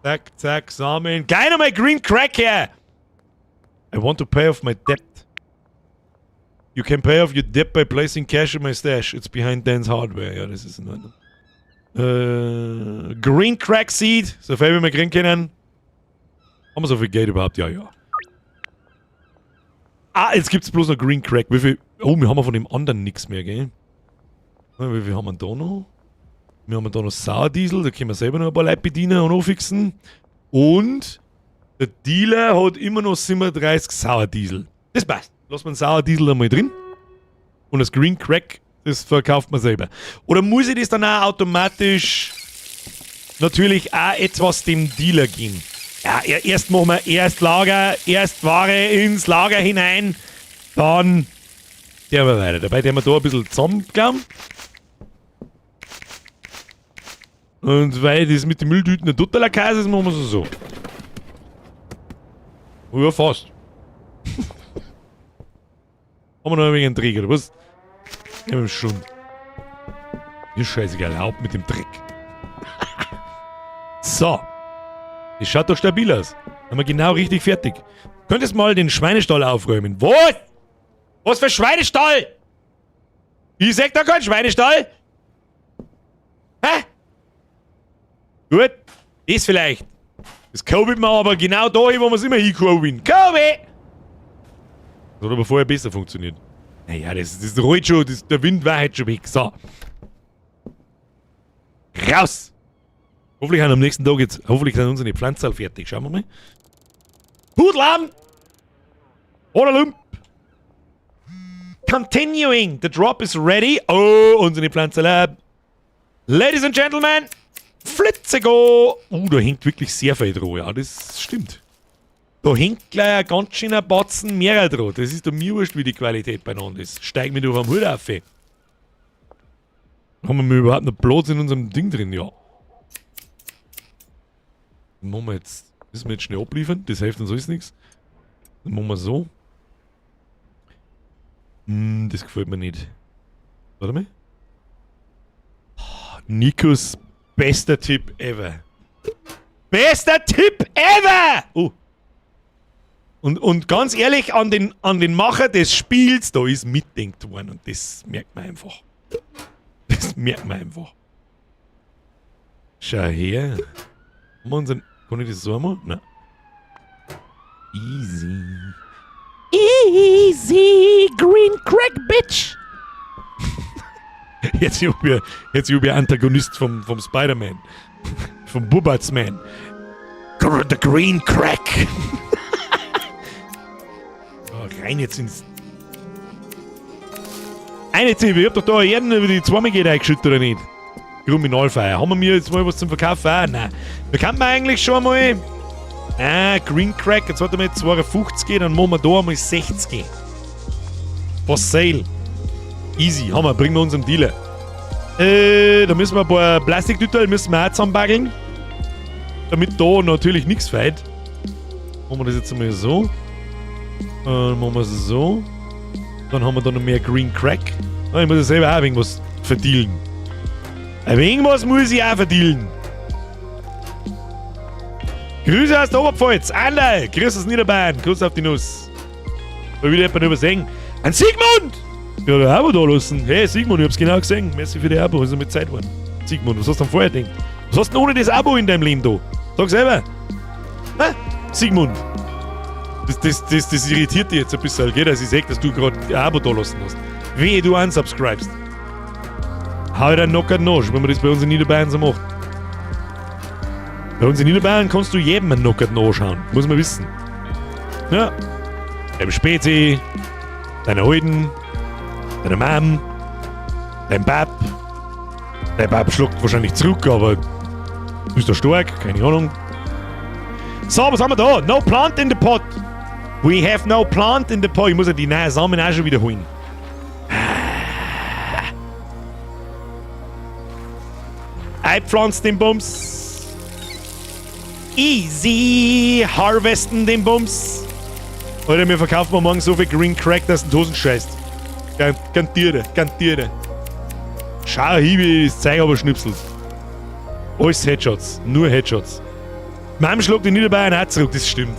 Zack, zack, Samen. Gleich nochmal Green Crack her! I want to pay off my debt. You can pay off your debt by placing cash in my stash. It's behind Dan's Hardware. Ja, das ist in Ordnung. Green Crack Seed. So viel wie wir kriegen können. Haben wir so viel Geld überhaupt? Ja, ja. Ah, jetzt gibt's bloß noch Green Crack. Wie viel? Oh, wir haben von dem anderen nichts mehr, gell? Wie viel haben wir da noch? Wir haben da noch Sauerdiesel, da können wir selber noch ein paar Leute bedienen und anfixen. Und der Dealer hat immer noch 37 Sauerdiesel. Das passt. Lass mal den Sauerdiesel einmal drin. Und das Green Crack, das verkauft man selber. Oder muss ich das dann auch automatisch natürlich auch etwas dem Dealer geben? Ja, erst machen wir erst Lager, erst Ware ins Lager hinein, dann der wir weiter. Dabei der wir da ein bisschen zusammenklauen. Und weil das mit den Mülltüten ein totaler Käse ist, machen wir es so. Ja, fast. Haben wir noch ein wenig einen Dreck, oder was? Ja, mit dem Schund. Mir scheißegal, haupt mit dem Dreck. So. Das schaut doch stabil aus. Haben wir genau richtig fertig. Könntest mal den Schweinestall aufräumen. Was? Was für Schweinestall? Ich sag da kein Schweinestall. Hä? Gut. Das vielleicht. Das kurbelt man aber genau da hin, wo wir es immer hinkurbeln. Kobe! Das hat aber vorher besser funktioniert. Naja, das rollt schon, der Wind war halt schon weg. So. Raus! Hoffentlich haben am nächsten Tag jetzt, hoffentlich sind unsere Pflanzen fertig. Schauen wir mal. Pudlam! Oder Lump! Continuing! The drop is ready. Oh, unsere Pflanze. Ladies and Gentlemen, Flitzego! Da hängt wirklich sehr viel dran. Ja, das stimmt. Da hängt gleich ein ganz schöner Batzen mehr dran. Das ist doch mir wurscht, wie die Qualität beieinander ist. Steig mir doch am Hut auf. Ey. Haben wir überhaupt noch Platz in unserem Ding drin? Ja. Machen wir jetzt. Müssen wir jetzt schnell abliefern. Das hilft uns alles nichts. Dann machen wir so. Das gefällt mir nicht. Warte mal. Nikos bester Tipp ever. Bester Tipp ever! Oh. Und ganz ehrlich, an den Macher des Spiels, da ist mitdenkt worden und das merkt man einfach. Das merkt man einfach. Schau her. Haben wir unseren, kann ich das so machen? Nein. Easy. Easy Green Crack Bitch. Jetzt ich Antagonist vom Spider-Man. Vom Bubatsman. The Green Crack. Oh, rein jetzt ins. Eine Ziebe, ich hab doch da Erden über die zweimal geht eingeschüttet, oder nicht? Kriminalfeier. Haben wir mir jetzt mal was zum Verkaufen? Ah, nein. Da kann man eigentlich schon mal. Ah, Green Crack, jetzt hat er mal 52, dann machen wir da einmal 60. For sale. Easy, haben wir, bringen wir unserem Dealer. Da müssen wir ein paar Plastiktüten müssen wir auch zusammenbaggeln. Damit da natürlich nichts fehlt. Machen wir das jetzt einmal so. Machen wir es so. Dann haben wir da noch mehr Green Crack. Ah, ich muss ja selber auch ein wenig was verdienen. Ein wenig was muss ich auch verdienen. Grüße aus der Oberpfalz. Anderl, Grüße aus Niederbayern. Gruß auf die Nuss. Mal wieder jemand übersehen. Ein Sigmund! Ja, der Abo da lassen. Hey Sigmund, ich hab's genau gesehen. Merci für die Abo, ist mit Zeit geworden. Sigmund, was hast du denn vorher gedacht? Was hast du denn ohne das Abo in deinem Leben da? Sag selber. Hä? Sigmund. Das irritiert dich jetzt ein bisschen, gell, dass ich sag, dass du gerade ein Abo da lassen hast. Wehe, du unsubscribest. Hau dir knockert Nosch, wenn man das bei uns in Niederbayern so macht. Bei uns in Niederbayern kannst du jedem einen knockert Nosch hauen. Muss man wissen. Ja. Deinem Spezi, deiner Alten, deiner Mom, dein Bab. Dein Bab schluckt wahrscheinlich zurück, aber du bist da stark, keine Ahnung. So, was haben wir da? No plant in the pot. We have no plant in the pot. Ich muss ja die neuen Samen auch schon wieder holen. Ah. Einpflanzt den Bums. Easy. Harvesten den Bums. Alter, wir verkaufen morgen so viel Green Crack, dass du in die Hosen scheißt. Garantiere, garantiere. Schau hin, wie das Zeug aber schnipselt. Alles Headshots. Nur Headshots. Mom schlagt die Niederbayern auch zurück, das stimmt.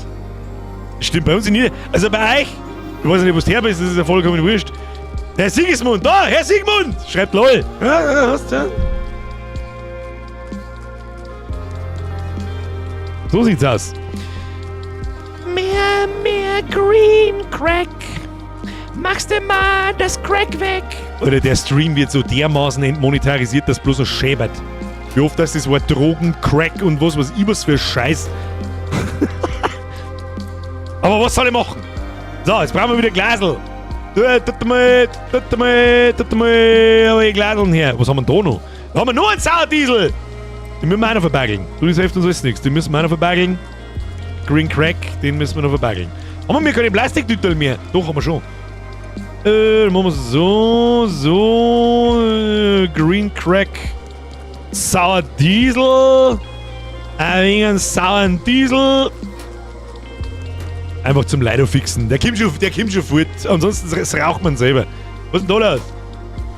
Das stimmt bei uns in Nieder... Also bei euch, ich weiß nicht, wo du her bist, das ist ja vollkommen wurscht. Der Sigismund, da, Herr Sigmund! Schreibt LOL. Ja, hast ja. So sieht's aus. Mehr, mehr Green Crack. Machst du mal das Crack weg? Oder der Stream wird so dermaßen entmonetarisiert, dass bloß noch schäbert. Wie oft das das Wort Drogen, Crack und was weiß ich was für Scheiß. Aber was soll ich machen? So, jetzt brauchen wir wieder Glasl. Tut mal, tut mal, tut mal, aber Glaseln her. Was haben wir denn da noch? Da haben wir nur einen Sauerdiesel. Den müssen wir auch noch verbaggeln. Du, das hilft uns alles nichts. Den müssen wir auch noch verbaggeln. Green Crack, den müssen wir noch verbaggeln. Haben wir keine Plastiktütel mehr? Doch, haben wir schon. Dann machen wir so, so. Green Crack. Sauer Diesel. Ein wenig einen sauren Diesel. Einfach zum Leido fixen. Der kommt schon fort. Ansonsten das raucht man selber. Was ist denn da los?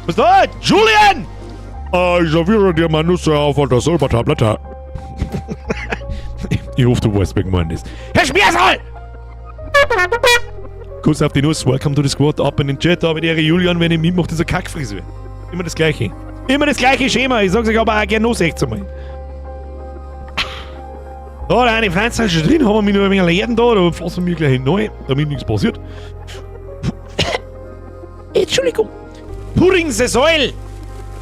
Was ist da? Julian! Ah, ich serviere dir mal Nüsse auf der Silbertablette. Ich hoffe, du weißt, wer gemeint ist. Herr Schmersal! Kuss auf die Nuss, welcome to the squad, up in den Chat, aber der Julian, wenn ich mitmache, dieser Kackfrisur. Immer das Gleiche. Immer das gleiche Schema, ich sag's euch aber auch gerne noch 16 Mal. Da, da eine Pflanze ist schon drin, haben wir noch ein wenig Erden da, da fassen wir gleich neu, damit nichts passiert. Entschuldigung. Putting the soil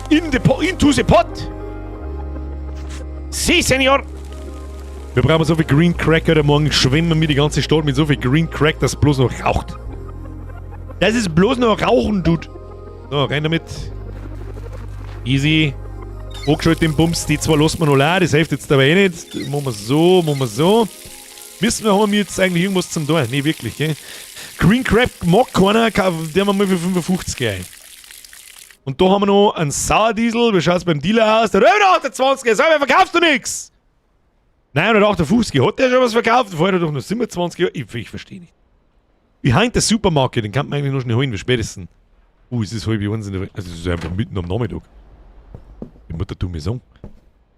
into the pot. Sí, señor. Wir brauchen so viel Green Crack heute Morgen. Schwemmen wir die ganze Stadt mit so viel Green Crack, dass es bloß noch raucht. Das ist bloß noch Rauchen, Dude. So, rein damit. Easy. Hochgeschaltet den Bums. Die zwei lassen wir noch leer. Das hilft jetzt dabei eh nicht. Machen wir so, machen wir so. Müssen wir, haben wir jetzt eigentlich irgendwas zum Tun? Nee, wirklich, gell? Green Crack mag keiner, der wir mal für 55 ein. Und da haben wir noch einen Sauerdiesel. Wie schaut's beim Dealer aus? Der hat 28, sag mir, verkaufst du nix? 958, hat der schon was verkauft? Vorher doch noch 27. Ich verstehe nicht. Behind the Supermarket, den kann man eigentlich noch schnell holen, wie spätestens. Es ist 12:30 in der Früh. Also es ist einfach mitten am Nachmittag. Die Mutter tu mir sagen.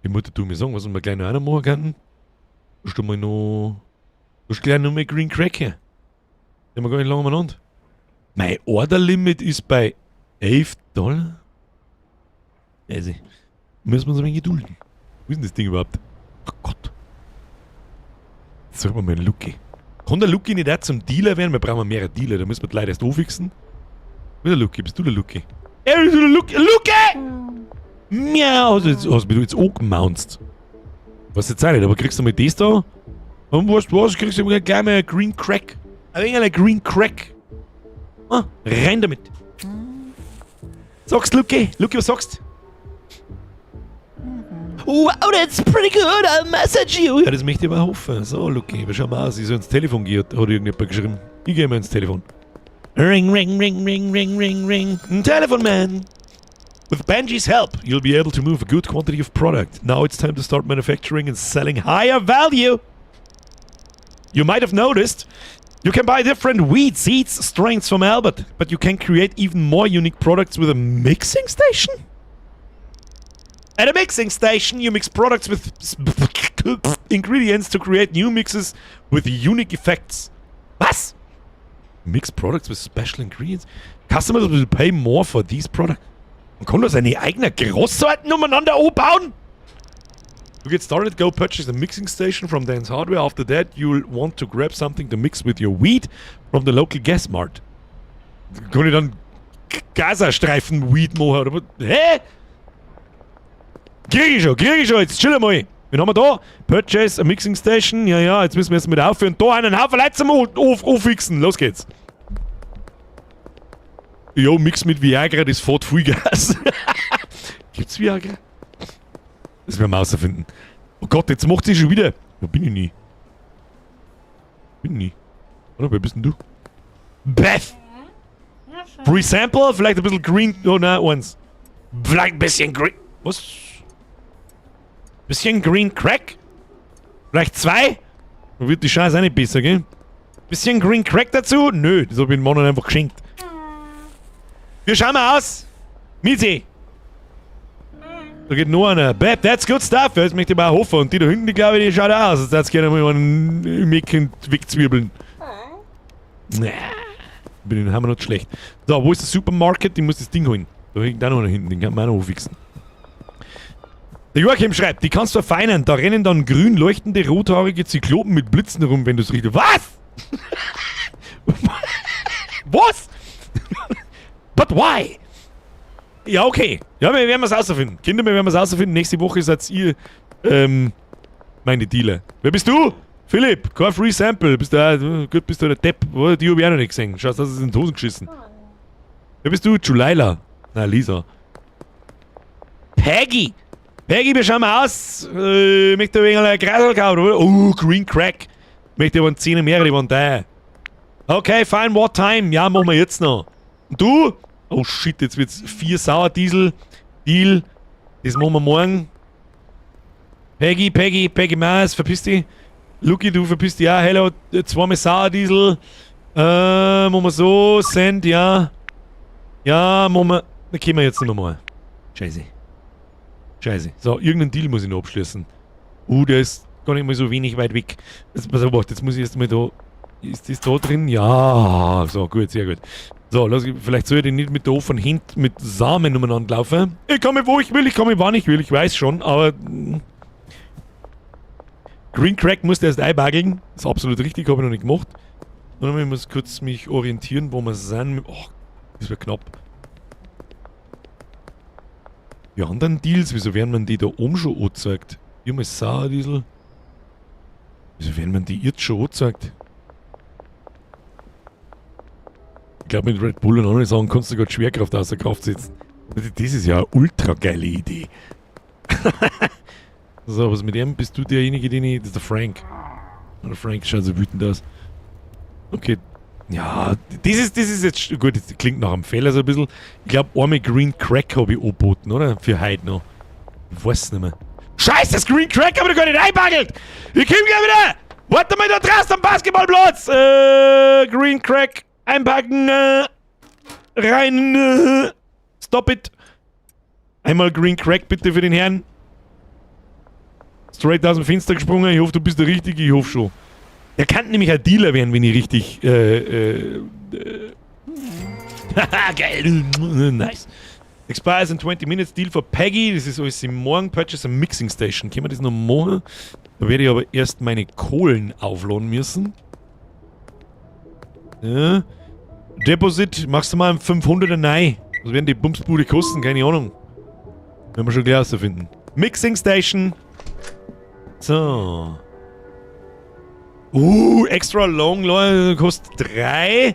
Die Mutter tu mir sagen, was wir gleich noch einer machen können. Hast du mal noch. Du hast gleich noch mal Green Crack her. Den haben wir gar nicht lange umeinander. Mein Order Limit ist bei 11 Dollar. Also, müssen wir uns ein wenig gedulden. Wo ist denn das Ding überhaupt? Oh Gott. Jetzt suchen wir mal einen Lucky. Kann der Lucky nicht auch zum Dealer werden? Wir brauchen mehrere Dealer, da müssen wir die Leute erst anfixen. Wo ist der Lucky? Bist du der Lucky? Er ist der Lucky! Lucky! Miau! Also jetzt, hast du mich jetzt angemaunzt. Was jetzt auch nicht, aber kriegst du mal das da? Und weißt du was? Kriegst du gleich mal einen Green Crack. Ein wenig einen Green Crack. Ah, rein damit. Sagst Lucky? Lucky, was sagst? Wow, that's pretty good. I'll message you. Ja, das möchte ich aber hoffen. So, Lucky, wir schauen mal aus. Ich soll ins Telefon gehen, hat irgendjemand geschrieben. Ich gehe mal ins Telefon. Ring, ring, ring, ring, ring, ring, ring. Telephone man. With Benji's help, you'll be able to move a good quantity of product. Now it's time to start manufacturing and selling higher value. You might have noticed you can buy different weed seeds strains from Albert, but you can create even more unique products with a mixing station. At a mixing station, you mix products with ingredients to create new mixes with unique effects. Was? Mix products with special ingredients? Customers will pay more for these products. Man kann da seine eigenen Grassorten umeinander anbauen? To get started, go purchase a mixing station from Dan's Hardware. After that, you'll want to grab something to mix with your weed from the local gas mart. Kann ich dann Gazastreifen Weed machen oder was? Hä? Krieg ich schon, jetzt chill mal. Wen haben wir da? Purchase a Mixing Station. Ja, jetzt müssen wir jetzt mit aufhören. Da einen Haufen Leute zum Aufixen. Los geht's. Jo, Mix mit Viagra, das fährt viel Gas. Gibt's Viagra? Das werden wir rausfinden. Oh Gott, jetzt macht sie schon wieder. Wo bin ich nie? Bin ich nie. Oder wer bist denn du? Beth! Free Sample? Vielleicht ein bisschen Green. Oh nein, eins. Vielleicht ein bisschen Green. Was? Bisschen Green Crack? Vielleicht zwei? Dann wird die Scheiße auch nicht besser, gell? Bisschen Green Crack dazu? Nö, das hab ich dem Mann einfach geschenkt. Wir schauen mal aus. Mizi. Da geht noch einer. Beb, that's good stuff. Ja, jetzt möchte ich mal hoffen. Und die da hinten, die glaube ich, die schaut auch aus, als würde gerne mal einen Mädchen wegzwirbeln. Nee. Bin ich, haben wir nicht schlecht. So, wo ist der Supermarket? Ich muss das Ding holen. Da hängt auch noch einer hinten, den kann man auch noch fixen. Der Joachim schreibt, die kannst du verfeinern. Da rennen dann grün leuchtende, rothaarige Zyklopen mit Blitzen rum, wenn du es richtig. Was? Was? But why? Ja, okay. Ja, wir werden es rausfinden. Kinder, wir werden es rausfinden. Nächste Woche seid ihr meine Dealer. Wer bist du? Philipp, kein Free Sample. Bist du, gut, bist du der Depp. Oh, die hab ich auch noch nicht gesehen. Schaust, das ist in die Hosen geschissen. Wer bist du? Julila. Na, Lisa. Peggy! Peggy, wie schauen wir aus? Möchte ein wenig ein Grasel kaufen, oder? Oh, Green Crack. Möchte aber einen 10 mehr, die waren da. Okay, fine, what time? Ja, machen wir jetzt noch. Und du? Oh shit, jetzt wird's vier Sauerdiesel. Deal. Das machen wir morgen. Peggy, Peggy, Peggy Maas, verpiss dich. Lucky, du verpiss dich auch. Hello, zweimal Sauerdiesel. Machen wir so, Send, ja. Ja, machen wir. Da können wir jetzt nicht mehr machen. Scheiße. Scheiße. So, irgendeinen Deal muss ich noch abschließen. Der ist gar nicht mal so wenig weit weg. Jetzt, pass auf, jetzt muss ich erst mal da. Ist das da drin? Ja, so, gut, sehr gut. So, lass, vielleicht soll ich nicht mit der offenen Hand mit Samen umeinander laufen. Ich komme, wo ich will, ich komme, wann ich will, ich weiß schon, aber Green Crack musste erst einbageln. Ist absolut richtig, habe ich noch nicht gemacht. Und ich muss kurz mich orientieren, wo wir sind. Oh, Das wird knapp. Die anderen Deals, wieso werden man die da oben schon angezeigt? Hier mal Sauerdiesel. Wieso werden man die jetzt schon angezeigt? Ich glaube, mit Red Bull und anderen Sachen kannst du gerade Schwerkraft außer Kraft setzen. Das ist ja eine ultra geile Idee. So, was mit dem? Bist du derjenige, den ich. Das ist der Frank. Der Frank schaut so wütend aus. Okay. Ja, das ist jetzt. Gut, das klingt nach einem Fehler so ein bisschen. Ich glaube, einmal Green Crack habe ich angeboten, oder? Für heute noch. Ich weiß nicht mehr. Scheiße, das Green Crack habe ich noch gar nicht einpackelt! Ich komm gleich wieder! Warte mal da draußen am Basketballplatz! Green Crack einpacken, rein, stop it! Einmal Green Crack bitte für den Herrn. Straight aus dem Fenster gesprungen. Ich hoffe, du bist der Richtige. Ich hoffe schon. Der kann nämlich ein Dealer werden, wenn ich richtig. Haha, geil. Nice. Expires in 20 minutes. Deal for Peggy. Das ist alles im Morgen. Purchase a Mixing Station. Können wir das noch machen? Da werde ich aber erst meine Kohlen aufladen müssen. Ja. Deposit. Machst du mal einen 500er rein? Was werden die Bumsbude kosten? Keine Ahnung. Werden wir schon gleich herausfinden. Mixing Station. So. Extra Long Leute, kostet 3.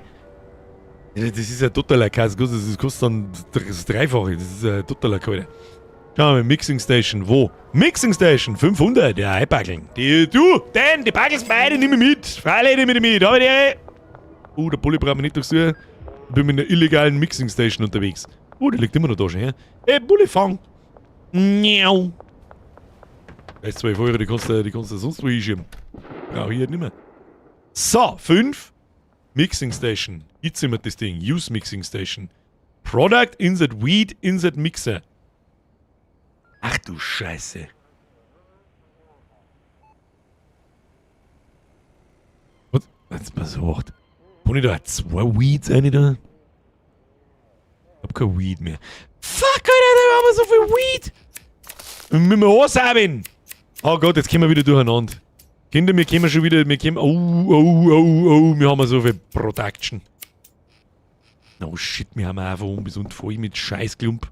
Ja, das ist ja totaler Käse. Das kostet dann das Dreifache. Das ist ja totaler Käse. Schau mal, Mixing Station. Wo? Mixing Station, 500. Ja, einpackeln. Die, du, den, die Packels beide nimm ich mit. Freilich nehme ich mit. Hab ich die. Der Bulli braucht mich nicht durchsuchen. Ich bin mit einer illegalen Mixing Station unterwegs. Die liegt immer noch da schon, ja? Ey, Bulli, fang. Miau. Das 12 Euro, die kannst du sonst wo hinschieben. Brauche ich halt nicht mehr. So, 5. Mixing Station. Jetzt sind wir das Ding. Use Mixing Station. Product, Insert Weed, Insert Mixer. Ach du Scheiße. Was? Jetzt pass auf. Kann ich da zwei Weeds rein da? Ich hab kein Weed mehr. Fuck, Alter, da haben wir so viel Weed. Wir müssen ansagen. Oh Gott, jetzt kommen wir wieder durcheinander. Kinder, wir kommen schon wieder, wir kommen, oh, oh, oh, oh, wir haben so viel Production. Oh shit, wir haben einfach um bis und voll mit Scheißklump.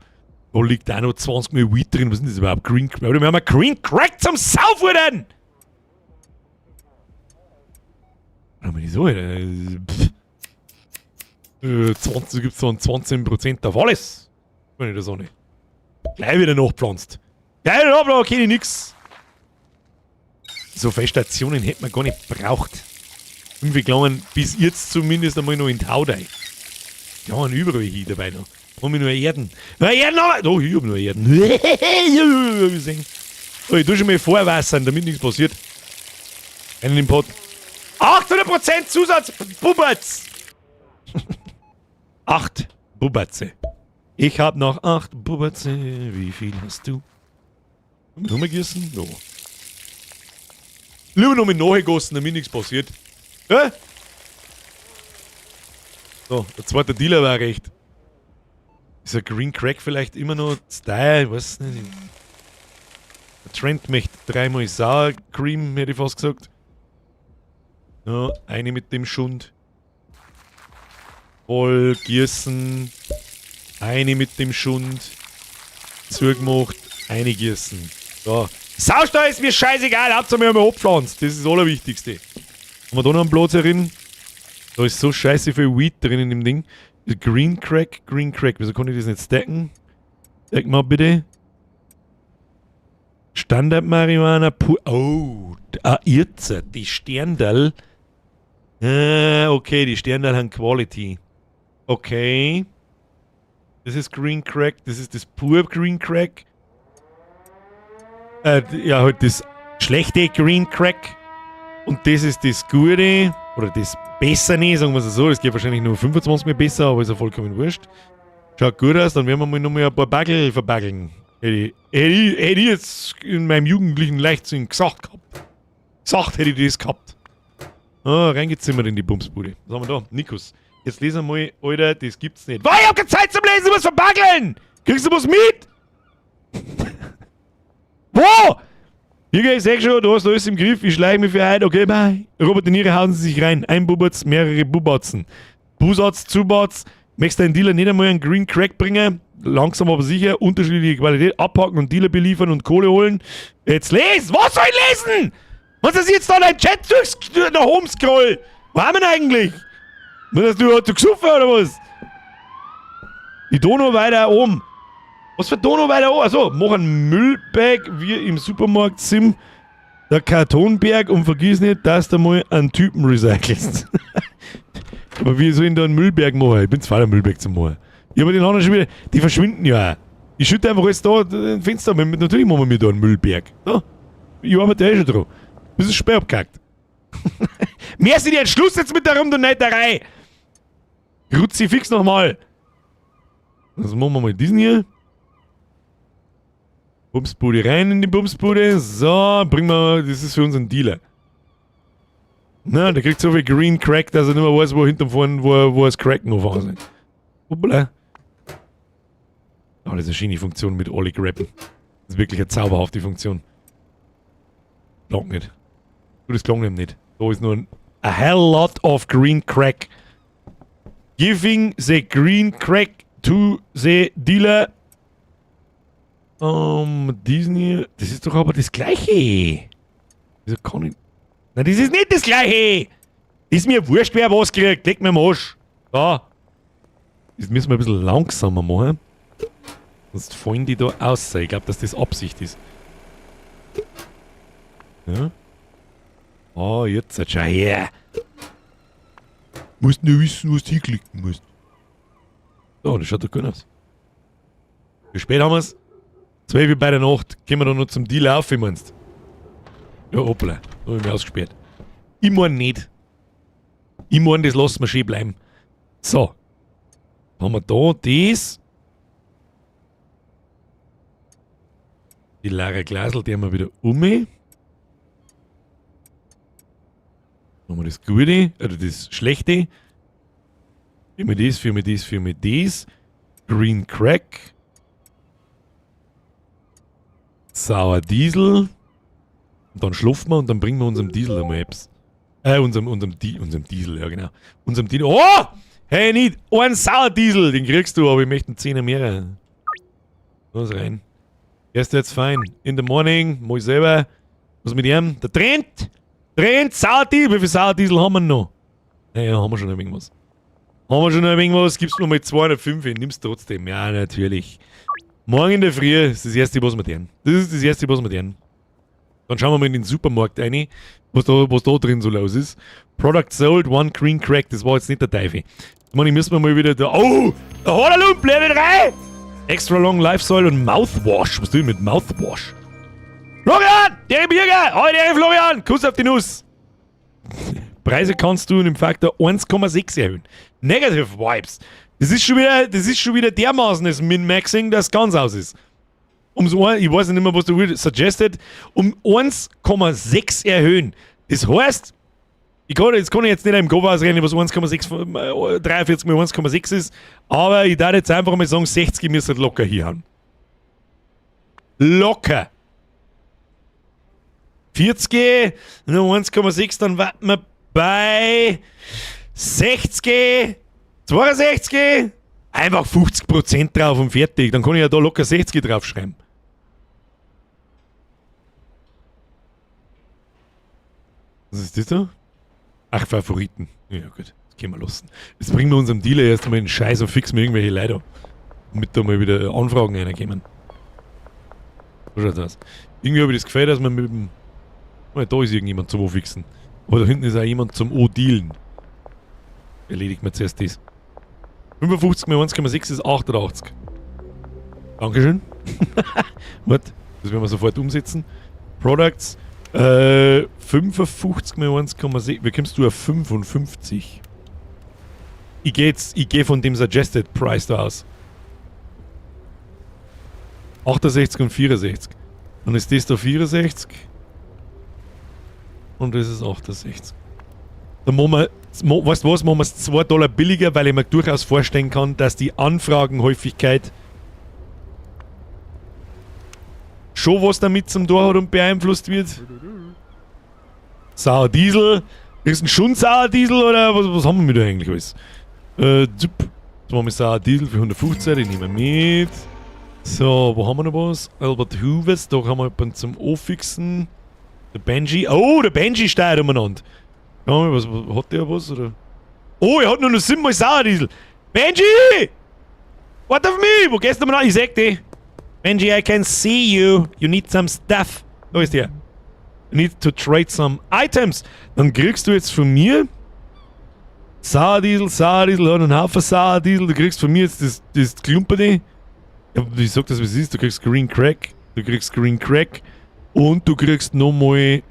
Da liegt auch noch 20 Mal Weed drin. Was ist denn das überhaupt? Green Crack. Wir haben einen Green Crack zum Saufen! Aber wieso? 20 gibt's dann 20% auf alles. Wenn ich das auch nicht. Gleich wieder nachgepflanzt. Gleich wieder nachgepflanzt, kenn ich nix. So viele Stationen hätte man gar nicht braucht. Irgendwie gelangen bis jetzt zumindest einmal noch in die Haut rein. Ja, und überall hier dabei noch. Haben wir nur Erden. Na, Erden haben wir! Oh, ich hab nur Erden. Wir sehen. Oh, ich tu schon mal vorwassern, damit nichts passiert. Einen im Pott. 800% Zusatz! Bubatz! 8 Bubatze. Ich hab noch 8 Bubatze. Wie viel hast du? Nochmal gießen? No. Lieber noch mit nachgegossen, damit nichts passiert. Hä? So, der zweite Dealer war recht. Ist ein Green Crack vielleicht immer noch Style? Ich weiß nicht. Der Trend möchte dreimal Sour Cream, hätte ich fast gesagt. Ja, eine mit dem Schund. Voll gießen. Eine mit dem Schund. Zugemacht. Eine gießen. So. Saustall ist mir scheißegal, Hauptsache wir haben abpflanzt. Das ist das Allerwichtigste. Haben wir da noch einen Platz herin? Da ist so scheiße viel Weed drin in dem Ding. Green Crack, Green Crack. Wieso kann ich das nicht stacken? Stack mal bitte. Standard Marihuana pur. Oh, ah, jetzt. Die Sterndal. Okay, die Sterndal haben Quality. Okay. Das ist Green Crack. Das ist das pur Green Crack. Ja, halt das schlechte Green Crack. Und das ist das Gute. Oder das Bessere, sagen wir es so. Das geht wahrscheinlich nur 25 mehr besser, aber ist ja vollkommen wurscht. Schaut gut aus, dann werden wir mal noch mal ein paar Bagel verbaggeln. Hätte ich jetzt in meinem jugendlichen Leichtsinn gesagt gehabt. Gesagt hätte ich das gehabt. Ah, reingezimmert in die Bumsbude. Was haben wir da? Nikos. Jetzt lesen wir mal, Alter, das gibt's nicht. Boah, ich hab keine Zeit zum Lesen, ich muss verbaggeln! Kriegst du was mit? Wo? Hier, ich seh schon, du hast alles im Griff, ich schleiche mich für heute, okay, bye. Robert De Niro hauen sie sich rein. Ein Bubatz, mehrere Bubatzen. Busatz, Zubatz, Möchtest du deinen Dealer nicht einmal einen Green Crack bringen? Langsam aber sicher, unterschiedliche Qualität, abpacken und Dealer beliefern und Kohle holen. Jetzt les! Was soll ich lesen? Was ist jetzt da dein Chat durchs, nach oben scroll? Wo haben wir denn eigentlich? Was hast du, hast du gesoffen oder was? Die Donau weiter oben. Was für Donau weiter oben? Achso, mach einen Müllbag, wie im Supermarkt sind. Der Kartonberg und vergiss nicht, dass du mal einen Typen recycelst. Aber wie soll ich denn da einen Müllberg machen? Ich bin zwar ein Müllberg zu machen. Ja, aber den anderen schon wieder, die verschwinden ja auch. Ich schütte einfach alles da ein Fenster. Natürlich machen wir da einen Müllberg. Da. Ich arbeite eh schon dran. Das ist schwer abgehackt. Mehr sind jetzt Schluss jetzt mit der Rumdoneiterei. Kruzifix nochmal. Das machen wir mal diesen hier. Bumsbude rein in die Bumsbude. So, bringen wir, das ist für unseren Dealer. Na, der kriegt so viel Green Crack, dass er nicht mehr weiß, wo hinterm vorne, wo es Cracken anfangen soll. Hoppala. Oh, das ist eine schöne Funktion mit alle grappen. Das ist wirklich eine zauberhafte Funktion. Klang nicht. Du, das klang eben nicht. Da ist nur ein a hell lot of green crack. Giving the green crack to the dealer. Diesen hier. Das ist doch aber das Gleiche. Wieso kann ich. Nein, das ist nicht das Gleiche! Ist mir wurscht, wer was kriegt. Leck mir am Arsch. Da. Das müssen wir ein bisschen langsamer machen. Sonst fallen die da aus. Ich glaube, dass das Absicht ist. Ja. Oh, jetzt schau her. Musst nur wissen, wo du hinklicken musst. So, das schaut doch gut aus. Wie spät haben wir's? 12 Uhr bei der Nacht. Gehen wir da noch zum Deal auf, wie meinst? Ja, hoppla. Da hab ich mich ausgesperrt. Ich mein nicht. Ich mein, das lassen wir schön bleiben. So. Haben wir da das. Die leere Glasel, die haben wir wieder um. Haben wir das Gute, oder das Schlechte. Für mich das, für mich das, für mich das. Green Crack. Sauer Diesel. Und dann schlafen wir und dann bringen wir unserem Diesel einmal etwas. Unserem Diesel, ja genau. Unserem Diesel. Oh! Hey, nicht! Ein Sauer Diesel! Den kriegst du, aber ich möchte einen 10er mehr. Los rein. Erst jetzt fein. In the morning, mach ich selber. Was mit ihm? Der Trent! Trent, Sauer Diesel! Wie viel Sauer Diesel haben wir noch? Naja, haben wir schon ein wenig was. Haben wir schon ein wenig was? Gibst du noch mal 205, nimmst du trotzdem. Ja, natürlich. Morgen in der Früh ist das erste, was wir tun. Das ist das erste, was wir tun. Dann schauen wir mal in den Supermarkt rein, was da drin so los ist. Product sold, one green crack. Das war jetzt nicht der Teufel. Ich meine, ich müssen wir mal wieder da. Oh! Da hat er Lump, Level 3! Extra Long Life Soil und Mouthwash. Was tue ich mit Mouthwash? Florian! Der Birger! Heute der Florian! Kuss auf die Nuss! Preise kannst du in dem Faktor 1,6 erhöhen. Negative Vibes. Das ist schon wieder, das ist schon wieder dermaßen das Min-Maxing, dass ganz aus ist. Ums ein, ich weiß nicht mehr, was du willst, suggested, um 1,6 erhöhen. Das heißt, ich kann, jetzt kann ich jetzt nicht im Kopf ausrechnen, was 1,6, 43 mal 1,6 ist, aber ich darf jetzt einfach mal sagen, 60 müsste locker hier haben. Locker. 40, nur 1,6, dann warten wir bei 60, 62, einfach 50% drauf und fertig. Dann kann ich ja da locker 60 draufschreiben. Was ist das da? Ach, Favoriten. Ja gut, das können wir lassen. Jetzt bringen wir unserem Dealer erst einmal den Scheiß und fixen wir irgendwelche Leute. Damit da mal wieder Anfragen reinkommen. So schaut's aus. Irgendwie habe ich das Gefühl, dass man mit dem... Oh, da ist irgendjemand zum O-Fixen. Aber da hinten ist auch jemand zum O-Dealen. Erledigt mir zuerst das. 55 mal 1,6 ist 88. Dankeschön. Warte, das werden wir sofort umsetzen. Products. 55 mal 1,6. Wie kommst du auf 55? Ich geh von dem Suggested Price da aus. 68 und 64. Dann ist das da 64. Und das ist 68. Dann machen wir, weißt du was, machen wir es 2 Dollar billiger, weil ich mir durchaus vorstellen kann, dass die Anfragenhäufigkeit schon was damit zum Tor hat und beeinflusst wird. Sauer Diesel. Ist ein schon Sauer Diesel oder was haben wir da eigentlich alles? Zup. Zweimal Sauer Diesel für 115, den nehmen wir mit. So, wo haben wir noch was? Albert Hoovers, da haben wir jemanden zum Anfixen. Der Benji. Oh, der Benji steht umeinander. Ja, was, hat der was? Oder? Oh, er hat nur noch 7-mal Sauerdiesel. Benji! Warte auf mich! Wo gehst du mal? Ich seh dich. Benji, I can see you. You need some stuff. Da ist der. You need to trade some items. Dann kriegst du jetzt von mir Sauerdiesel, Sauerdiesel, hat einen Haufen Sauerdiesel. Du kriegst von mir jetzt das Klumperde. Ja, ich sag das, wie es ist. Du kriegst Green Crack. Du kriegst Green Crack. Und du kriegst nochmal.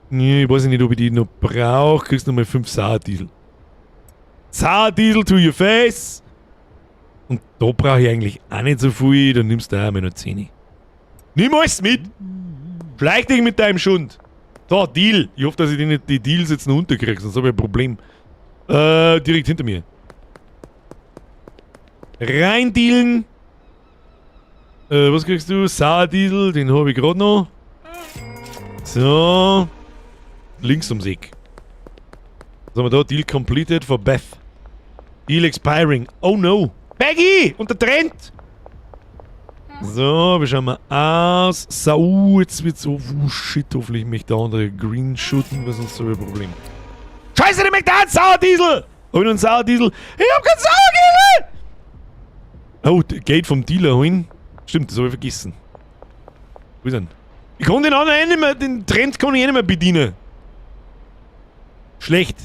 Nee, ich weiß nicht, ob ich die noch brauche. Kriegst nochmal 5 Sauerdiesel. Sauerdiesel to your face! Und da brauche ich eigentlich auch nicht so viel. Dann nimmst du auch mal noch 10. Nimm alles mit! Schleich dich mit deinem Schund! So, Deal! Ich hoffe, dass ich die, nicht, die Deals jetzt noch unterkriege, sonst habe ich ein Problem. Direkt hinter mir. Rein dealen! Was kriegst du? Sauerdiesel, den habe ich gerade noch. So. Links ums Eck. Was haben wir da? Deal completed for Beth. Deal expiring. Oh no. Peggy! Und der Trent! So, wie schauen wir aus? So, jetzt wird's so. Oh, shit, hoffentlich möchte der andere Green shooten, weil sonst habe ich ein Problem. Scheiße, der möchte auch einen Sauerdiesel! Hab ich noch einen Sauerdiesel? Ich hab keinen Sauerdiesel! Oh, Geld vom Dealer holen. Stimmt, das habe ich vergessen. Wo ist er denn? Ich kann den anderen eh nicht mehr, den Trent kann ich eh nicht mehr bedienen. Schlecht.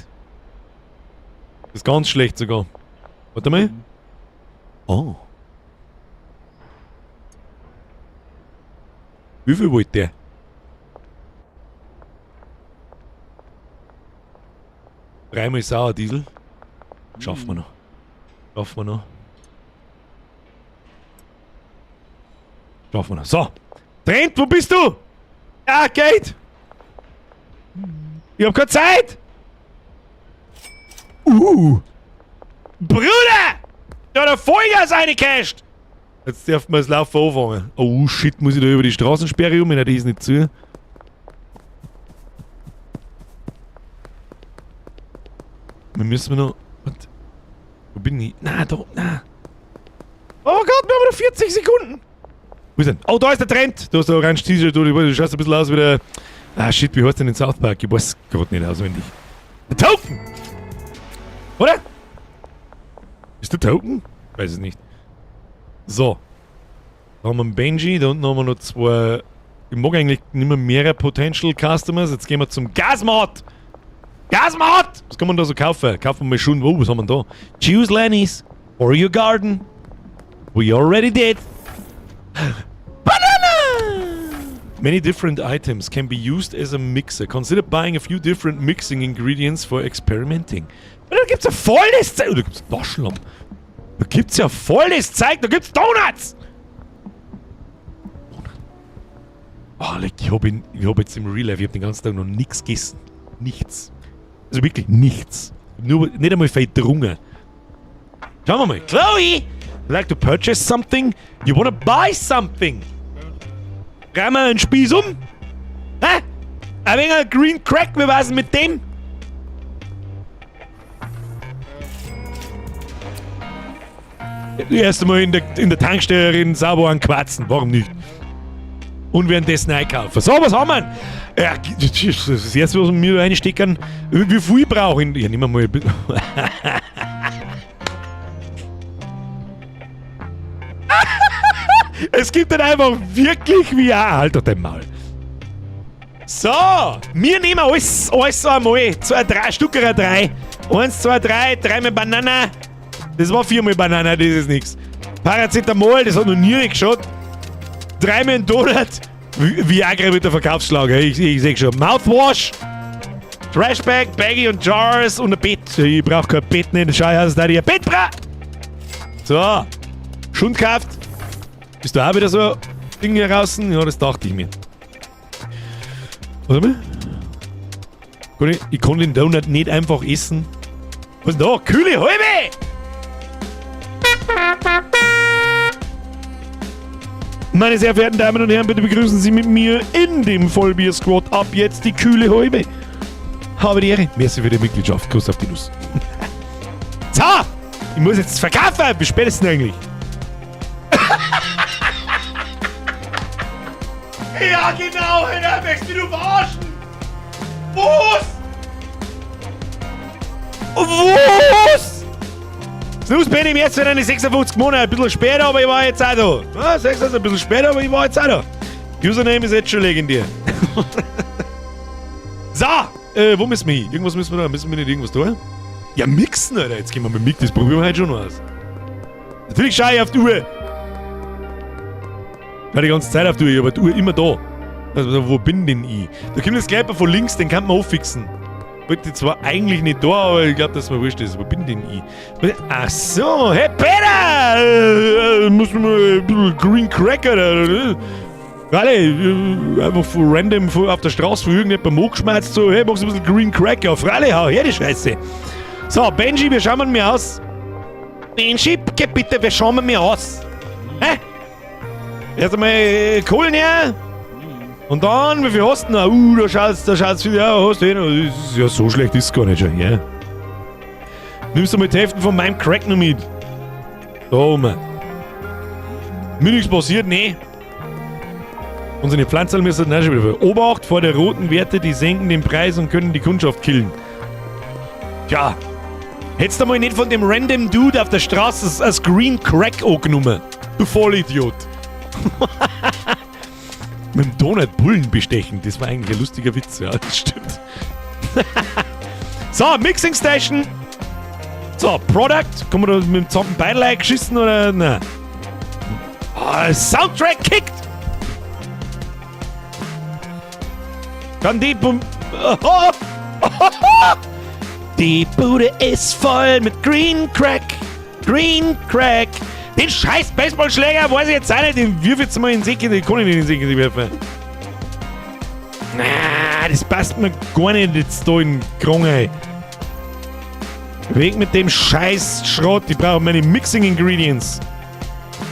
Das ist ganz schlecht sogar. Warte mal. Oh. Wie viel wollte der? Dreimal Sauerdiesel. Schaffen wir noch. Schaffen wir noch. Schaffen wir noch. So. Trent, wo bist du? Ja, geht! Ich hab keine Zeit! Bruder! Da hat er Vollgas reingecasht! Jetzt darf man das Laufen anfangen. Oh shit, muss ich da über die Straßensperre um? Nein, die ist nicht zu. Wir müssen noch. Warte. Wo bin ich? Nein, da, nein. Oh Gott, wir haben noch 40 Sekunden! Wo ist denn? Oh, da ist der Trent! Da ist der orange T-Shirt, du schaust ein bisschen aus wie der. Ah shit, wie heißt denn in South Park? Ich weiß gerade nicht auswendig. Der Token! Oder? Ist der Token? Weiß es nicht. So. Da haben wir einen Benji, da unten haben wir noch zwei. Ich mag eigentlich nicht mehr mehrere Potential Customers. Jetzt gehen wir zum Gasmod! Gasmod! Was kann man da so kaufen? Kaufen wir mal schon. Oh, was haben wir da? Choose Lenny's or your garden. We already did. Banana! Many different items can be used as a mixer. Consider buying a few different mixing ingredients for experimenting. Da gibt's ja volles Zeug. Oh, da gibt's Taschenlampen. Da gibt's ja volles Zeug. Da gibt's Donuts! Donut. Oh, leck, ich hab jetzt im Real Life, ich hab den ganzen Tag noch nichts gegessen. Nichts. Also wirklich nichts. Nur, nicht einmal viel getrunken. Schauen wir mal. Chloe! Like to purchase something? You wanna buy something? Drehen wir einen Spieß um? Hä? Ein wenig Green Crack, wie war's denn mit dem? Erst einmal in der Tankstelle reden, sauber anquatschen, warum nicht? Und währenddessen einkaufen. So, was haben wir? Ja, das ist das Erste, was wir reinstecken. Wie viel brauche ich? Ja, nehmen wir mal ein bisschen. Es gibt dann einfach wirklich VR. Halt doch dein Maul. So, wir nehmen alles einmal. 2, 3, Stückerer 3. 1, 2, 3, 3 mit Banana. Das war 4 mal Banana, das ist nix. Paracetamol, das hat noch nie geschaut. 3 mit Donut. Viagra wird der Verkaufsschlager, ich seh schon. Mouthwash, Trashbag, Baggy und Jars und ein Bett. Ich brauch kein Bett nicht. Schau, hast du da ein Bett bra? So, schon gekauft. Bist du auch wieder so ein Ding hier draußen? Ja, das dachte ich mir. Warte mal. Kann ich kann den Donut nicht einfach essen. Was ist denn da? Kühle Halbe! Meine sehr verehrten Damen und Herren, bitte begrüßen Sie mit mir in dem Vollbier-Squad ab jetzt die kühle Halbe. Habe die Ehre. Merci für die Mitgliedschaft. Kuss auf die Nuss. So! Ich muss jetzt verkaufen! Wie spät ist denn eigentlich? Ja, genau, Alter! Möchtest du verarschen? Was? Was? Snooze bin ich jetzt eine 56 Monate, ein bisschen später, aber ich war jetzt auch da. Ja, 56, ein bisschen später, aber ich war jetzt auch da. Username ist jetzt schon legendär. So, wo müssen wir hin? Irgendwas müssen wir da. Müssen wir nicht irgendwas tun? Ja, mixen, Alter. Jetzt gehen wir mit Mix, das probieren wir heute schon noch aus. Natürlich schaue ich auf die Uhr. Ich schau die ganze Zeit auf die Uhr, ich hab die Uhr immer da. Also, wo bin denn ich? Da kommt jetzt gleich von links, den kann man auffixen. Wollte zwar eigentlich nicht da, aber ich glaub, dass mir wurscht ist. Wo bin denn ich? Ach so, hey Peter! Muss man mal ein bisschen Green Cracker da. Warte, einfach von random von, auf der Straße von irgendjemandem angeschmerzt, so, hey, machst du ein bisschen Green Cracker? Freilich, hau her die Scheiße. So, Benji, wir schauen mir aus. Benji, geh bitte, wir schauen mir aus. Hä? Erst einmal Kohlen her. Und dann, wie viel hast du noch? Da schaut's wieder, ja, hast du eh noch. Das ist ja so schlecht ist es gar nicht schon, ja. Nimmst du mal die Hälfte von meinem Crack noch mit? Da oben. Mir nichts passiert, nee. Unsere Pflanzen müssen auch schon wieder. Obacht vor der roten Werte, die senken den Preis und können die Kundschaft killen. Tja. Hättest du mal nicht von dem random Dude auf der Straße als Green Crack angenommen. Du Vollidiot. Mit dem Donut Bullen bestechen, das war eigentlich ein lustiger Witz, ja, das stimmt. So, Mixing Station. So, Product. Kann man da mit dem Zampenbeidel eingeschissen oder? Nein. Ah, Soundtrack kickt! Kann die Bum. Die Bude ist voll mit Green Crack. Green Crack. Den scheiß Baseballschläger weiß ich jetzt auch nicht. Den wirf jetzt mal in den See. Den kann ich nicht in den See werfen. Na, das passt mir gar nicht jetzt da in den Krong, ey. Weg mit dem scheiß Schrott. Ich brauche meine Mixing Ingredients.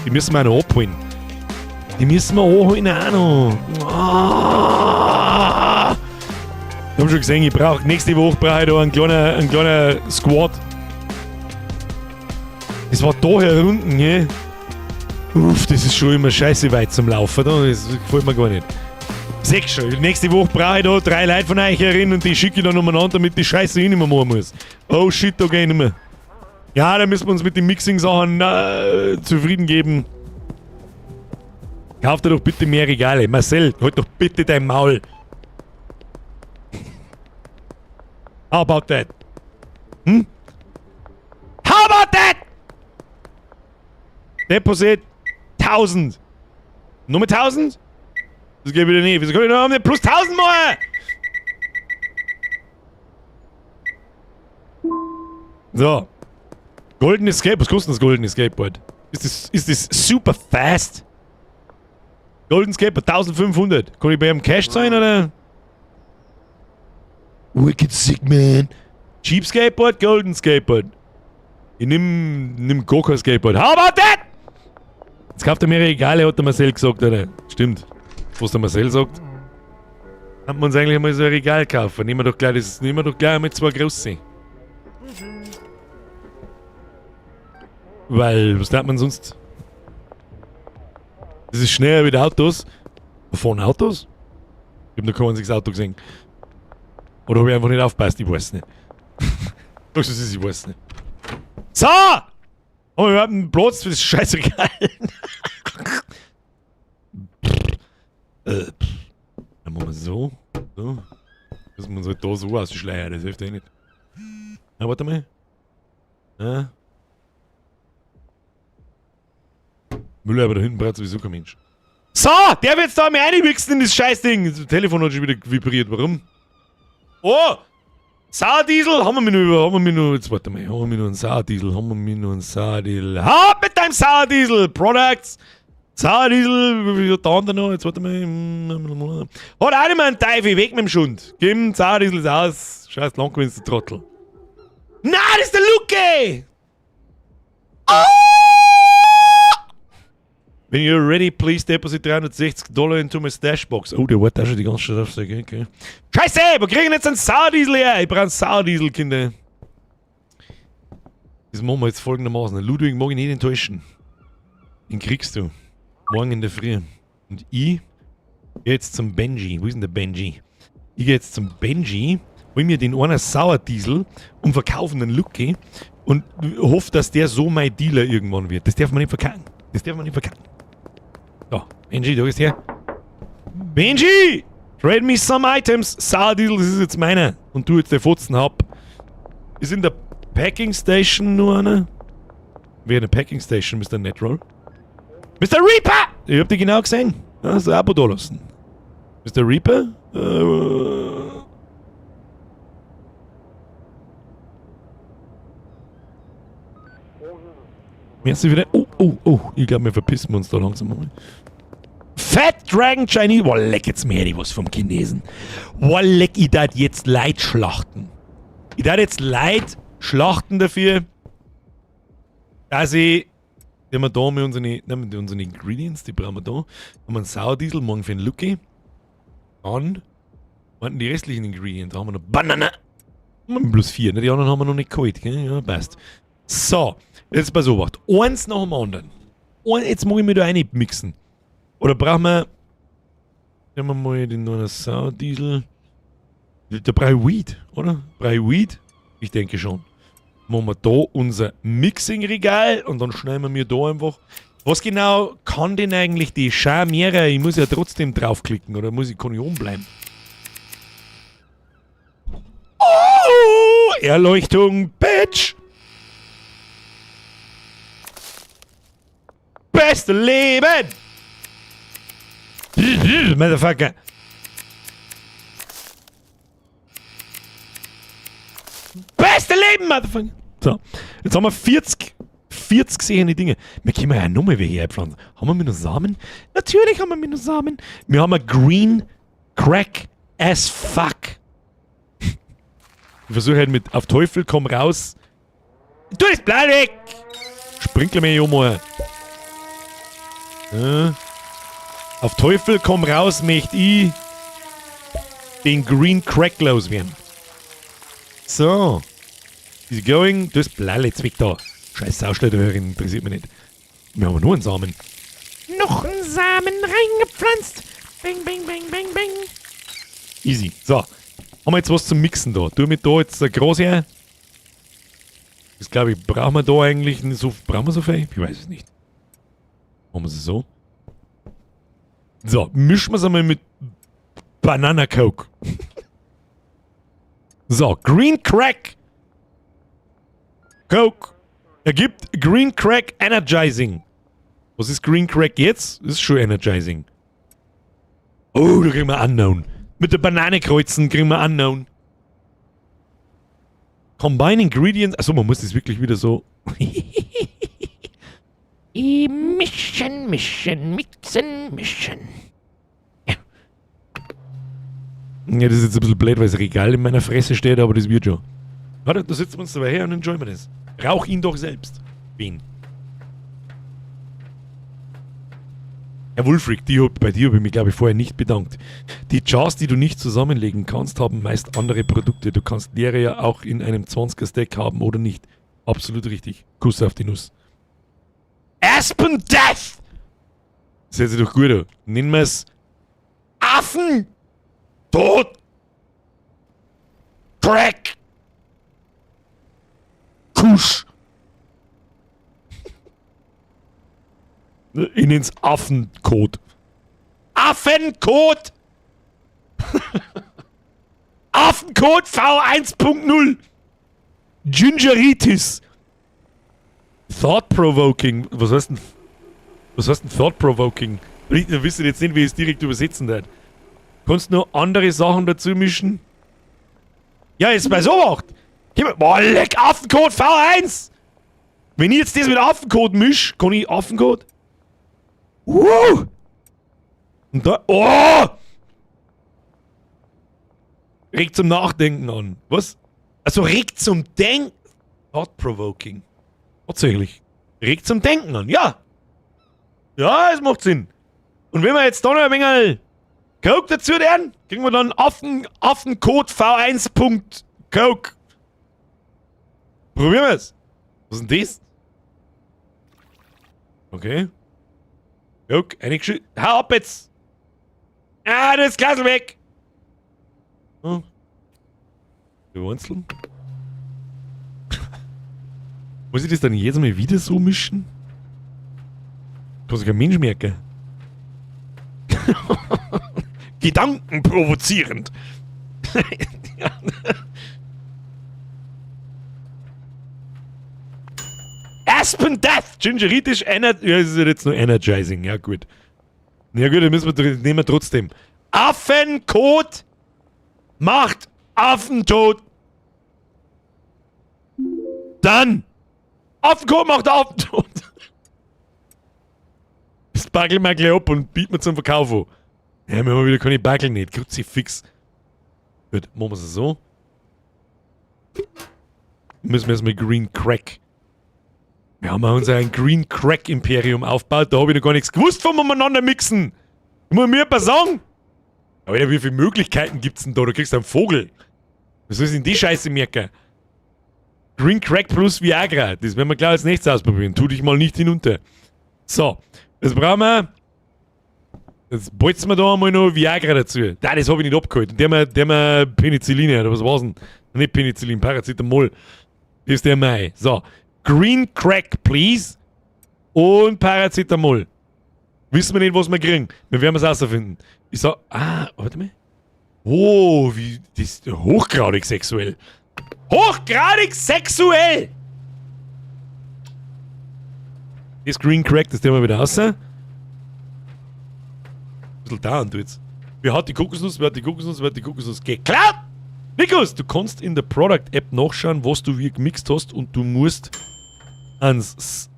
Die müssen wir auch noch abholen. Die müssen wir abholen auch noch. Ah. Ich hab schon gesehen, ich brauch, nächste Woche brauche ich da einen kleinen Squad. Das war da herunten, gell? Uff, das ist schon immer scheiße weit zum Laufen, da. Das gefällt mir gar nicht. Seh schon, nächste Woche brauche ich da 3 Leute von euch herin und die schicke ich dann umeinander, damit die Scheiße eh nicht mehr machen muss. Oh shit, da geh ich nicht mehr. Ja, da müssen wir uns mit den Mixing-Sachen zufrieden geben. Kauf dir doch bitte mehr Regale. Marcel, halt doch bitte dein Maul. How about that? How about that? Deposit 1000. Nur mit 1000? Das geht wieder nicht. Wieso kann ich noch nicht plus 1000 machen? So. Goldenes Skateboard. Was kostet das goldene Skateboard? Ist das super fast? Golden Skateboard, 1500. Kann ich bei einem Cash zahlen, oder? Wicked sick, man. Cheap Skateboard, Golden Skateboard. Ich nimm gar kein Skateboard. How about that? Jetzt kauft er mir Regale, hat der Marcel gesagt, oder? Stimmt. Was der Marcel sagt. Haben wir uns eigentlich mal so ein Regal kaufen? Nehmen wir doch gleich das, nehmen wir doch gleich mal 2 große. Weil, was darf man sonst? Das ist schneller wie die Autos. Wo fahren Autos? Ich hab noch kein einziges Auto gesehen. Oder hab ich einfach nicht aufgepasst? Ich weiß nicht. Das ist, ich weiß nicht. So! Haben wir überhaupt einen Platz für das Scheißregal? Dann machen wir so. So. Müssen wir uns halt da so ausschleiern, das hilft eh nicht. Na, warte mal. Ja. Müller, aber da hinten braucht sowieso kein Mensch. So, der wird jetzt da mal reinwichsen in das Scheißding. Das Telefon hat schon wieder vibriert. Warum? Oh! Sauerdiesel? Haben wir mich noch über, haben wir mich noch, jetzt warte mal, haben wir mich noch einen Sauerdiesel, haben wir mich noch einen Sauerdiesel. Hau mit deinem Sauerdiesel! Products! Sauerdiesel, wie viel hat der andere noch? Jetzt warte mal. Hat auch nicht mehr einen Teufel, weg mit dem Schund. Gib Sauerdiesel ist aus. Scheiß lang gewinnst, du Trottel. Na, das ist der Luke! Oh! When you're ready, please deposit dreihundertsechzig Dollar into my stash box. Oh, der wartet auch schon die ganze Zeit auf sich, okay. Scheiße, wir kriegen jetzt einen Sauerdiesel her. Ich brauche einen Sauerdiesel, Kinder. Das machen wir jetzt folgendermaßen. Ludwig mag ich nicht enttäuschen. Den kriegst du. Morgen in der Früh. Und ich geh jetzt zum Benji. Wo ist denn der Benji? Ich geh jetzt zum Benji, hol mir den einen Sauerdiesel und verkaufen den Lucky und hoffe, dass der so mein Dealer irgendwann wird. Das darf man nicht verkacken. Das darf man nicht verkacken. So, Benji, da ist her. Benji! Trade me some items. Sauerdiesel, das ist jetzt meiner. Und du jetzt der Fotzen hab. Ist in der Packing Station nur einer? Wer in der Packing Station, Mr. Netroll? Mr. Reaper! Ich hab dich genau gesehen. Ja, hast du ein Abo da lassen. Mr. Reaper? Merci wieder. Oh, oh, oh. Ich glaube, wir verpissen uns da langsam mal. Fat Dragon Chinese. Boah, leck jetzt mir die was vom Chinesen. Boah, leck, ich darf jetzt Leid schlachten. Ich darf jetzt Leid schlachten dafür, dass ich. Die haben wir da mit unseren, nehmen wir unsere Ingredients, die brauchen wir da. Haben wir einen Sauerdiesel, morgen für den Lucky. Dann, warten die restlichen Ingredients, da haben wir noch Banane. Plus 4, ne? Die anderen haben wir noch nicht geholt, gell? Ja, passt. So, jetzt pass auf, eins nach dem anderen. Und jetzt muss ich mir da rein mixen. Oder brauchen wir. Nehmen wir mal den neuen Sauerdiesel. Da brauche ich Weed, oder? Brauche ich Weed? Ich denke schon. Machen wir da unser Mixing-Regal und dann schneiden wir mir da einfach. Was genau kann denn eigentlich die Schamera? Ich muss ja trotzdem draufklicken, oder muss ich, kann ich oben bleiben? Oh! Erleuchtung, Bitch! Beste Leben! Motherfucker! Beste Leben, Motherfucker! So, jetzt haben wir 40 gesehene Dinge. Wir können ja noch mal welche einpflanzen. Haben wir noch Samen? Natürlich haben wir noch Samen. Wir haben ein Green Crack as fuck. Ich versuche halt mit auf Teufel komm raus. Du das Blatt weg! Sprinkle mir ja mal. Ja. Auf Teufel komm raus, möchte ich den Green Crack loswerden. So. Easy going. Das Blatt jetzt weg da. Scheiß Sauschleuderin, interessiert mich nicht. Wir haben nur einen Samen. Noch einen Samen reingepflanzt. Bing, bing, bing, bing, bing. Easy. So. Haben wir jetzt was zum Mixen da? Tu mit da jetzt ein Gras her. Das glaube ich, brauchen wir da eigentlich nicht so. Brauchen wir so viel? Ich weiß es nicht. Machen wir es so. So, mischen wir es einmal mit Banana Coke. So, Green Crack Coke ergibt Green Crack Energizing. Was ist Green Crack jetzt? Das ist schon Energizing. Oh, da kriegen wir Unknown. Mit der Banane kreuzen kriegen wir Unknown. Combine Ingredients. Achso, man muss das wirklich wieder so. Mischen, mischen, mixen, mischen. Ja, das ist jetzt ein bisschen blöd, weil das Regal in meiner Fresse steht, aber das wird schon. Warte, da sitzen wir uns dabei her und enjoyen wir das. Rauch ihn doch selbst. Wen? Herr Wulfric, bei dir habe ich mich, glaube ich, vorher nicht bedankt. Die Jars, die du nicht zusammenlegen kannst, haben meist andere Produkte. Du kannst leere ja auch in einem 20er-Stack haben oder nicht. Absolut richtig. Kuss auf die Nuss. Aspen Death! Das hört sich doch gut an. Nennen wir es Affen! Tod! Crack! Kusch! Ich nenn's Affenkot. Affenkot! Affenkot V1.0! Gingeritis! Thought-provoking. Was heißt denn. Was heißt denn Thought-provoking? Ich wüsste jetzt nicht, wie ich es direkt übersetzen darf. Kannst du noch andere Sachen dazu mischen? Ja, jetzt bei so macht. Boah, leck, Affenkot V1! Wenn ich jetzt das mit Affenkot misch, kann ich Affenkot? Und da. Oh! Regt zum Nachdenken an. Was? Also regt zum Denken. Thought-provoking. Tatsächlich. Regt zum Denken an, ja. Ja, es macht Sinn. Und wenn wir jetzt da noch ein wenig Coke dazu tun, kriegen wir dann Affenkot V1. Coke. Probieren wir es. Was ist denn das? Okay. Guck, eine. Hau ab jetzt! Ah, das Glas weg! Oh. Die Wurzeln. Muss ich das dann jedes Mal wieder so mischen? Kann sich kein Mensch merken. Gedanken provozierend. Aspen Death! Gingeritis Ener ja, ist jetzt nur Energizing. Ja, gut. Ja, gut, dann müssen wir, nehmen wir trotzdem. Affenkot macht Affentod. Dann! Affenkot macht Affentod. Das backeln wir gleich ab und bieten wir zum Verkauf an. Ja, wir haben wieder keine Backel nicht. Kruzifix. Gut, machen wir es so. Müssen wir erstmal Green Crack. Wir haben uns ein Green Crack Imperium aufgebaut. Da habe ich noch gar nichts gewusst vom umeinander mixen. Muss mir etwas sagen. Aber wie viele Möglichkeiten gibt's denn da? Du kriegst einen Vogel. Was soll ich denn die Scheiße merken? Green Crack plus Viagra. Das werden wir gleich als nächstes ausprobieren. Tu dich mal nicht hinunter. So, jetzt brauchen wir. Jetzt bolzen wir da einmal noch Viagra dazu. Da, das habe ich nicht abgeholt. Und der Penicillin, oder was war's denn? Nicht Penicillin, Paracetamol. Das ist der Mai. So. Green Crack, please. Und Paracetamol. Wissen wir nicht, was wir kriegen. Wir werden es rausfinden. Ich sag, ah, warte mal. Oh, wie, das ist hochgradig sexuell. Hochgradig sexuell! Das Green Crack, das nehmen wir wieder raus. Ein bisschen dauern tut's. Wer hat die Kokosnuss, wer hat die Kokosnuss, wer hat die Kokosnuss geklaut? Nikos, du kannst in der Product App nachschauen, was du wie gemixt hast und du musst einen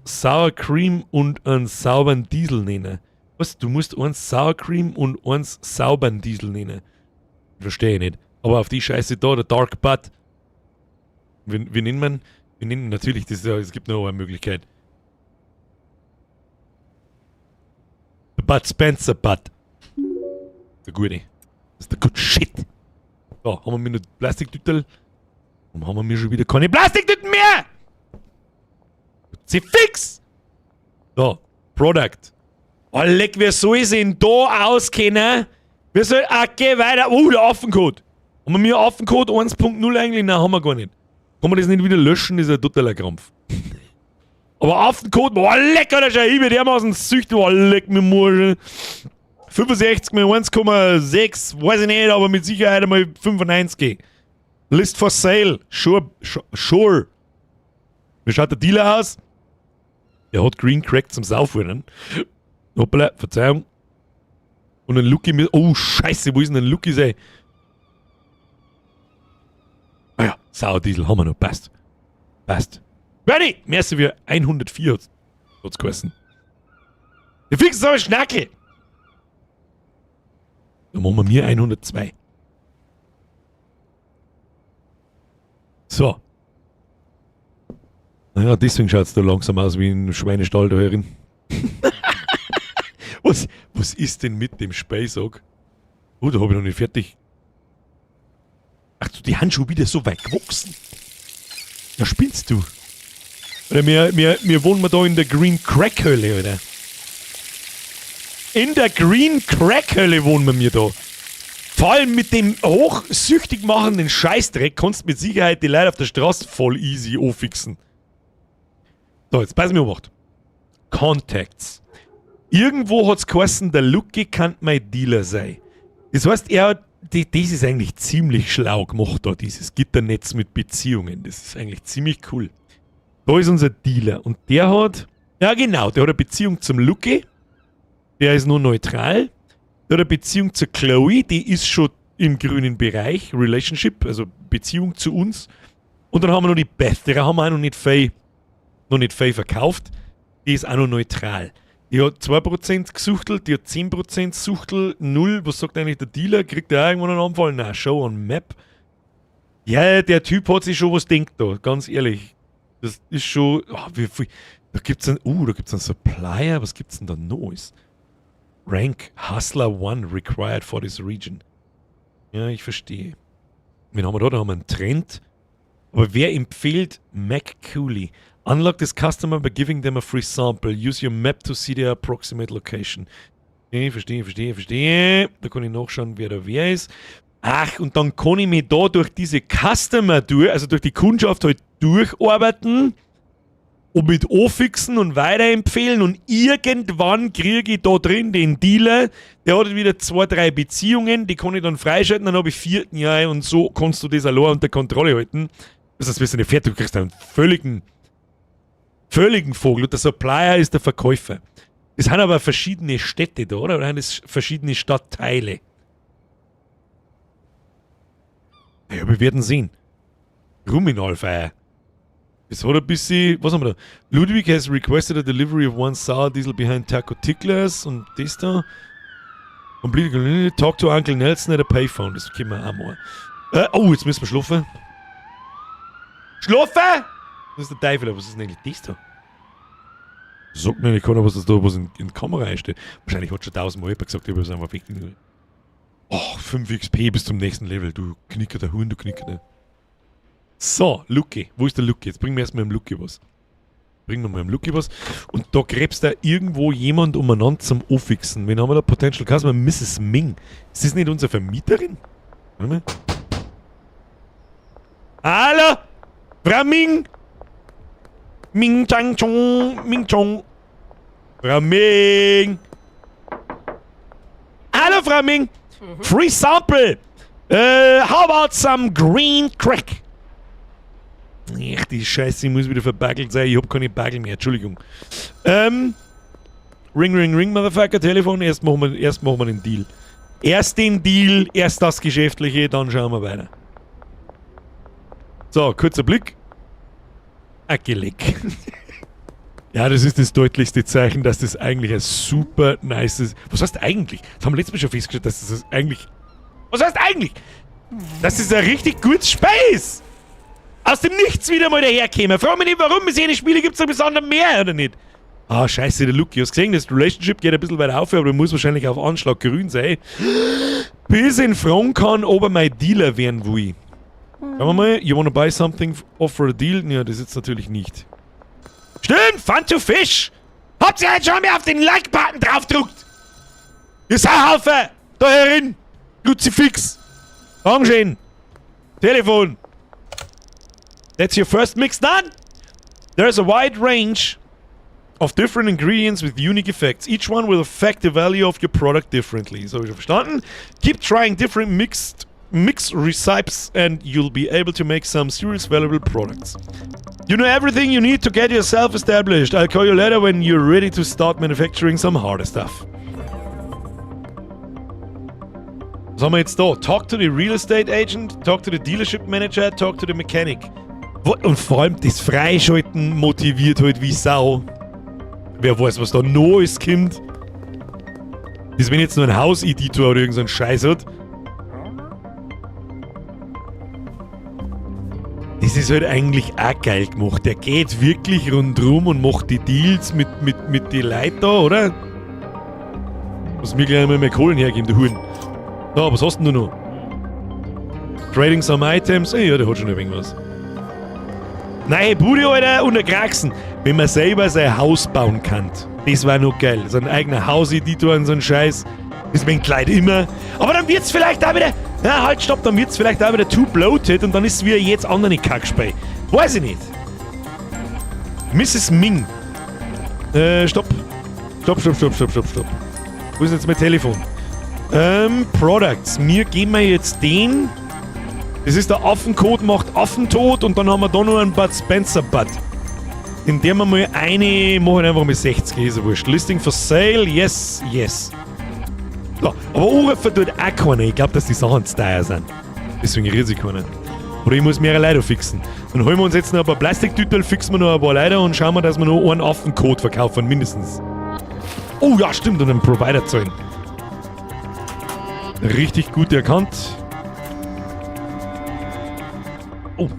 Sour Cream und einen sauberen Diesel nennen. Was? Du musst eins Sour Cream und eins sauberen Diesel nennen. Verstehe ich nicht. Aber auf die Scheiße da, der Dark Butt. Wie nennt man? Wir nennen natürlich, das ist ja, es gibt noch eine Möglichkeit. Der Bud Spencer Butt. Der gute. Das ist der good shit. Da, haben wir noch Plastiktütel. Warum haben wir schon wieder keine Plastiktüten mehr? Sie fix! So, Product. Oh, leck, wer soll sich denn da auskennen? Wir sollen, ah, geh weiter. Oh, der Affencode. Haben wir Affencode 1.0 eigentlich? Nein, haben wir gar nicht. Kann man das nicht wieder löschen? Das ist ein totaler Krampf. Aber Affencode, boah, lecker, der Scheibe, dermaßen süchtig, boah, leck mir Muschel. 65 mal 1,6, weiß ich nicht, aber mit Sicherheit einmal 95. List for sale. Sure, sure. Wie schaut der Dealer aus? Der hat Green Crack zum Saufen. Hoppala, Verzeihung. Und ein Lucky mit. Oh, Scheiße, wo ist denn ein Lucky sein? Ah ja, Sauerdiesel haben wir noch. Passt. Passt. Ready! Merci für 104 hat's geheißen. Wir fixen aber Schnackel! Dann machen wir mir 102. So. Naja, deswegen schaut's da langsam aus wie ein Schweinestall da herin. Was ist denn mit dem Speisock? Oh, da hab ich noch nicht fertig. Ach du, die haben schon wieder so weit gewachsen. Da spinnst du. Oder wir wohnen wir da in der Green Crack Hölle, oder? In der Green Crack Hölle wohnen wir mir da. Vor allem mit dem hochsüchtig machenden Scheißdreck kannst du mit Sicherheit die Leute auf der Straße voll easy anfixen. So, jetzt pass mir auf. Contacts. Irgendwo hat's geheißen, der Lucky kann mein Dealer sein. Das heißt, er hat, die, das ist eigentlich ziemlich schlau gemacht da, dieses Gitternetz mit Beziehungen. Das ist eigentlich ziemlich cool. Da ist unser Dealer und der hat, ja genau, der hat eine Beziehung zum Lucky. Der ist nur neutral. Der hat eine Beziehung zur Chloe, die ist schon im grünen Bereich, Relationship, also Beziehung zu uns. Und dann haben wir noch die Beth, der haben wir auch noch nicht viel verkauft. Die ist auch noch neutral. Die hat 2% gesuchtelt, die hat 10% Suchtel, 0. Was sagt eigentlich der Dealer? Kriegt der auch irgendwann einen Anfall? Na, Show on Map. Ja, der Typ hat sich schon was denkt da, ganz ehrlich. Das ist schon. Oh, wie viel, da gibt's einen, da gibt's einen Supplier. Was gibt's denn da Neues? Rank Hustler 1 required for this region. Ja, ich verstehe. Wen haben wir da? Da haben wir einen Trend. Aber wer empfiehlt Mac Cooley? Unlock this customer by giving them a free sample. Use your map to see their approximate location. Okay, verstehe, verstehe, verstehe. Da kann ich nachschauen, wer da wer ist. Ach, und dann kann ich mich da durch diese Customer durch, also durch die Kundschaft halt durcharbeiten und mit anfixen und weiterempfehlen und irgendwann kriege ich da drin den Dealer, der hat wieder zwei, drei Beziehungen, die kann ich dann freischalten, dann habe ich vierten Jahr und so kannst du das allein unter Kontrolle halten. Das heißt, wirst du nicht fertig, du kriegst einen völligen, völligen Vogel und der Supplier ist der Verkäufer. Das sind aber verschiedene Städte da, oder? Oder sind das verschiedene Stadtteile? Ja, wir werden sehen. Ruminalfeier. Es hat ein bisschen, was haben wir da? Ludwig has requested a delivery of one sour diesel behind Taco Ticklers und das da. Complete, talk to Uncle Nelson at a payphone. Das können wir auch mal. Oh, jetzt müssen wir schlafen. Schlafen! Das ist der Teufel, was ist denn eigentlich das da? Sagt mir nicht keiner, was das da was in die Kamera einstellt. Wahrscheinlich hat schon tausendmal jemand gesagt, ich habe es einfach weg. Oh, 5 XP bis zum nächsten Level. Du Knicker, der Huhn, du Knicker. Der. So, Lucky. Wo ist der Lucky? Jetzt bringen wir erstmal dem Lucky was. Bringen wir mal dem Lucky was. Und da gräbst da irgendwo jemand umeinander zum Affixen. Wen haben wir da? Potential Customer? Mrs. Ming. Ist das nicht unsere Vermieterin? Warte mal. Hallo? Frau Ming? Ming Chang Chong, Ming Chong. Frau Ming. Hallo, Frau Ming. Free sample. How about some green crack? Ach, die Scheiße, ich muss wieder verbaggelt sein. Ich hab keine Bagel mehr, Entschuldigung. Ring, ring, ring, Motherfucker, Telefon. Erst machen wir den Deal. Erst den Deal, erst das Geschäftliche, dann schauen wir weiter. So, kurzer Blick. Ah, Geleck. Ja, das ist das deutlichste Zeichen, dass das eigentlich ein super nices. Was heißt eigentlich? Das haben wir letztes Mal schon festgestellt, dass das eigentlich. Was heißt eigentlich? Das ist ein richtig gutes Spiel ist. Aus dem Nichts wieder mal daherkäme. Frag mich nicht, warum. Es jene Spiele gibt es ein bisschen mehr, oder nicht? Ah, scheiße, der Lucky. Hast gesehen, das Relationship geht ein bisschen weiter auf, aber muss wahrscheinlich auf Anschlag grün sein. Bis ihn fragen kann, ob er mein Dealer werden will. Schauen wir mal, you wanna buy something, offer a deal? Ja, das ist natürlich nicht. Stimmt, Fun to Fish! Habt ihr jetzt schon mehr auf den Like-Button draufgedruckt? Ihr Sauhaufen! Da herin! Kruzifix! Dankeschön! Telefon! That's your first mix done? There's a wide range of different ingredients with unique effects. Each one will affect the value of your product differently. So, hab ich schon verstanden. Keep trying different mixed mix recipes and you'll be able to make some serious valuable products. You know everything you need to get yourself established. I'll call you later when you're ready to start manufacturing some harder stuff. Was haben wir jetzt da? Talk to the real estate agent, talk to the dealership manager, talk to the mechanic. Und vor allem das Freischalten motiviert halt wie Sau. Wer weiß, was da noch alles kommt. Das, wenn jetzt nur ein Hauseditor oder irgend so ein Scheiß hat. Das ist halt eigentlich auch geil gemacht. Der geht wirklich rundrum und macht die Deals mit den Leuten da, oder? Was mir gleich einmal mehr Kohlen hergeben, die Huren. So, was hast denn du noch? Trading some items. Ey, ja, der hat schon ein wenig was. Neue Bude, Alter, und der Kraxen. Wenn man selber sein Haus bauen kann. Das war noch geil. So ein eigener Hauseditor und so ein Scheiß. Das mengt Leute immer. Aber dann wird's vielleicht auch wieder. Na, halt, stopp, dann wird's vielleicht auch wieder too bloated und dann ist es wieder jetzt andere Kackspiel. Weiß ich nicht. Mrs. Ming. Stopp. Stopp, stopp, stopp, stopp, stopp, stopp. Wo ist jetzt mein Telefon? Products. Mir geben wir jetzt den. Das ist der Affencode macht Affentod und dann haben wir da noch einen Bud Spencer Bud. In dem wir mal eine, machen einfach mit 60, ist ja wurscht. Listing for sale, yes. So, aber anrufen tut auch keiner. Ich glaube, dass die Sachen zu teuer sind. Deswegen redet sich keiner. Oder ich muss mehrere Leute fixen. Dann holen wir uns jetzt noch ein paar Plastiktütel, fixen wir noch ein paar Leute und schauen wir, dass wir noch einen Affencode verkaufen, mindestens. Oh ja, stimmt, und einen Provider zahlen. Richtig gut erkannt. Oh,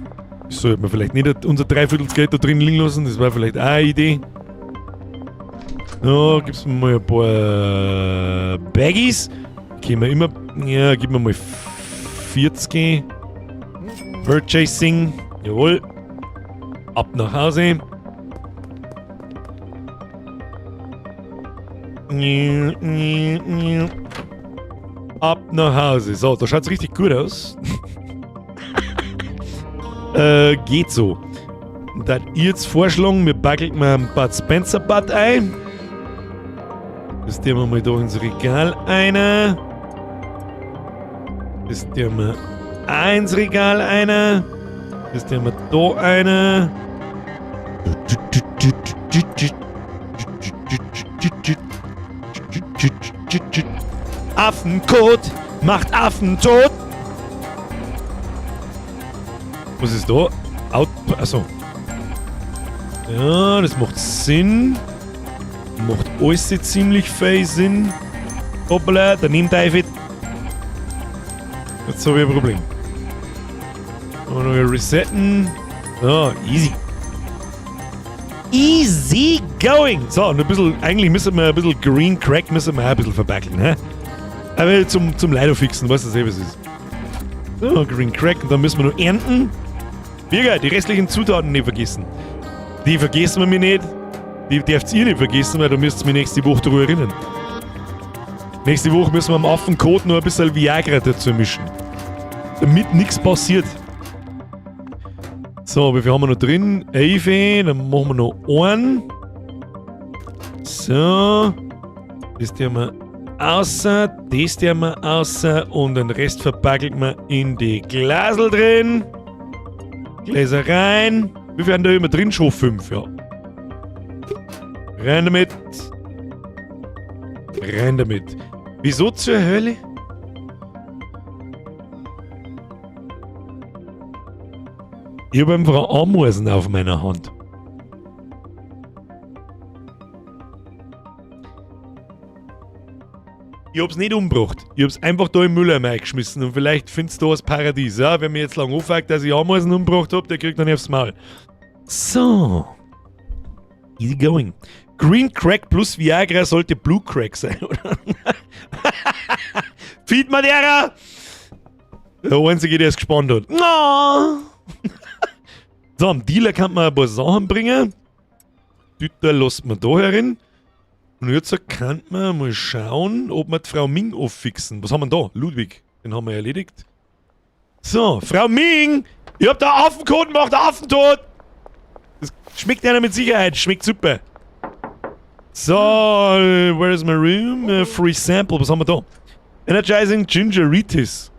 das sollte man vielleicht nicht unser Dreiviertelsgeld da drin liegen lassen. Das war vielleicht auch eine Idee. Ja, gib's mir mal ein paar Baggies. Können wir immer. Ja, gib mir mal 40. Purchasing. Jawohl. Ab nach Hause. Ab nach Hause. So, da schaut's richtig gut aus. Geht so. Da hat ich jetzt vorschlagen, wir backelt mal ein Bud Spencer Bud ein. Das tun wir mal da ins Regal einer. Das tun wir auch ins Regal einer. Das tun wir da einer. Affenkot macht Affen tot. Was ist da? Out, achso. Ja, das macht Sinn. Macht alles ziemlich viel Sinn. Hoppala, da nimmt David. Jetzt hab ich ein Problem. Und wir resetten. So, easy. Easy going! So, und ein bisschen, eigentlich müssen wir ein bisschen Green Crack müssen wir auch ein bisschen verbackeln, hä? Aber zum Leido fixen, weißt du selber, was es ist. So, Green Crack, und dann müssen wir noch ernten. Birger, die restlichen Zutaten nicht vergessen. Die vergessen wir mir nicht. Die dürft ihr nicht vergessen, weil da müsst ihr mich nächste Woche darüber erinnern. Nächste Woche müssen wir am Affenkot noch ein bisschen Viagra dazu mischen. Damit nichts passiert. So, wie viel haben wir noch drin? 11, dann machen wir noch einen. So. Das tun wir außer, das tun wir außer und den Rest verpackelt wir in die Glasel drin. Gläser rein. Wie viel haben da immer drin? Schon 5, ja. Rein damit. Rein damit. Wieso zur Hölle? Ich hab einfach Ameisen auf meiner Hand. Ich hab's nicht umgebracht. Ich hab's einfach da im Mülleimer eingeschmissen und vielleicht findest du das Paradies. Ja, wer mir jetzt lang aufweigt, dass ich Ameisen umgebracht hab, der kriegt dann aufs Maul. So. Easy going. Green Crack plus Viagra sollte Blue Crack sein, oder? Feed Madeira! Der Einzige, der es gespannt hat. No! So, am Dealer kann man ein paar Sachen bringen. Tüter lässt man da herin. Und jetzt kann man mal schauen, ob wir die Frau Ming auffixen. Was haben wir denn da? Ludwig. Den haben wir erledigt. So, Frau Ming! Ich hab da Affenkot gemacht, Affentod! Das schmeckt einer mit Sicherheit. Schmeckt super. So, where is my room? Free Sample, was haben wir da? Energizing Gingeritis.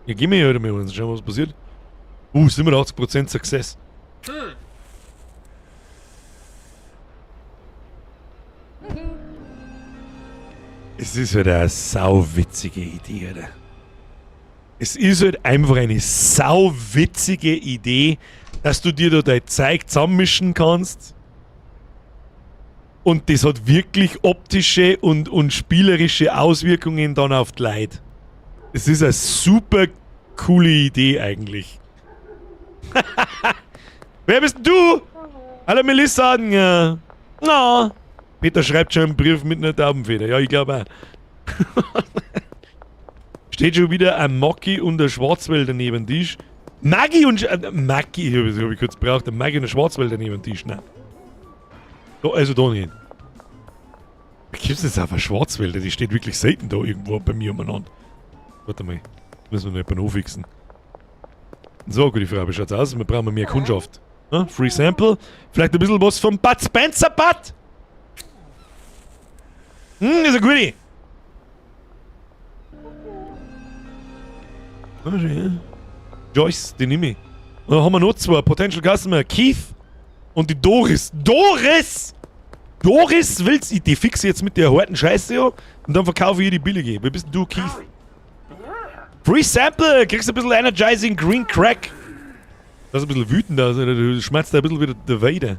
Ja, geh mir heute mal uns schauen, was passiert. 87% Success. Es ist halt eine sauwitzige Idee, oder? Es ist halt einfach eine sauwitzige Idee, dass du dir da dein Zeug zusammenmischen kannst. Und das hat wirklich optische und spielerische Auswirkungen dann auf die Leute. Es ist eine super coole Idee eigentlich. Wer bist denn du? Hallo Melissa. Ja. Na. Peter schreibt schon einen Brief mit einer Taubenfeder. Ja, ich glaube auch. Steht schon wieder ein Maggi und ein Schwarzwälder neben dem Tisch. Maggi und Maggi, hab ich kurz gebraucht. Ein Maggi und ein Schwarzwälder neben dem Tisch. Nein. Da, also da nicht. Wie gibt's jetzt auf eine Schwarzwälder? Die steht wirklich selten da irgendwo bei mir umeinander. Warte mal. Müssen wir noch jemanden anfixen. So, gute Frage, wie schaut's aus? Wir brauchen mehr Kundschaft. Ja, Free Sample. Vielleicht ein bisschen was vom Bud Spencer Bud. Ist eine gute. Ah, schön. Joyce, die nehme ich. Und dann haben wir noch zwei Potential Customer. Keith und die Doris. Doris! Doris will's. Ich die fixe jetzt mit der harten Scheiße, ja. Und dann verkaufe ich ihr die billige. Wer bist denn du, Keith? Free Sample! Kriegst ein bisschen Energizing Green Crack. Das ist ein bisschen wütend, also du schmerzt da ein bisschen wieder der Vader.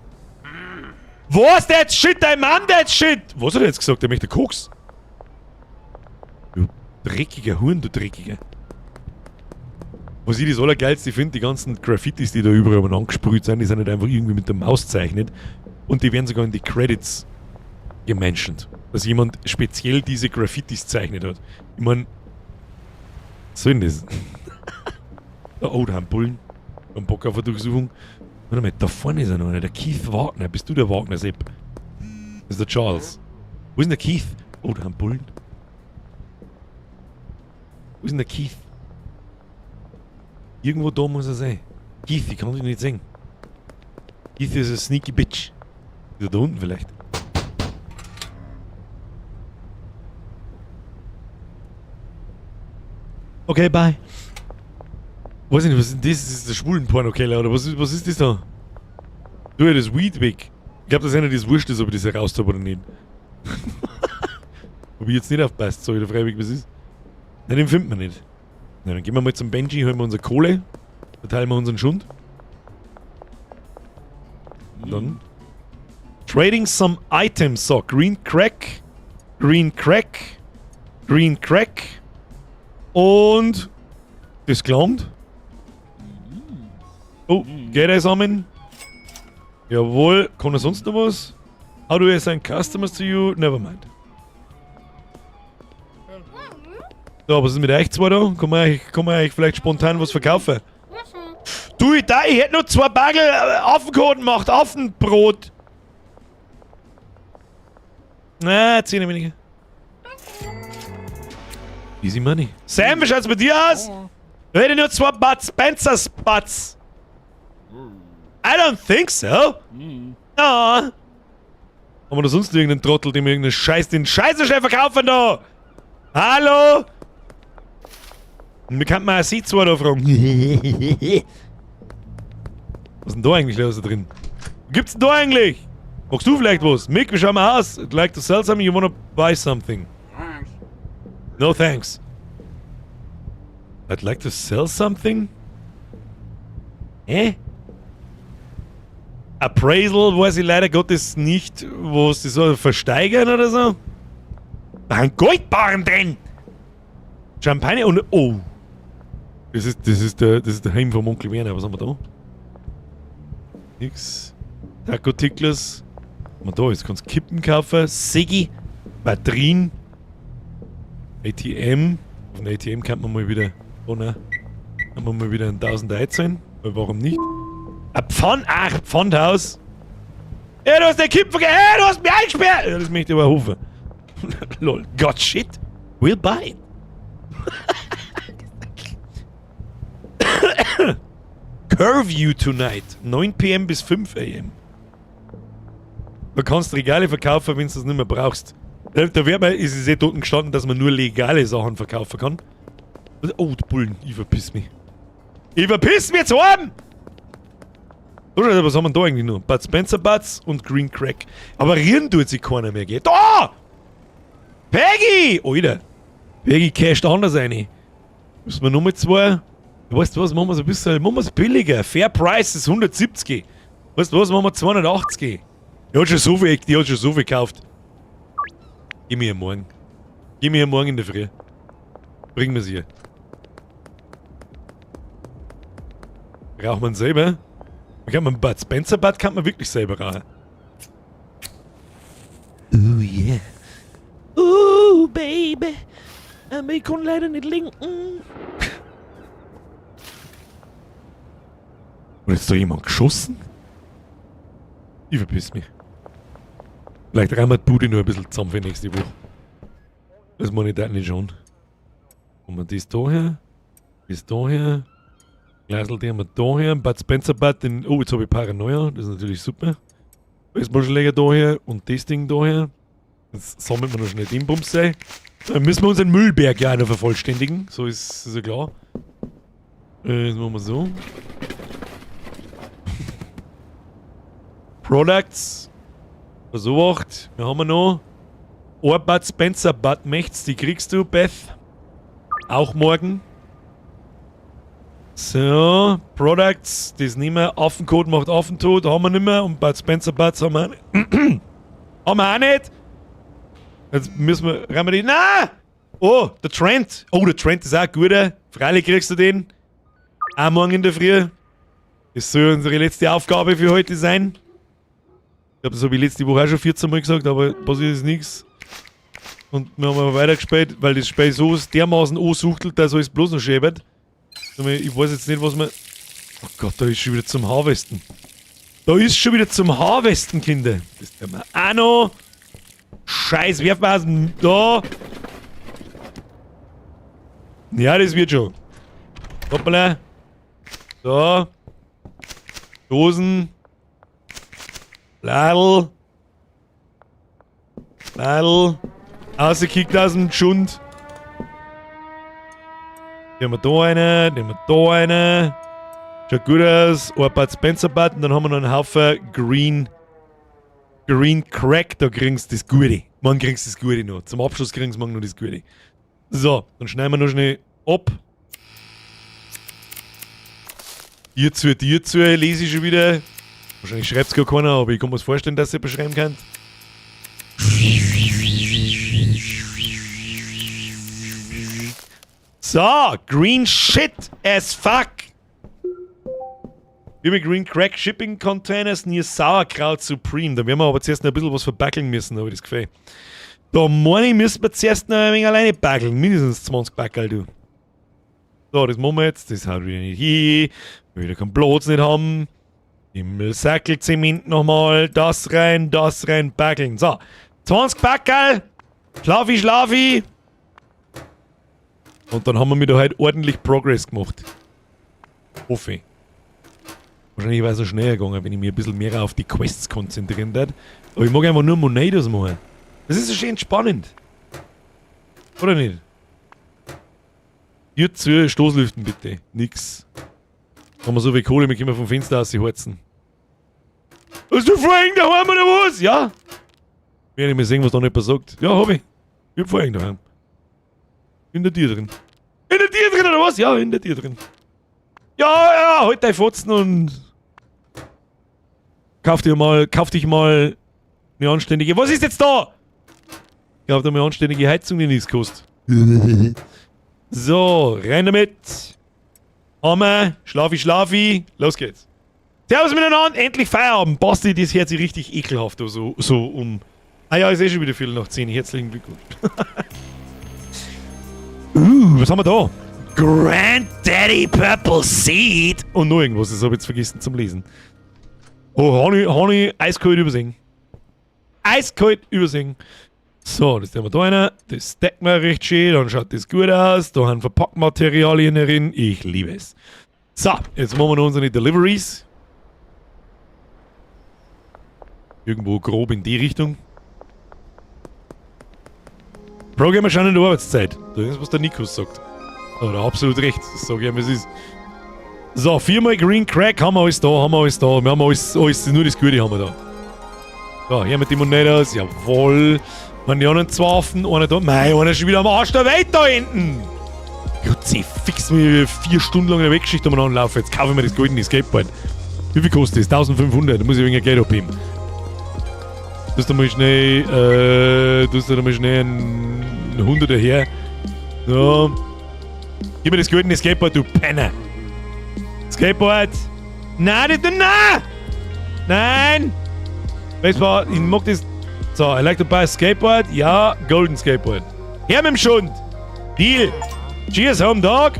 Was? That shit, dein Mann, that shit! Was hat er jetzt gesagt? Er möchte Koks. Du dreckiger Huhn, du dreckiger. Was ich das Allergeilste finde, die ganzen Graffitis, die da überall umeinander gesprüht sind, die sind nicht einfach irgendwie mit der Maus gezeichnet. Und die werden sogar in die Credits gementioned. Dass jemand speziell diese Graffitis gezeichnet hat. Ich mein, was soll denn das? Da, oh, da haben Bullen. Wir haben Bock auf eine Durchsuchung. Warte mal, da vorne ist er noch einer, der Keith Wagner. Bist du der Wagner, Sepp? Das ist der Charles. Wo ist denn der Keith? Oh, da haben Bullen. Wo ist denn der Keith? Irgendwo da muss er sein. Keith, ich kann dich nicht sehen. Keith ist a sneaky bitch. Ist er da unten vielleicht? Okay, bye. Weiß ich nicht, was ist denn das? Das ist der Schwulenporno-Keller oder was ist das da? Du, ja, das Weed weg. Ich glaube, dass einer das wurscht ist, ob ich das heraus habe oder nicht. Ob ich jetzt nicht aufpasst, sag ich da freiwillig, was ist. Nein, den findet man nicht. Na, dann gehen wir mal zum Benji, holen wir unsere Kohle, verteilen wir unseren Schund. Und dann. Trading some items. So, Green Crack, Green Crack, Green Crack. Und das gelangt. Oh, Geld einsammeln. Jawohl, kann er sonst noch was? How do I assign customers to you? Never mind. So, was ist mit euch zwei da? Kann man euch vielleicht spontan was verkaufen? Du, ich hätte noch zwei Bagel Affenkoten gemacht, Affenbrot. Na, 10 weniger. Easy money. Sam, wie schaut's bei dir aus? Da hätte ich nur zwei Bud Spencer Butts. I don't think so. Ah. Haben wir da sonst irgendeinen Trottel, dem wir irgendeinen Scheiß, den Scheiße schnell verkaufen da? Hallo? Und wir könnten mal auch sie zwei da fragen. Was ist denn da eigentlich los da drin? Was gibt's denn da eigentlich? Magst du vielleicht was? Mick, wie schauen wir aus? I'd like to sell something, you wanna buy something? Thanks. No thanks. I'd like to sell something? Hä? Appraisal weiß ich leider Gottes nicht, was die so versteigern oder so. Da haben Goldbarren drin! Champagner und. Oh! Das ist der Heim vom Onkel Werner. Was haben wir da? Nix. Taco Ticklers. Was haben wir da? Jetzt kannst du Kippen kaufen. Siggi. Batterien. ATM. Auf dem ATM kann man mal wieder. Oh nein. Kann man mal wieder ein 1000 einzahlen. Weil warum nicht? Ein Pfand. Ach, Pfandhaus. Ja, du hast den Kippen vergessen. Hey, du hast mich eingesperrt. Ja, das möchte ich aber hoffen. Lol. Got shit. We'll buy it. Curfew tonight. 9 p.m. bis 5 a.m. Du kannst Regale verkaufen, wenn du das nicht mehr brauchst. Da wird man, ist es eh dort gestanden, dass man nur legale Sachen verkaufen kann. Oh, die Bullen. Ich verpiss mich. Ich verpiss mich jetzt heim! So, was haben wir da eigentlich noch? Bud Spencer Butts und Green Crack. Aber rieren tut sich keiner mehr, gell? Da! Peggy! Alter! Peggy casht anders rein. Müssen wir nur mit zwei. Weißt du was, machen wir es ein bisschen, machen wir es billiger. Fair Price ist 170. Weißt du was, machen wir 280. Die hat schon so viel gekauft. Gib mir morgen. Gib mir morgen in der Früh. Bring mir sie. Braucht man selber? Kann man Bud Spencer Bud kann man wirklich selber rauchen. Oh yeah. Oh, Baby. Ich kann leider nicht linken. Wurde jetzt da jemand geschossen? Ich verpiss mich. Vielleicht reimen wir die Bude nur ein bisschen zusammen für nächste Woche. Das meine ich da nicht schon. Kommen wir das da her? Das da her? Glasl, die haben wir da her. Bud Spencer Bud, den, oh, jetzt habe ich Paranoia. Das ist natürlich super. Baseballschläger da her und das Ding da her. Jetzt sammeln wir noch schnell den Bums ein. Dann müssen wir unseren Müllberg ja auch noch vervollständigen. So ist ja klar. Das machen wir so. Products. So 8. Wir haben noch. Ein Bud Spencer Bud möchtest, die kriegst du, Beth. Auch morgen. So, Products, das nehmen wir. Affencode macht Affentod, haben wir nicht mehr. Und Bud Spencer Buds haben wir auch nicht. Haben wir auch nicht. Jetzt müssen wir, rein wir die. Na! Oh, der Trent. Oh, der Trent ist auch ein guter. Freilich kriegst du den. Auch morgen in der Früh. Das soll unsere letzte Aufgabe für heute sein. Ich glaube, das habe ich letzte Woche auch schon 14 Mal gesagt, aber passiert ist nichts. Und wir haben aber weitergespielt, weil das Spiel so dermaßen ansuchtelt, dass alles bloß noch schäbert. Ich weiß jetzt nicht, was man... Oh Gott, da ist schon wieder zum Harvesten. Da ist schon wieder zum Harvesten, Kinder. Das tun wir auch noch. Scheiß, werf mal aus dem... Da. Ja, das wird schon. Hoppala. So. Dosen. Ladl. Ladl. Rausgekickt aus dem Schund. Nehmen wir da eine, nehmen wir da eine. Schaut gut aus. Ein Bud Spencer Button, dann haben wir noch einen Haufen Green. Green Crack, da kriegst du das Gute. Man kriegst das Gute noch. Zum Abschluss kriegst du noch das Gute. So, dann schneiden wir noch schnell ab. Dir zu, lese ich schon wieder. Wahrscheinlich schreibt es gar keiner, aber ich kann mir vorstellen, dass ihr beschreiben könnt. So, Green Shit as fuck. Wir haben Green Crack Shipping Containers near Sauerkraut Supreme. Da werden wir aber zuerst noch ein bisschen was verbackeln müssen, habe ich das Gefühl. Da meine ich, müssen wir zuerst noch ein wenig alleine backeln. Mindestens 20 Backerl, du. So, das machen wir jetzt. Das haut wieder nicht hin. Wir wieder keinen Platz nicht haben. Himmelsackelzement nochmal. Das rein, backeln. So, 20 Backerl. Schlafi, schlafi. Und dann haben wir mit heute ordentlich Progress gemacht. Hoffe ich. Wahrscheinlich wäre es noch schneller gegangen, wenn ich mich ein bisschen mehr auf die Quests konzentrieren würde. Aber ich mag einfach nur Monados machen. Das ist so schön spannend. Oder nicht? Hier zu Stoßlüften bitte. Nix. Haben wir so viel Kohle, wir können vom Fenster aus heizen. Hast du Vorhang daheim oder was? Ja. Werde ich mal sehen, was da nicht sagt. Ja, hab ich. Ich hab Vorhang daheim. In der Tür drin. In der Tür drin oder was? Ja, in der Tür drin. Ja, ja, halt dein Fotzen und kauf dir mal, kauf dich mal eine anständige. Was ist jetzt da? Kauf dir mal eine anständige Heizung, die nichts kostet. So, rein damit. Hammer, schlafi, schlafi. Los geht's. Servus miteinander, endlich Feierabend. Basti, das hört sich richtig ekelhaft so, so um. Ah ja, ist eh schon wieder 10:15. Herzlichen Glückwunsch. Was haben wir da? Granddaddy Purple Seed. Und noch irgendwas, das habe ich jetzt vergessen zum Lesen. Oh, Honey, eiskalt übersehen. Eiskalt übersehen. So, das tun wir da rein. Das decken wir recht schön. Dann schaut das gut aus. Da haben Verpackmaterialien drin. Ich liebe es. So, jetzt machen wir noch unsere Deliveries. Irgendwo grob in die Richtung. Programmer schon in der Arbeitszeit. Das ist, was der Nikos sagt. Da hat er absolut recht. Das sage ich ihm, es ist. So, 4-mal Green Crack haben wir alles da, haben wir alles da. Wir haben alles, alles, nur das Gute haben wir da. So, hier mit den Monedas, jawohl. Wenn die anderen zwei offen, einer da. Mei, einer ist schon wieder am Arsch der Welt da hinten. Grüezi, fix mir 4 Stunden lang in der Weggeschichte umeinander laufen. Jetzt kaufe ich mir das goldene Skateboard. Wie viel kostet das? 1500, da muss ich weniger Geld abheben. Du da mal schnell, du da mal schnell ein 100er her. So. Gib mir das goldene Skateboard, du Penner. Skateboard. Nein, nicht, nein! Nein! Weißt du was, ich mag das. So, I like to buy a skateboard. Ja, golden skateboard. Her mit dem Schund. Deal. Cheers, home dog.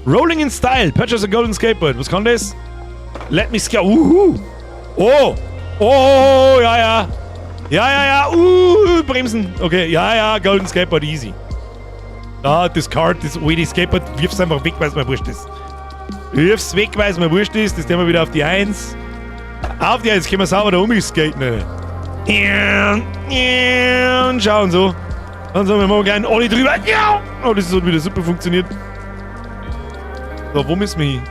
Rolling in style. Purchase a golden skateboard. Was kann das? Let me skate. Uhu. Oh. Oh, ja, ja. Ja, ja, ja. Bremsen. Okay, ja, ja. Golden skateboard, easy. Ah, das Card, das alte Skateboard, wirf's einfach weg, weil's mir wurscht ist. Wirf's weg, weil's mir wurscht ist. Das nehmen wir wieder auf die 1. Auf die 1, können wir sauber da umskaten. Und schauen so. Dann sagen wir mal gleich alle drüber. Ja! Oh, das hat wieder super funktioniert. So, wo müssen wir hin?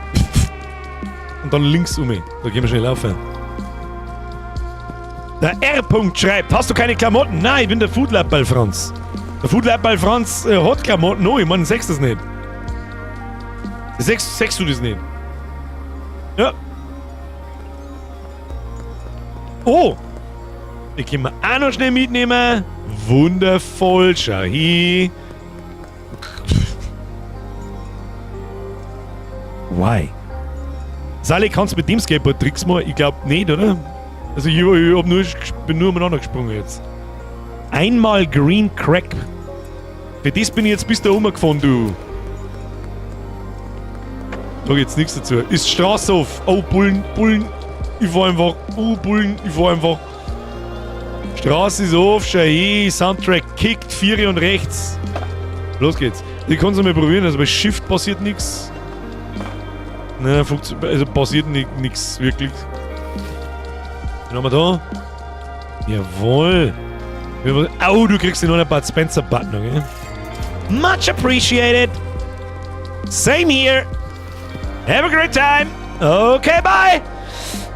Und dann links um. Da gehen wir schnell laufen. Der R. -Punkt schreibt, hast du keine Klamotten? Nein, ich bin der Foodlab Franz. Der Foodlab Franz hat Klamotten. Oh, ich meine, sagst du das nicht? Sagst du das nicht? Ja. Oh! Die können wir auch noch schnell mitnehmen. Wundervoll, schau hin. Why? Sally, kannst du mit dem Skateboard Tricks machen? Ich glaub nicht, oder? Also ich hab nur, bin nur umeinander gesprungen jetzt. Einmal Green Crack. Für das bin ich jetzt bis da rumgefahren, du. Da geht's nichts dazu. Ist Straße auf. Oh, Bullen, Bullen. Ich fahr einfach. Oh, Bullen, ich fahr einfach. Straße ist auf, schau hin. Soundtrack kickt, 4 und rechts. Los geht's. Ich kann's mal probieren, also bei Shift passiert nichts. Nein, also passiert nichts wirklich. Was haben wir da? Jawohl. Au, du kriegst noch einen Bud Spencer Button, okay? Much appreciated. Same here. Have a great time. Okay, bye.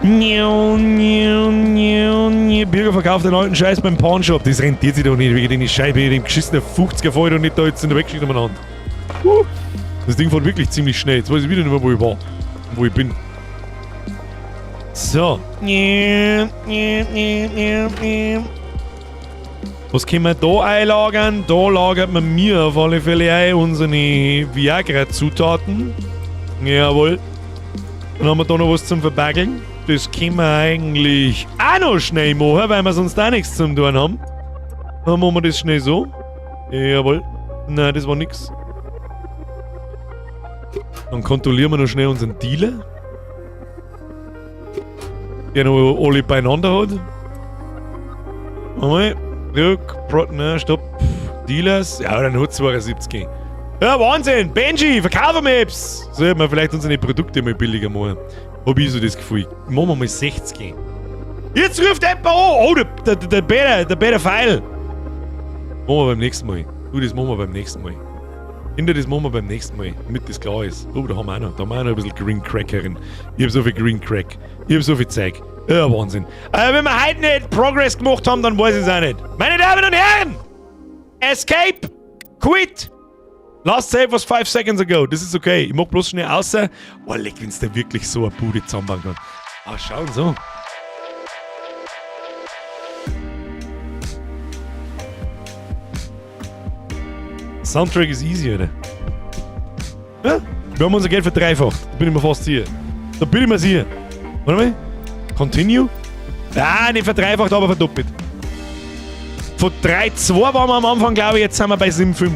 Niu, niu, niu, niu. Bürger verkauft den alten Scheiß beim Pawnshop. Das rentiert sich doch nicht. Wegen den Scheibe, dem geschissenen 50er fahre ich doch nicht da jetzt in der Weggeschichte umeinander. Das Ding fährt wirklich ziemlich schnell. Jetzt weiß ich wieder nicht mehr, wo ich war. Wo ich bin. So. Was können wir da einlagern? Da lagert man mir auf alle Fälle ein unsere Viagra-Zutaten. Jawohl. Dann haben wir da noch was zum Verbaggeln. Das können wir eigentlich auch noch schnell machen, weil wir sonst auch nichts zum tun haben. Dann machen wir das schnell so. Jawohl. Nein, das war nix. Dann kontrollieren wir noch schnell unseren Dealer. Der noch alle beieinander hat. Einmal. Rück, Pro, ne, stopp. Dealers. Ja, dann hat 72. Ja, Wahnsinn! Benji, verkaufen wir etwas! Sollten wir vielleicht unsere Produkte mal billiger machen. Hab ich so das Gefühl. Machen wir mal 60. Jetzt ruft jemand an! Oh, der Peter Pfeil! Machen wir beim nächsten Mal. Du, das machen wir beim nächsten Mal. Kinder, das machen wir beim nächsten Mal, damit das klar ist. Oh, da haben wir auch noch. Da haben wir auch noch ein bisschen Green Crackerin. Ich hab so viel Green Crack. Ich hab so viel Zeug. Ja, Wahnsinn. Wenn wir heute nicht Progress gemacht haben, dann weiß ich es auch nicht. Meine Damen und Herren! Escape! Quit! Last save was 5 seconds ago. Das ist okay. Ich mach bloß schnell außer. Oh, leck, wenn's da wirklich so eine Bude zusammenbauen kann. Ah, schauen so. Soundtrack ist easy, oder? Ja? Wir haben unser Geld verdreifacht. Da bin ich mir fast sicher. Da bin ich mir sicher. Warte mal. Continue. Ah, nicht verdreifacht, aber verdoppelt. Von 3,2 waren wir am Anfang, glaube ich, jetzt sind wir bei 7,5.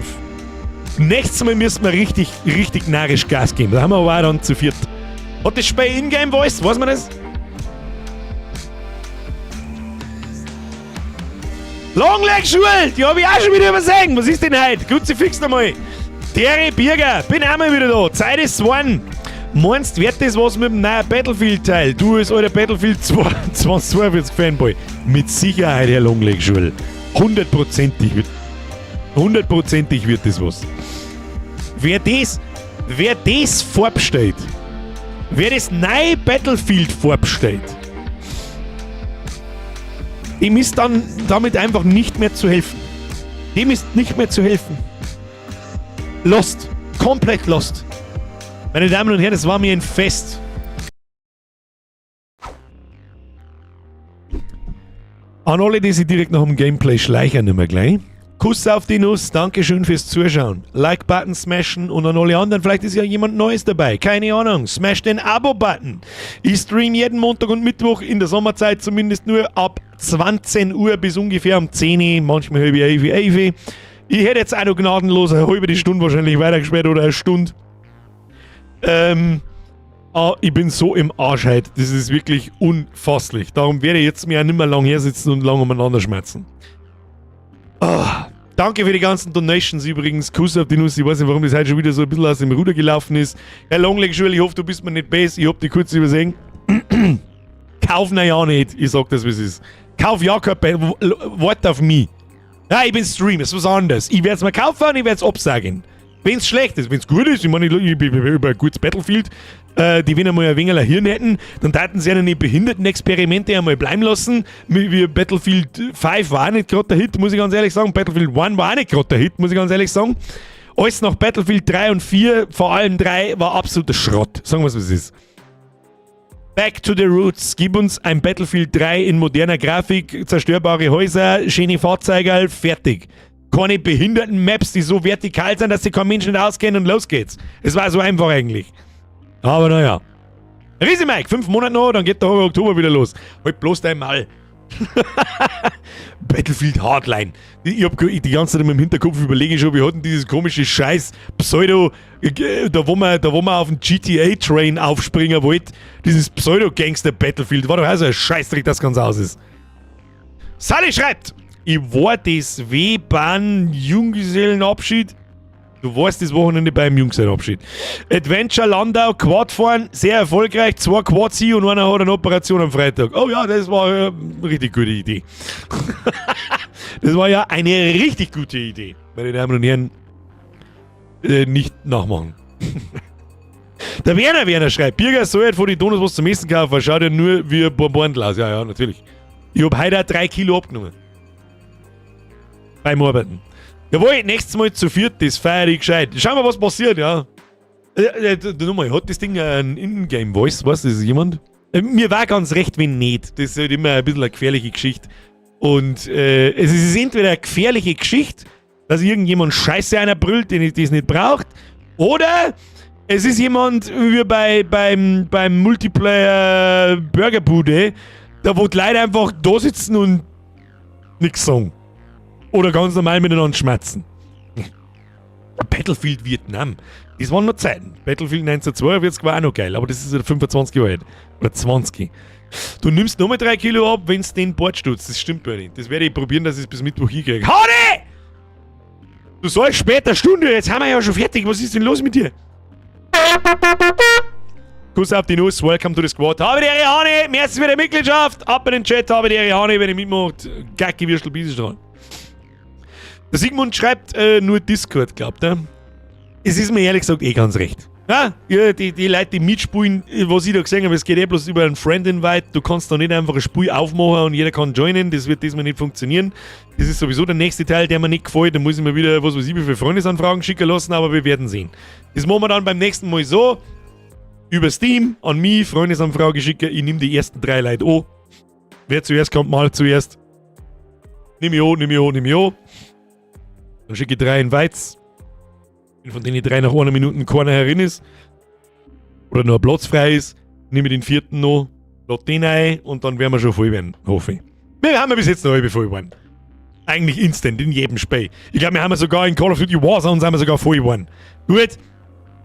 Nächstes Mal müssen wir richtig, richtig narrisch Gas geben. Da haben wir aber auch dann zu viert. Hat das Spiel Ingame Voice? Weiß man das? Longleg Schule, die hab ich auch schon wieder übersehen. Was ist denn heute? Gut, sie fix nochmal. Terry Birger, bin auch mal wieder da. Zeit ist one. Meinst, wird das was mit dem neuen Battlefield-Teil? Du als alter Battlefield 2042 Fanboy. Mit Sicherheit, Herr Longleg Schule. Hundertprozentig wird das was. Wer das vorbestellt, wer das neue Battlefield vorbestellt, dem ist dann damit einfach nicht mehr zu helfen. Dem ist nicht mehr zu helfen. Lost. Komplett lost. Meine Damen und Herren, es war mir ein Fest. An alle, die sich direkt nach dem Gameplay schleichen, nicht mehr gleich. Kuss auf die Nuss, Dankeschön fürs Zuschauen. Like-Button smashen und an alle anderen, vielleicht ist ja jemand Neues dabei. Keine Ahnung, smash den Abo-Button. Ich stream jeden Montag und Mittwoch in der Sommerzeit zumindest nur ab 20 Uhr bis ungefähr um 10 Uhr, manchmal halb elf, elf. Ich hätte jetzt auch noch gnadenlos eine halbe Stunde wahrscheinlich weitergespielt oder eine Stunde. Ich bin so im Arsch heute. Das ist wirklich unfasslich. Darum werde ich jetzt mir auch nicht mehr lang hier sitzen und lang umeinander schmerzen. Ah, danke für die ganzen Donations übrigens. Kuss auf die Nuss. Ich weiß nicht, warum das heute schon wieder so ein bisschen aus dem Ruder gelaufen ist. Herr Longleg, ich hoffe, du bist mir nicht böse. Ich hab dich kurz übersehen. Kauf na ja nicht. Ich sag das, wie es ist. Kauf ja kein Wort auf mich. Ja, ich bin Streamer, ist was anderes. Ich werd's mir kaufen und ich werd's absagen. Wenn's schlecht ist, wenn's gut ist, ich meine, ich bin über ein gutes Battlefield, die wenn einmal ein wenig ein Hirn hätten, dann taten sie ja die Behinderten-Experimente einmal bleiben lassen. Wie Battlefield 5 war auch nicht gerade der Hit, muss ich ganz ehrlich sagen. Battlefield 1 war auch nicht gerade der Hit, muss ich ganz ehrlich sagen. Alles nach Battlefield 3 und 4, vor allem 3, war absoluter Schrott. Sagen wir's, wie es ist. Back to the Roots. Gib uns ein Battlefield 3 in moderner Grafik, zerstörbare Häuser, schöne Fahrzeuge, fertig. Keine behinderten Maps, die so vertikal sind, dass sie kein Mensch nicht auskennen und los geht's. Es war so einfach eigentlich. Aber naja. Riese Mike, 5 Monate noch, dann geht der Oktober wieder los. Halt bloß dein Maul. Battlefield Hardline. Ich hab die ganze Zeit in meinem Hinterkopf überlege schon, wir hatten dieses komische Scheiß Pseudo, da wo man auf den GTA-Train aufspringen wollte, dieses Pseudo-Gangster Battlefield, war doch auch so ein Scheißdreck, das ganz aus ist. Sally schreibt, ich war das weh beim Junggesellenabschied. Du warst das Wochenende beim Junggesellenabschied. Adventure Landau, Quad fahren, sehr erfolgreich. Zwei Quads und einer hat eine Operation am Freitag. Oh ja, das war eine richtig gute Idee. Das war ja eine richtig gute Idee. Meine Damen und Herren, nicht nachmachen. Der Werner Werner schreibt, Birger soll halt vor die Donuts was zum Essen kaufen, schaut ja nur wie ein Bonbon aus. Ja, natürlich. Ich hab heute auch 3 Kilo abgenommen. Beim Arbeiten. Jawohl, nächstes Mal zu viert, das feier ich gescheit. Schauen wir, was passiert, ja. Nochmal, hat das Ding ein Ingame-Voice? Weiß das jemand? Mir war ganz recht, wenn nicht. Das ist halt immer ein bisschen eine gefährliche Geschichte. Und es ist entweder eine gefährliche Geschichte, dass irgendjemand Scheiße einer brüllt, den das nicht braucht, oder es ist jemand wie beim Multiplayer Burgerbude, da wo die Leute einfach da sitzen und nichts sagen. Oder ganz normal miteinander schmatzen. Battlefield Vietnam. Das waren noch Zeiten. Battlefield 1942 war auch noch geil, aber das ist ja 25 Jahre alt. Oder 20. Du nimmst nochmal 3 Kilo ab, wenn du den Bart stutzt. Das stimmt bei nicht. Das werde ich probieren, dass ich es bis Mittwoch hinkriege. Howdy! Du sollst später Stunde, jetzt haben wir ja schon fertig. Was ist denn los mit dir? Kuss auf die Nuss, welcome to the squad. Habe die Ehre, Hani, merci für die Mitgliedschaft. Ab in den Chat, habe die Ehre, Hani, wenn ihr mitmacht. Gacki Würstel Biesenstrahl. Der Sigmund schreibt nur Discord, glaubt er. Es ist mir ehrlich gesagt eh ganz recht. Ja, die Leute, die mitspielen, was ich da gesehen habe, es geht eh bloß über einen Friend-Invite. Du kannst da nicht einfach ein Spiel aufmachen und jeder kann joinen. Das wird diesmal nicht funktionieren. Das ist sowieso der nächste Teil, der mir nicht gefällt. Da muss ich mir wieder, was weiß ich, wie viele Freundesanfragen schicken lassen, aber wir werden sehen. Das machen wir dann beim nächsten Mal so. Über Steam an mich Freundesanfrage schicken. Ich nehme die ersten drei Leute an. Wer zuerst kommt, mal zuerst. Nimm ich an, nimm ich an, nimm ich an. Dann schicke ich drei Invites. Wenn von denen drei nach einer Minute keiner herin ist oder noch ein Platz frei ist, nehme ich den vierten noch, lad den ein und dann werden wir schon voll werden, hoffe ich. Wir haben ja bis jetzt noch halb voll geworden. Eigentlich instant, in jedem Spiel. Ich glaube, wir haben sogar in Call of Duty Warzone sind wir sogar voll geworden. Gut,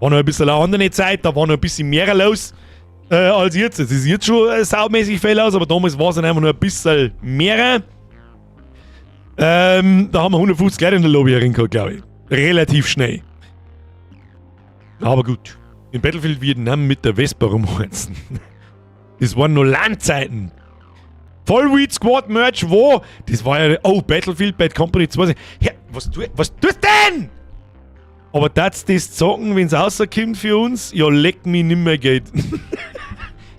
war noch ein bisschen eine andere Zeit, da war noch ein bisschen mehr los als jetzt. Es ist jetzt schon saumäßig viel los, aber damals war es dann einfach nur ein bisschen mehr. Da haben wir 150 Leute in der Lobby herin gehabt, glaube ich. Relativ schnell. Aber gut. In Battlefield Vietnam mit der Vespa rumheizen. Das waren noch Landzeiten. Vollweed Squad Merch wo? Das war ja. Oh, Battlefield Bad Company 2. Ja, was tust denn? Aber das das zocken, wenn's rauskommt für uns? Ja, leck mich nimmer Geld.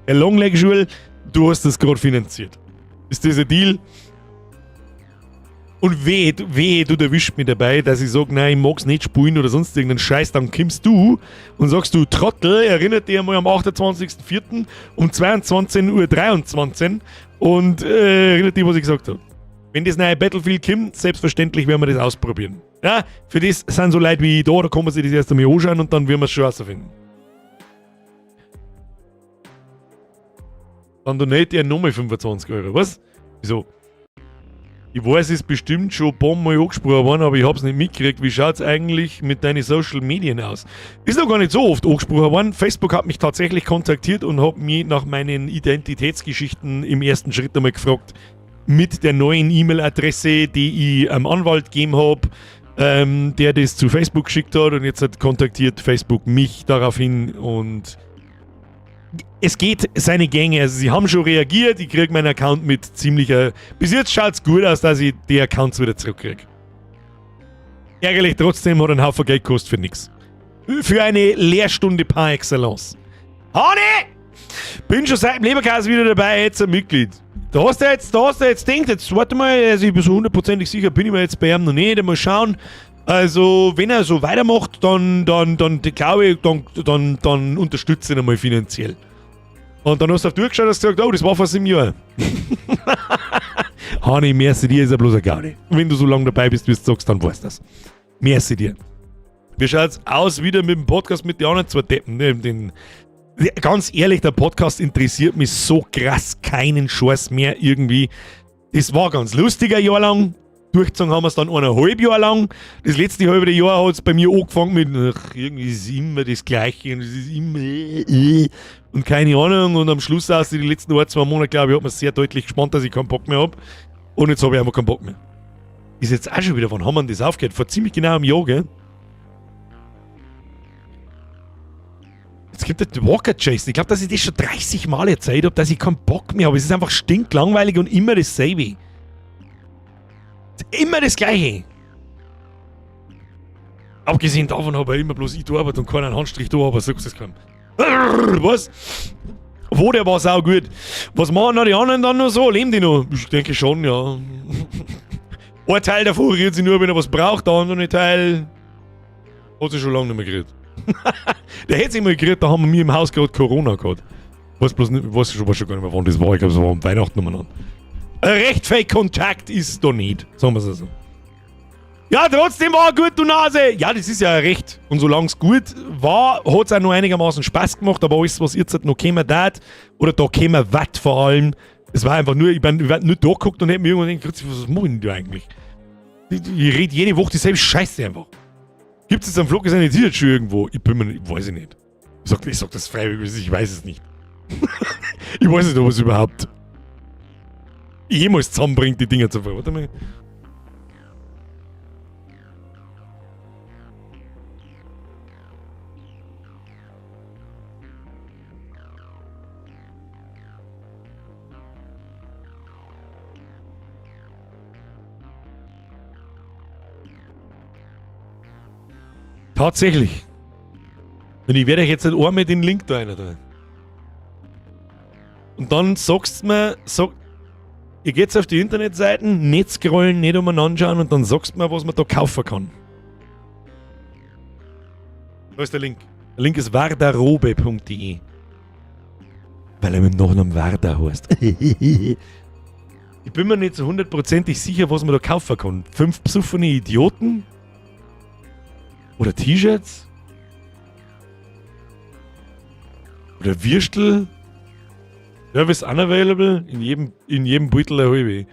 Herr Longleg Schul, du hast das gerade finanziert. Ist das ein Deal? Und wehe, wehe, du erwischt mich dabei, dass ich sage, nein, ich mag's nicht spielen oder sonst irgendeinen Scheiß, dann kommst du und sagst du, Trottel, erinnert dich einmal am 28.04. um 22.23 Uhr und erinnert dich, was ich gesagt habe. Wenn das neue Battlefield kommt, selbstverständlich werden wir das ausprobieren. Ja, für das sind so Leute wie ich da, da kann man sich das erst einmal anschauen und dann werden wir es schon rausfinden. Dann donate er nochmal 25 Euro, was? Wieso? Ich weiß, es ist bestimmt schon ein paar Mal angesprochen worden, aber ich hab's nicht mitgekriegt. Wie schaut's eigentlich mit deinen Social Medien aus? Ist noch gar nicht so oft angesprochen worden. Facebook hat mich tatsächlich kontaktiert und hat mich nach meinen Identitätsgeschichten im ersten Schritt einmal gefragt. Mit der neuen E-Mail-Adresse, die ich am Anwalt gegeben hab, der das zu Facebook geschickt hat, und jetzt hat kontaktiert Facebook mich daraufhin und es geht seine Gänge. Also sie haben schon reagiert, ich kriege meinen Account mit ziemlicher. Bis jetzt schaut es gut aus, dass ich die Accounts wieder zurückkriege. Ärgerlich trotzdem, hat einen Haufen Geld gekostet für nichts. Für eine Lehrstunde par excellence. Hani! Bin schon seit dem Leberkäse wieder dabei, jetzt ein Mitglied. Da hast du jetzt gedacht, jetzt warte mal, also ich bin so hundertprozentig sicher, bin ich mir jetzt bei ihm noch nicht, mal schauen. Also, wenn er so weitermacht, dann glaube ich, dann unterstütze ich ihn einmal finanziell. Und dann hast du auf die Uhr geschaut und hast gesagt, oh, das war vor 7 Jahren. Hani, merci dir, ist ja bloß ein Gaudi. Wenn du so lange dabei bist, wie du sagst, dann weißt du das. Merci dir. Wie schaut's aus wieder mit dem Podcast mit den anderen zwei Deppen? Ne, ganz ehrlich, der Podcast interessiert mich so krass keinen Scheiß mehr irgendwie. Das war ganz lustig ein Jahr lang. Durchgezogen haben wir es dann eineinhalb Jahre lang. Das letzte halbe Jahr hat es bei mir angefangen mit, ach, irgendwie ist immer das Gleiche und es ist immer und keine Ahnung. Und am Schluss aus die letzten ein, 2 Monate, glaube ich, hat man sehr deutlich gespannt, dass ich keinen Bock mehr hab. Und jetzt habe ich einfach keinen Bock mehr. Ist jetzt auch schon wieder, wann haben wir denn das aufgehört? Vor ziemlich genau einem Jahr, gell? Jetzt gibt der Walker Jason. Ich glaube, dass ich das schon 30 Mal erzählt habe, dass ich keinen Bock mehr habe. Es ist einfach stinklangweilig und immer dasselbe. Immer das Gleiche. Abgesehen davon habe ich immer bloß ich da arbeitet und keinen Handstrich da, aber sagst du es keinem. Was? Wo, der war sau gut. Was machen noch die anderen dann noch so? Leben die noch? Ich denke schon, ja. Ein Teil davon rührt sich nur, wenn er was braucht, der andere Teil hat sich schon lange nicht mehr gerührt. Der hätte sich mal gerührt, da haben wir im Haus gerade Corona gehabt. Weiß bloß nicht, weiß schon, weiß schon gar nicht mehr, wann das war. Ich glaube, es war am Weihnachten umeinander. Ein recht viel Kontakt ist da nicht, sagen wir es so. Ja, trotzdem war gut, du Nase! Ja, das ist ja recht. Und solange es gut war, hat es auch noch einigermaßen Spaß gemacht, aber alles, was jetzt noch käme, dat, oder da käme Watt vor allem, es war einfach nur, ich bin nur da geguckt und hätte mir irgendwann gedacht, was mach ich denn da eigentlich? Ich rede jede Woche dieselbe Scheiße einfach. Gibt es jetzt am Flocke seine T-Shirt schon irgendwo? Ich bin mir nicht, weiß ich nicht. Ich sag das freiwillig, ich weiß es nicht. Ich weiß nicht, ob es überhaupt jemals zusammenbringt, die Dinger zu fahren. Warte mal. Tatsächlich. Und ich werde euch jetzt nicht einmal den Link da rein tun. Und dann sagst du mir, sag, ihr geht auf die Internetseiten, nicht scrollen, nicht umeinander schauen und dann sagst du mir, was man da kaufen kann. Da ist der Link. Der Link ist wardarobe punkt de. Weil er mit dem Nachnamen Warda heißt. Ich bin mir nicht so hundertprozentig sicher, was man da kaufen kann. 5 besoffene Idioten? Oder T-Shirts? Oder Würstel? Service unavailable? In jedem Beutel eine halbe.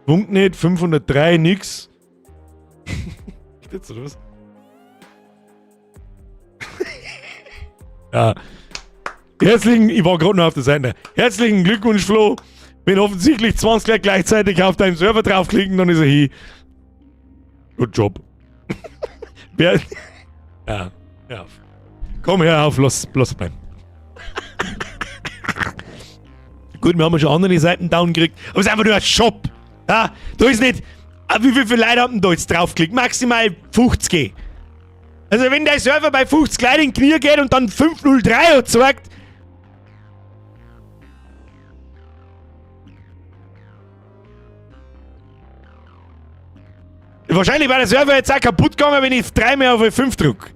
Punkt nicht, 503, nix. Echt jetzt, oder was? Ja. Herzlichen, ich war gerade noch auf der Seite. Herzlichen Glückwunsch, Flo. Wenn offensichtlich 20 Leute gleichzeitig auf deinen Server draufklicken, dann ist er hin. Good job. Wer, ja, ja. Komm, hör auf, lass bleiben. Gut, wir haben ja schon andere Seiten down gekriegt, aber es ist einfach nur ein Shop. Ja, da ist nicht, wie viele Leute haben denn da jetzt draufgeklickt? Maximal 50. Also wenn der Server bei 50 Leuten in die Knie geht und dann 503 hat zeigt. Wahrscheinlich war der Server jetzt auch kaputt gegangen, wenn ich dreimal auf F5 drück.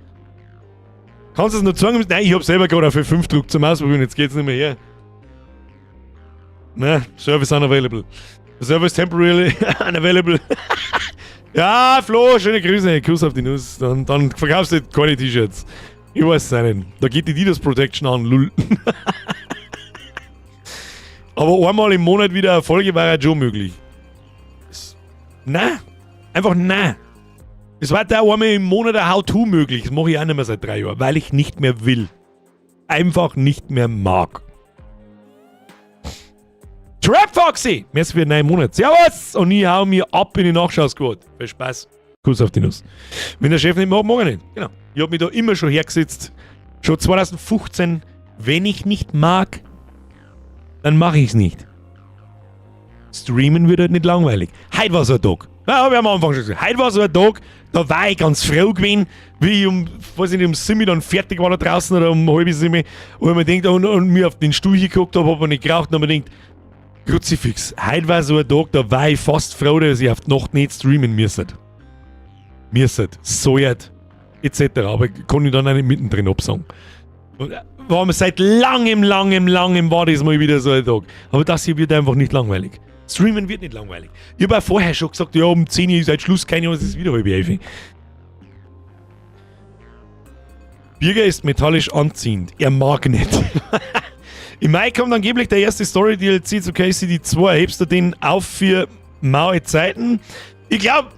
Kannst du es noch sagen? Nein, ich hab selber gerade auf F5 gedrückt zum Ausprobieren, jetzt geht's nicht mehr her. Ne, Service unavailable. Service temporarily unavailable. Ja, Flo, schöne Grüße. Kuss auf die Nuss. Dann verkaufst du keine T-Shirts. Ich weiß es auch nicht. Da geht die DDoS Protection an, lul. Aber einmal im Monat wieder eine Folge war ja schon möglich. Nein. Einfach nein. Es war da einmal im Monat ein How-To möglich. Das mache ich auch nicht mehr seit 3 Jahren, weil ich nicht mehr will. Einfach nicht mehr mag. Trap Foxy! Merci für 9 Monate. Servus! Und ich hau mir ab in die Nachschau-Squad. Viel Spaß. Kuss auf die Nuss. Wenn der Chef nicht mag, mag er nicht. Genau. Ich hab mich da immer schon hergesetzt. Schon 2015. Wenn ich nicht mag, dann mach ich's nicht. Streamen wird halt nicht langweilig. Heute war so ein Tag. Ja, hab ich am Anfang schon gesagt. Heute war so ein Tag, da war ich ganz froh gewesen, wie ich um, weiß ich nicht, um 7 dann fertig war da draußen oder um halb sieben, wo ich mir denkt, und mir auf den Stuhl geguckt hab, hab ich nicht geraucht und hab mir gedacht, Kruzifix, heute war so ein Tag, da war ich fast froh, dass ich auf die Nacht nicht streamen müsste. Müsste, sollte, et cetera. Aber kann ich dann auch nicht mittendrin absagen. Und war mir seit langem, langem, langem war das mal wieder so ein Tag. Aber das hier wird einfach nicht langweilig. Streamen wird nicht langweilig. Ich hab auch vorher schon gesagt, ja, um 10 Uhr ist halt Schluss, keine Ahnung, es ist wieder halb elf. Birger ist metallisch anziehend. Er mag nicht. Im Mai kommt angeblich der erste Story-DLC zu KCD 2. Hebst du den auf für maue Zeiten? Ich glaube,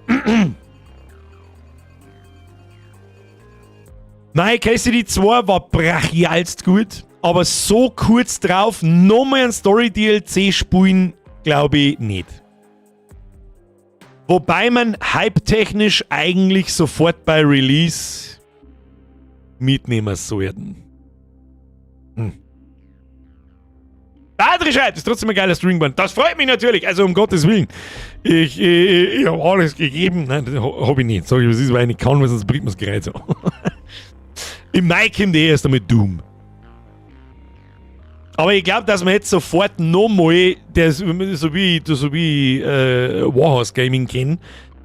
Mei, KCD 2 war brachialst gut, aber so kurz drauf nochmal ein Story-DLC spielen, glaube ich nicht. Wobei man hype-technisch eigentlich sofort bei Release mitnehmen sollten. Adri schreibt, ist trotzdem ein geiler Stream geworden. Das freut mich natürlich, also um Gottes Willen. Ich habe alles gegeben. Nein, das hab ich nicht. Sag ich, was ist, weil ich nicht kann, weil sonst bringt mir das Gerät so. Im Mai kommt eh erst einmal Doom. Aber ich glaube, dass man jetzt sofort nochmal, der ist, so wie Warhorse Gaming kennen,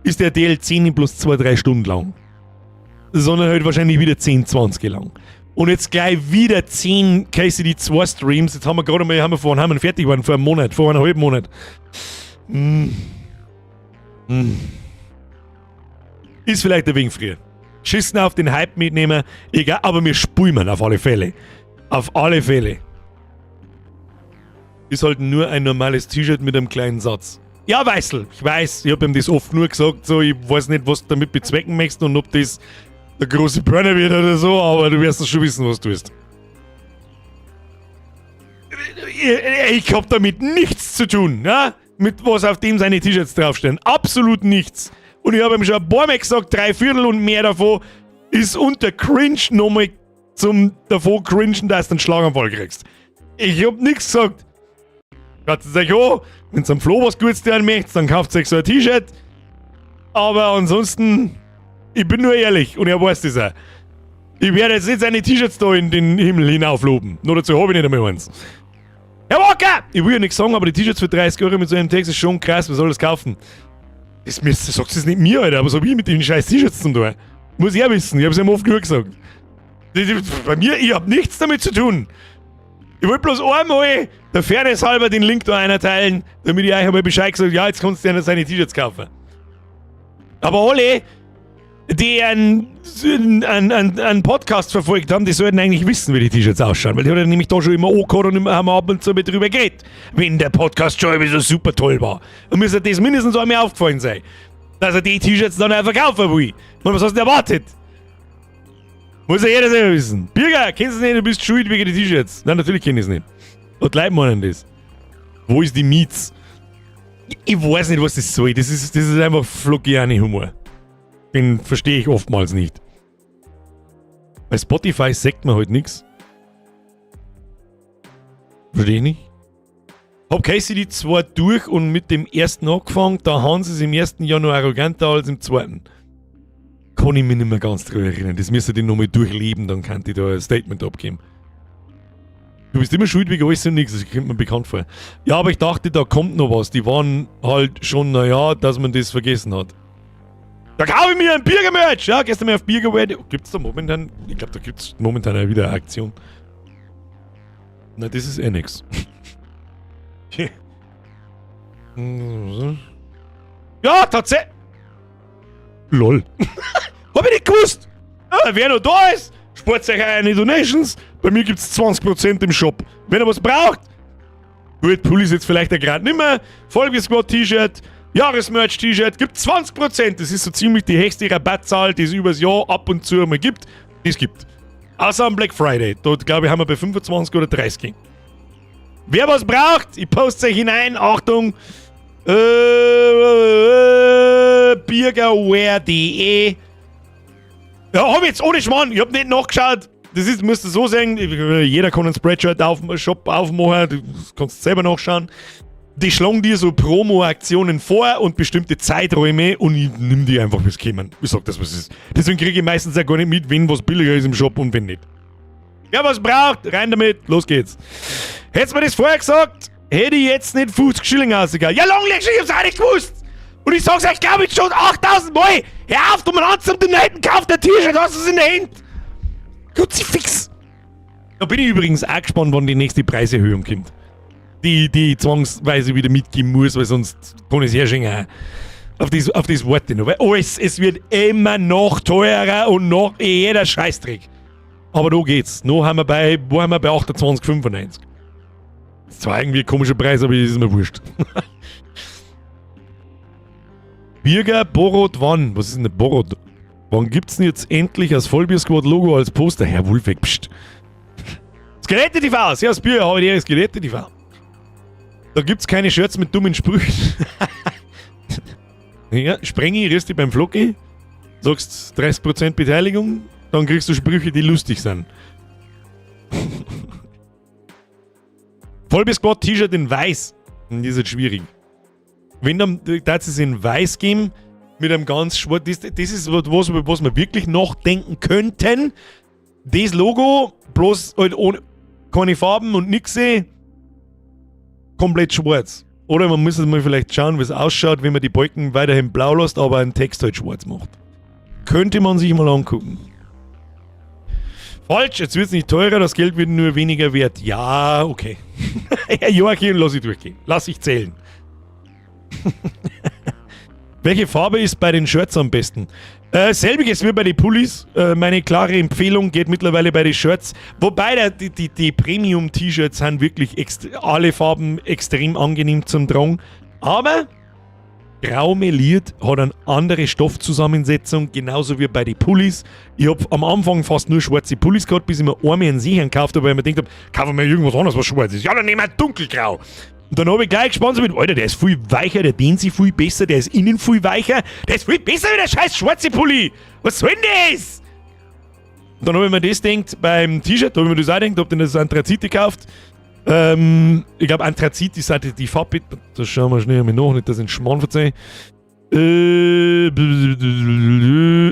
ist der DLC nicht bloß 2-3 Stunden lang. Sondern halt wahrscheinlich wieder 10, 20 lang. Und jetzt gleich wieder 10 KCD 2 Streams. Jetzt haben wir gerade mal, haben wir vorhin haben wir fertig geworden, vor einem Monat, vor einem halben Monat. Ist vielleicht ein wenig früher. Geschissen auf den Hype mitnehmen, egal, aber wir spulen auf alle Fälle. Auf alle Fälle. Ist halt nur ein normales T-Shirt mit einem kleinen Satz. Ja, Weißel, ich weiß, ich hab ihm das oft nur gesagt, so, ich weiß nicht, was du damit bezwecken möchtest und ob das der große Burner wird oder so, aber du wirst schon wissen, was du tust. Ich hab damit nichts zu tun, ja? Mit was auf dem seine T-Shirts draufstehen. Absolut nichts. Und ich habe ihm schon ein paar Mal gesagt, 3/4 und mehr davon ist unter Cringe nochmal zum davon cringen, dass du einen Schlaganfall kriegst. Ich hab nichts gesagt. Schaut es euch an, wenn am Flo was Gutes tun möchtet, dann kauft euch so ein T-Shirt. Aber ansonsten, ich bin nur ehrlich und er weiß das auch. Ich werde jetzt nicht seine T-Shirts da in den Himmel hinaufloben. Nur dazu habe ich nicht einmal eins. Herr Walker! Ich will ja nichts sagen, aber die T-Shirts für 30 Euro mit so einem Text ist schon krass, wer soll das kaufen? Das sagst du nicht mir, Alter, aber so wie mit den scheiß T-Shirts zum tun. Muss ich auch wissen, ich hab's ihm oft genug gesagt. Bei mir, ich hab nichts damit zu tun. Ich wollte bloß einmal der Fairness halber den Link da einer teilen, damit ich euch einmal Bescheid gesagt, ja, jetzt kannst du ja seine T-Shirts kaufen. Aber alle, die einen Podcast verfolgt haben, die sollten eigentlich wissen, wie die T-Shirts ausschauen, weil die hat er nämlich da schon immer angehabt und immer, haben wir ab und zu mit drüber geredet, wenn der Podcast schon immer so super toll war. Und mir sollte das mindestens einmal aufgefallen sein, dass er die T-Shirts dann auch verkaufen will. Und was hast du erwartet? Muss ja jeder selber wissen. Birger, kennst du es nicht? Du bist schuld wegen den T-Shirts. Nein, natürlich kenn ich es nicht. Was Leute meinen das? Wo ist die Miets? Ich weiß nicht, was das soll. Das ist einfach Flockiani-Humor. Den verstehe ich oftmals nicht. Bei Spotify sagt man halt nix. Verstehe ich nicht. Hab KCD 2 durch und mit dem ersten angefangen, da haben sie es im ersten Jahr noch arroganter als im zweiten. Kann ich mich nicht mehr ganz drüber erinnern. Das müsste ich nochmal durchleben, dann kann ich da ein Statement abgeben. Du bist immer schuld wegen alles und nichts, das kommt mir bekannt vor. Ja, aber ich dachte, da kommt noch was. Die waren halt schon, naja, dass man das vergessen hat. Da kaufe ich mir ein Birger-Merch! Ja, gestern mal auf Birgerware. Gibt's da momentan? Ich glaube, da gibt's momentan auch wieder eine Aktion. Na, das ist eh nix. Ja, tatsächlich. Lol. Hab ich nicht gewusst. Ja, wer noch da ist, spart euch eine Donations. Bei mir gibt's 20% im Shop. Wenn ihr was braucht, gut, Pullis jetzt vielleicht ja gerade nimmer. Folge Squad T-Shirt, Jahresmerch T-Shirt, gibt 20%. Das ist so ziemlich die höchste Rabattzahl, die es übers Jahr ab und zu mal gibt. Die es gibt. Außer am Black Friday. Dort, glaube ich, haben wir bei 25 oder 30. Wer was braucht, ich poste euch hinein. Achtung! Birgerwear.de. Ja, hab ich jetzt ohne Schmarrn. Ich hab nicht nachgeschaut. Das ist, musst du so sehen, jeder kann einen Spreadshirt auf, Shop aufmachen, du kannst selber nachschauen. Die schlagen dir so Promo-Aktionen vor und bestimmte Zeiträume und ich nimm die einfach, bis kommen. Ich sag das, was ist. Deswegen kriege ich meistens ja gar nicht mit, wenn was billiger ist im Shop und wenn nicht. Wer was braucht, rein damit, los geht's. Hättest mir das vorher gesagt, hätte ich jetzt nicht 50 Schilling ausgegangen. Ja, Longlegs, ich hab's auch nicht gewusst. Und ich sag's euch, glaub ich, schon 8000 Mal. Hör auf, du Mann, zum Donaten, kauf der T-Shirt, hast du's in der Hand. Kruzifix. Da bin ich übrigens auch gespannt, wann die nächste Preiserhöhung kommt. Die ich zwangsweise wieder mitgeben muss, weil sonst kann ich es herschenken. Auf das warte ich noch. Weil alles, es wird immer noch teurer und noch jeder Scheißdreck. Aber da geht's. Noch haben wir bei, wo haben wir bei 28,95. Ist zwar irgendwie ein komischer Preis, aber ist mir wurscht. Birger Borot wann? Was ist denn der Borot? Wann gibt's denn jetzt endlich das Vollbier-Squad-Logo als Poster? Herr Wulfeck, pst. Skelette TV, servus Bier, habe ich Skelette TV. Da gibt's keine Shirts mit dummen Sprüchen. Ja, Sprengi, rührst dich beim Flocki, sagst 30% Beteiligung, dann kriegst du Sprüche, die lustig sind. Vollbier Squad T-Shirt in weiß. Das ist jetzt schwierig. Wenn dann darf es in weiß geben, mit einem ganz schwarz, das ist was, was wir wirklich nachdenken könnten. Das Logo, bloß halt ohne, keine Farben und nix, komplett schwarz. Oder man muss jetzt mal vielleicht schauen, wie es ausschaut, wenn man die Balken weiterhin blau lässt, aber einen Text halt schwarz macht. Könnte man sich mal angucken. Falsch, jetzt wird es nicht teurer, das Geld wird nur weniger wert. Ja, okay. Herr Joachim, lass ich durchgehen. Lass ich zählen. Welche Farbe ist bei den Shirts am besten? Selbiges wie bei den Pullis. Meine klare Empfehlung geht mittlerweile bei den Shirts. Wobei der, die Premium-T-Shirts sind wirklich alle Farben extrem angenehm zum Tragen. Aber grau meliert hat eine andere Stoffzusammensetzung, genauso wie bei den Pullis. Ich hab am Anfang fast nur schwarze Pullis gehabt, bis ich mir einmal einen Sichern gekauft habe, weil ich mir gedacht hab, kaufe mir irgendwas anderes, was schwarz ist. Ja, dann nehmen wir dunkelgrau. Und dann habe ich gleich gespannt mit, Alter, der ist viel weicher, der dehnt sich viel besser, der ist innen viel weicher, der ist viel besser wie der scheiß schwarze Pulli. Was soll denn das? Und dann habe ich mir das gedacht beim T-Shirt, habe ich mir das auch gedacht, hab dann das Anthrazit gekauft. Ich glaube, Anthrazit ist halt die Farbe. Da schauen wir schnell mal nach, nicht, dass ich einen Schmarrn verzeihe.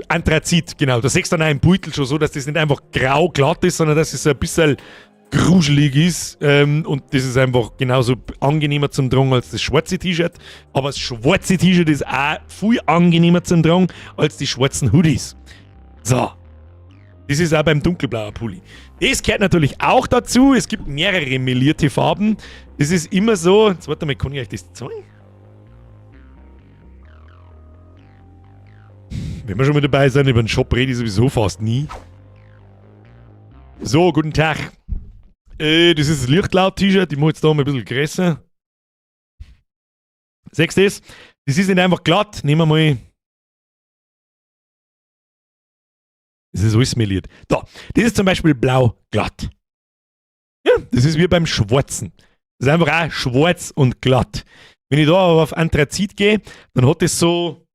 Anthrazit, genau. Da siehst du dann auch im Beutel schon so, dass das nicht einfach grau glatt ist, sondern dass es so ein bisschen gruselig ist. Und das ist einfach genauso angenehmer zum Tragen als das schwarze T-Shirt. Aber das schwarze T-Shirt ist auch viel angenehmer zum Tragen als die schwarzen Hoodies. So. Das ist auch beim dunkelblauen Pulli. Das gehört natürlich auch dazu. Es gibt mehrere melierte Farben. Das ist immer so. Jetzt warte mal, kann ich euch das zeigen? Wenn wir schon mal dabei sind, über den Shop rede ich sowieso fast nie. So, guten Tag. Das ist das Lichtlaut-T-Shirt. Ich mache jetzt da mal ein bisschen größer. Siehst du das? Das ist nicht einfach glatt. Nehmen wir mal. Das ist alles meliert. Da, das ist zum Beispiel blau glatt. Ja, das ist wie beim Schwarzen. Das ist einfach auch schwarz und glatt. Wenn ich da aber auf Anthrazit gehe, dann hat das so,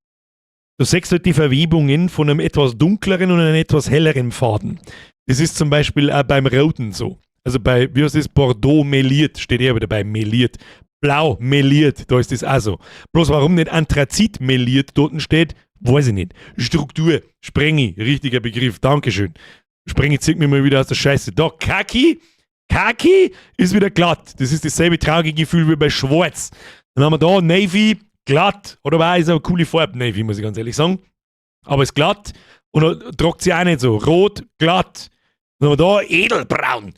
du siehst halt die Verwebungen von einem etwas dunkleren und einem etwas helleren Faden. Das ist zum Beispiel auch beim Roten so. Also bei, wie heißt das, Bordeaux meliert, steht ja wieder dabei, meliert. Blau meliert, da ist das auch so. Bloß warum nicht Anthrazit meliert dort steht, weiß ich nicht. Struktur, Sprengi, richtiger Begriff, Dankeschön. Sprengi zieht mir mal wieder aus der Scheiße. Da, Kaki, Kaki ist wieder glatt. Das ist dasselbe traurige Gefühl wie bei Schwarz. Dann haben wir da Navy, glatt. Oder war ist eine coole Farbe, Navy, muss ich ganz ehrlich sagen. Aber ist glatt und tragt sie auch nicht so. Rot, glatt. Dann haben wir da Edelbraun.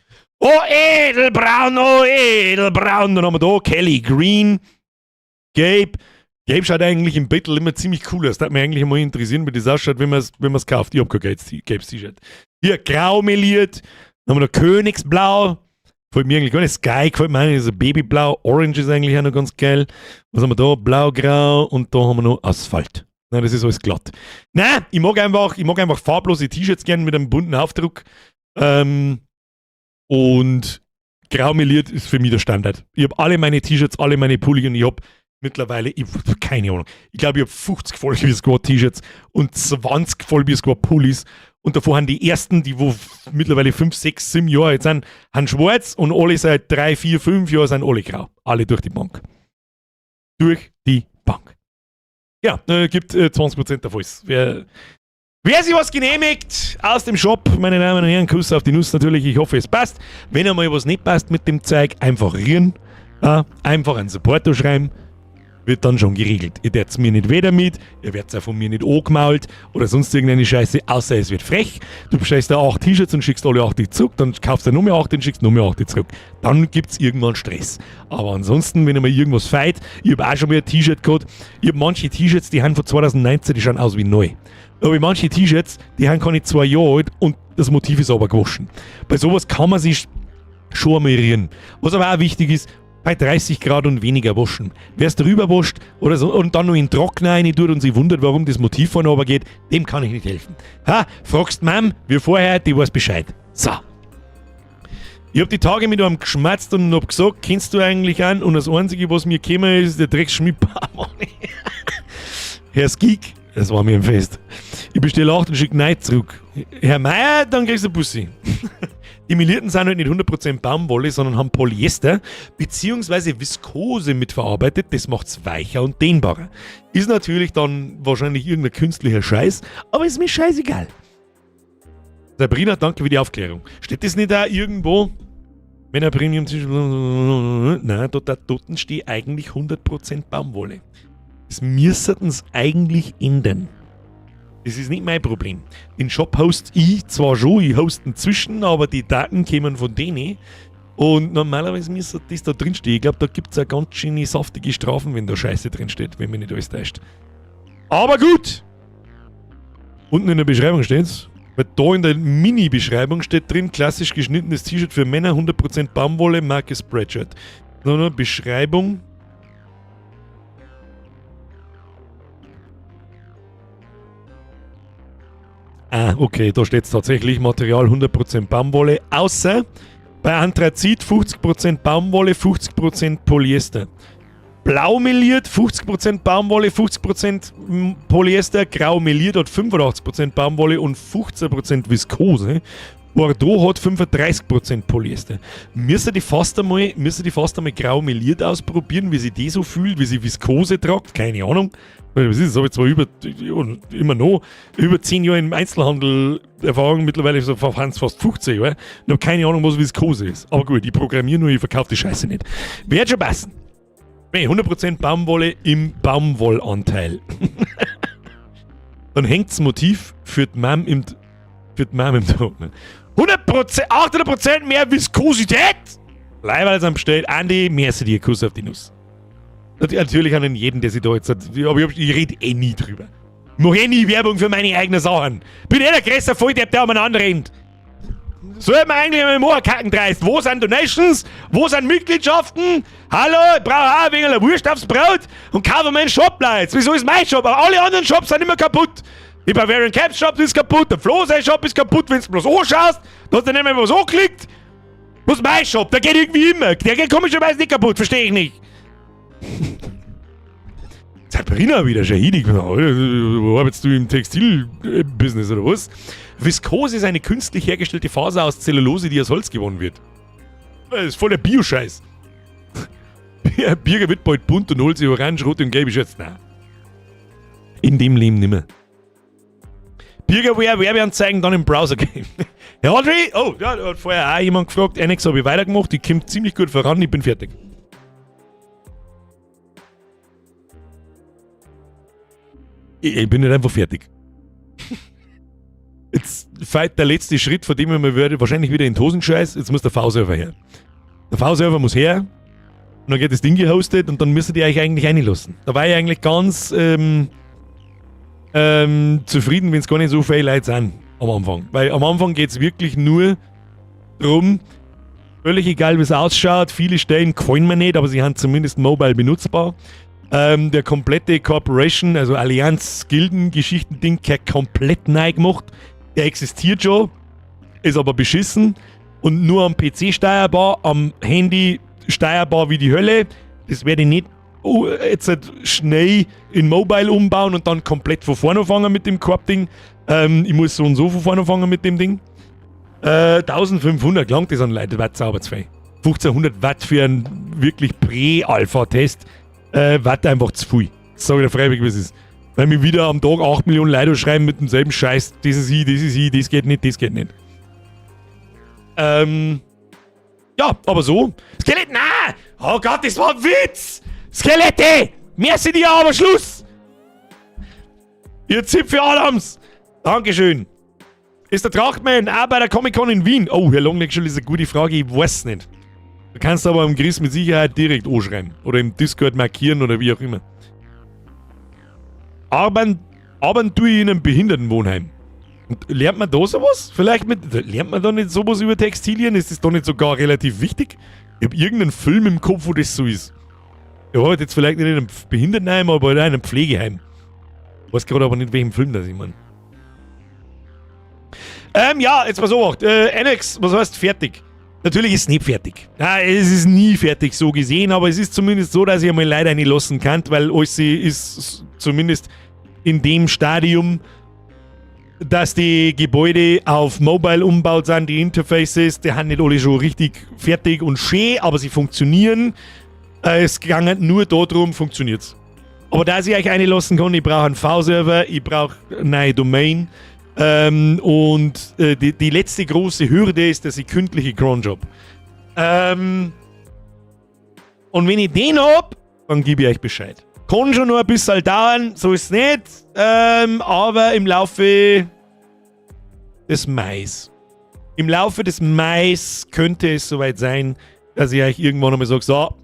Oh, Edelbraun, oh, Edelbraun. Dann haben wir da Kelly Green, Gelb. Gelb schaut eigentlich im Battle immer ziemlich cool aus. Das würde mich eigentlich mal interessieren, wie das ausschaut, wenn man es kauft. Ich hab kein gelbes T-Shirt. Hier, grau meliert. Dann haben wir da Königsblau. Gefällt mir eigentlich gar nicht. Sky gefällt mir auch nicht. Also Babyblau. Orange ist eigentlich auch noch ganz geil. Was haben wir da? Blau, grau. Und da haben wir noch Asphalt. Nein, das ist alles glatt. Nein, ich mag einfach farblose T-Shirts gern mit einem bunten Aufdruck. Und grau meliert ist für mich der Standard. Ich habe alle meine T-Shirts, alle meine Pulli und ich habe mittlerweile, ich, keine Ahnung, ich glaube, ich habe 50 Vollbier Squad T-Shirts und 20 Vollbier Squad Pullis. Und davor haben die ersten, die wo mittlerweile 5, 6, 7 Jahre alt sind, haben schwarz und alle seit 3, 4, 5 Jahren sind alle grau. Alle durch die Bank. Durch die Bank. Ja, gibt 20% davon. Wer sich was genehmigt aus dem Shop, meine Damen und Herren, Kuss auf die Nuss natürlich. Ich hoffe, es passt. Wenn einmal was nicht passt mit dem Zeug, einfach rühren. Einfach einen Supporter schreiben. Wird dann schon geregelt. Ihr werdet mir nicht weh damit, ihr werdet auch von mir nicht angemault oder sonst irgendeine Scheiße, außer es wird frech. Du bestellst da 8 T-Shirts und schickst alle 8 zurück, dann kaufst du nur mehr 8 und schickst nur mehr 8 zurück. Dann gibt's irgendwann Stress. Aber ansonsten, wenn ihr mal irgendwas feit, ich hab auch schon mal ein T-Shirt gehabt, ich hab manche T-Shirts, die haben von 2019, die schauen aus wie neu. Aber manche T-Shirts, die haben keine 2 Jahre alt und das Motiv ist aber gewaschen. Bei sowas kann man sich Schon einmal rieren. Was aber auch wichtig ist, bei 30 Grad und weniger waschen. Wer es drüber wascht oder so und dann noch in den Trockner rein tut und sich wundert, warum das Motiv vorne runter geht, dem kann ich nicht helfen. Ha, fragst Mam, wie vorher, die weiß Bescheid. So. Ich hab die Tage mit einem geschmatzt und hab gesagt, kennst du eigentlich einen? Und das Einzige, was mir gekommen ist, der Drecksschmiedbarmann. Herr Skeek, das war mir ein Fest. Ich bestelle 8 und schick 9 zurück. Herr Meier, dann kriegst du Bussi. Die Melierten sind halt nicht 100% Baumwolle, sondern haben Polyester bzw. Viskose mitverarbeitet. Das macht's weicher und dehnbarer. Ist natürlich dann wahrscheinlich irgendein künstlicher Scheiß, aber ist mir scheißegal. Sabrina, danke für die Aufklärung. Steht das nicht da irgendwo? Wenn er Premium Nein, dort, dort steht eigentlich 100% Baumwolle. Das müssten sie eigentlich ändern. Das ist nicht mein Problem. Den Shop host ich zwar schon, ich host inzwischen, aber die Daten kommen von denen. Und normalerweise müsste das da drin stehen. Ich glaube, da gibt es ja ganz schöne saftige Strafen, wenn da Scheiße drin steht, wenn mich nicht alles täuscht. Aber gut! Unten in der Beschreibung steht's. Weil da in der Mini-Beschreibung steht drin, klassisch geschnittenes T-Shirt für Männer, 100% Baumwolle, Marke Spreadshirt. No, Beschreibung. Ah, okay, da steht es tatsächlich, Material 100% Baumwolle, außer bei Anthrazit 50% Baumwolle, 50% Polyester. Blau meliert, 50% Baumwolle, 50% Polyester, grau meliert hat 85% Baumwolle und 15% Viskose. Bordeaux hat 35% Polyester. Müsste die fast einmal, müsste die fast einmal grau meliert ausprobieren, wie sie die so fühlt, wie sie Viskose tragt, keine Ahnung. Was ist das? Habe ich zwar über, immer noch, über 10 Jahre im Einzelhandel Erfahrung, mittlerweile so fast 15 Jahre. Und habe keine Ahnung, was Viskose ist. Aber gut, ich programmiere nur, ich verkaufe die Scheiße nicht. Wird schon passen. Nee, 100% Baumwolle im Baumwollanteil. Dann hängt's Motiv für die Mom im, für die Mom im Trocknen. 100%, 800% mehr Viskosität! Leider am bestellt. Andi, merci dir, Kuss auf die Nuss. Natürlich an jeden, der sich da jetzt. Aber ich rede eh nie drüber. Ich mach eh nie Werbung für meine eigenen Sachen. Bin eh der größte Volldepp, der umeinander rennt. Soll man eigentlich einmal machen, kacken dreist. Wo sind Donations? Wo sind Mitgliedschaften? Hallo, ich brauche auch ein wenig eine Wurst aufs Brot und kaufe meinen Shop, Leute. Wieso ist mein Shop? Aber alle anderen Shops sind immer kaputt. Die Bavarian Caps Shop ist kaputt, der Flo sein Shop ist kaputt, wenn du bloß anschaust, da hast du nicht mehr was angeklickt. Was ist mein Shop? Der geht irgendwie immer. Der geht komischerweise nicht kaputt, verstehe ich nicht. Sabrina wieder, Shahidi. Wo arbeitest du im Textilbusiness oder was? Viskose ist eine künstlich hergestellte Faser aus Zellulose, die aus Holz gewonnen wird. Das ist voll der Bio-Scheiß. Birger wird bald bunt und holt sich orange, rot und gelbe Shirts. Nein. In dem Leben nimmer. Bürgerwehr, Werbeanzeigen dann im Browser-Game. Herr Audrey, oh, ja, da hat vorher auch jemand gefragt. Annex habe ich weitergemacht, die kommt ziemlich gut voran, ich bin fertig. Ich bin nicht einfach fertig. Jetzt fällt der letzte Schritt, von dem ich mir würde, wahrscheinlich wieder in die Hosen scheiß. Jetzt muss der V-Server her. Der V-Server muss her. Und dann geht das Ding gehostet und dann müsstet ihr euch eigentlich reinlassen. Da war ich eigentlich ganz zufrieden, wenn es gar nicht so viele Leute sind am Anfang. Weil am Anfang geht es wirklich nur drum, völlig egal wie es ausschaut, viele Stellen gefallen mir nicht, aber sie haben zumindest mobile benutzbar. Der komplette Corporation, also Allianz, Gilden, Geschichten-Ding, komplett neu gemacht. Der existiert schon, ist aber beschissen und nur am PC steuerbar, am Handy steuerbar wie die Hölle. Das werde ich nicht jetzt halt schnell in Mobile umbauen und dann komplett von vorne anfangen mit dem Korb-Ding. Ich muss so und so von vorne anfangen mit dem Ding. 1500 gelangt das an Leute, Watt sauber zu viel. 1500 Watt für einen wirklich Prä-Alpha-Test, Watt einfach zu viel. Sag ich dir freiwillig, wie es ist. Weil mir wieder am Tag 8 Millionen Leute schreiben mit demselben Scheiß, das ist ich, das ist ich, das geht nicht, das geht nicht. Ja, aber so. Skelett, nein! Oh Gott, das war ein Witz! Skelette! Merci dir, aber Schluss! Ihr Zipfel Adams! Dankeschön! Ist der Trachtmann auch bei der Comic-Con in Wien? Oh, Herr Longneck, ist eine gute Frage, ich weiß nicht. Du kannst aber am Chris mit Sicherheit direkt anschreiben. Oder im Discord markieren oder wie auch immer. Arbeiten tue ich in einem Behindertenwohnheim. Und lernt man da sowas? Vielleicht mit. Lernt man da nicht sowas über Textilien? Ist das da nicht sogar relativ wichtig? Ich habe irgendeinen Film im Kopf, wo das so ist. Ich arbeite jetzt vielleicht nicht in einem Behindertenheim, aber in einem Pflegeheim. Weiß gerade aber nicht, welchen Film das ich meine. Ja, jetzt pass auf. Annex, was heißt fertig? Natürlich ist es nicht fertig. Ja, es ist nie fertig so gesehen, aber es ist zumindest so, dass ich einmal leider nicht lassen kann, weil alles ist zumindest in dem Stadium, dass die Gebäude auf Mobile umbaut sind, die Interfaces, die haben nicht alle schon richtig fertig und schön, aber sie funktionieren. Es ging nur darum, funktioniert's. Aber da ich euch eine lassen kann, ich brauche einen V-Server, ich brauche eine neue Domain. Und die letzte große Hürde ist, dass ich kündliche Cronjob. Und wenn ich den hab, dann gebe ich euch Bescheid. Kann schon noch ein bisschen dauern, so ist es nicht. Aber im Laufe des Mais. Im Laufe des Mais könnte es soweit sein, dass ich euch irgendwann einmal sage, so,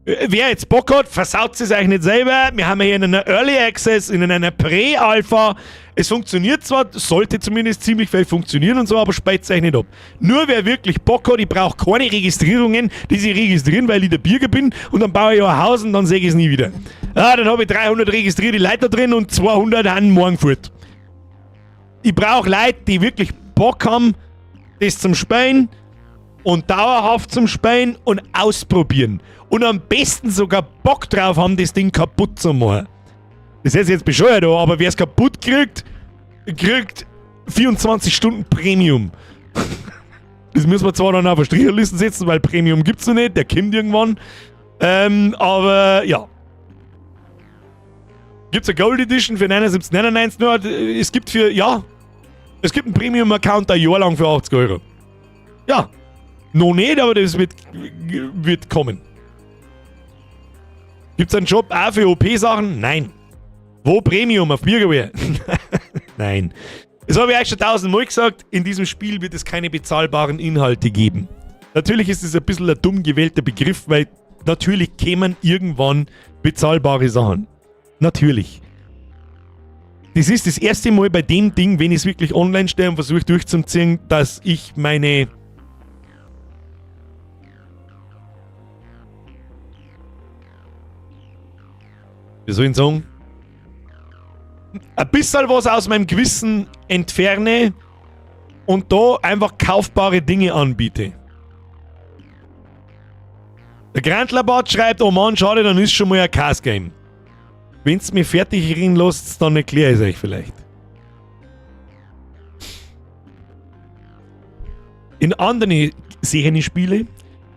wer jetzt Bock hat, versaut es euch nicht selber. Wir haben hier in einer Early Access, in einer Prä-Alpha. Es funktioniert zwar, sollte zumindest ziemlich viel funktionieren und so, aber speit es euch nicht ab. Nur wer wirklich Bock hat, ich brauche keine Registrierungen, die sich registrieren, weil ich der Birger bin, und dann baue ich ein Haus und dann sehe ich es nie wieder. Ah, dann habe ich 300 registrierte Leute da drin und 200 haben morgen fort. Ich brauche Leute, die wirklich Bock haben, das zum Spielen und dauerhaft zum Spielen und ausprobieren. Und am besten sogar Bock drauf haben, das Ding kaputt zu machen. Das ist jetzt bescheuert, aber wer es kaputt kriegt, kriegt 24 Stunden Premium. Das müssen wir zwar dann auf eine Stricherliste setzen, weil Premium gibt's noch nicht, der kommt irgendwann. Aber ja. Gibt's eine Gold Edition für 79,99? Nur, es gibt für, ja, es gibt einen Premium-Account ein Jahr lang für 80 Euro. Ja. Noch nicht, aber das wird kommen. Gibt's einen Shop auch für OP-Sachen? Nein. Wo Premium? Auf Biergewehr? Nein. Das habe ich euch schon tausendmal gesagt, in diesem Spiel wird es keine bezahlbaren Inhalte geben. Natürlich ist es ein bisschen ein dumm gewählter Begriff, weil natürlich kämen irgendwann bezahlbare Sachen. Natürlich. Das ist das erste Mal bei dem Ding, wenn ich es wirklich online stelle und versuche durchzuziehen, dass ich meine, wie soll ich sagen, ein bisschen was aus meinem Gewissen entferne und da einfach kaufbare Dinge anbiete. Der Grantlerbart schreibt, oh Mann, schade, dann ist schon mal ein Chaos-Game. Wenn's mir fertig reden lasst, dann erkläre ich es euch vielleicht. In anderen Spiele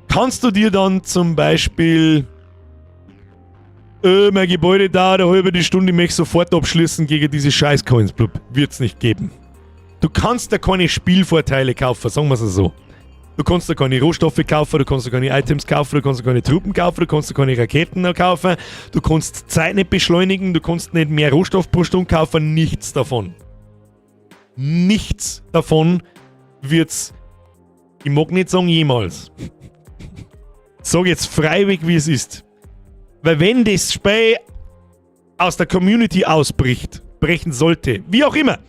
kannst du dir dann zum Beispiel mein Gebäude da, eine halbe Stunde, ich möchte sofort abschließen gegen diese scheiß Coins. Blub, wird's nicht geben. Du kannst da keine Spielvorteile kaufen, sagen wir's so. Du kannst da keine Rohstoffe kaufen, du kannst da keine Items kaufen, du kannst da keine Truppen kaufen, du kannst da keine Raketen kaufen, du kannst Zeit nicht beschleunigen, du kannst nicht mehr Rohstoff pro Stunde kaufen, nichts davon. Nichts davon wird's, ich mag nicht sagen jemals. Sag jetzt freiwillig, wie es ist. Weil wenn das Spiel aus der Community ausbricht, brechen sollte, wie auch immer,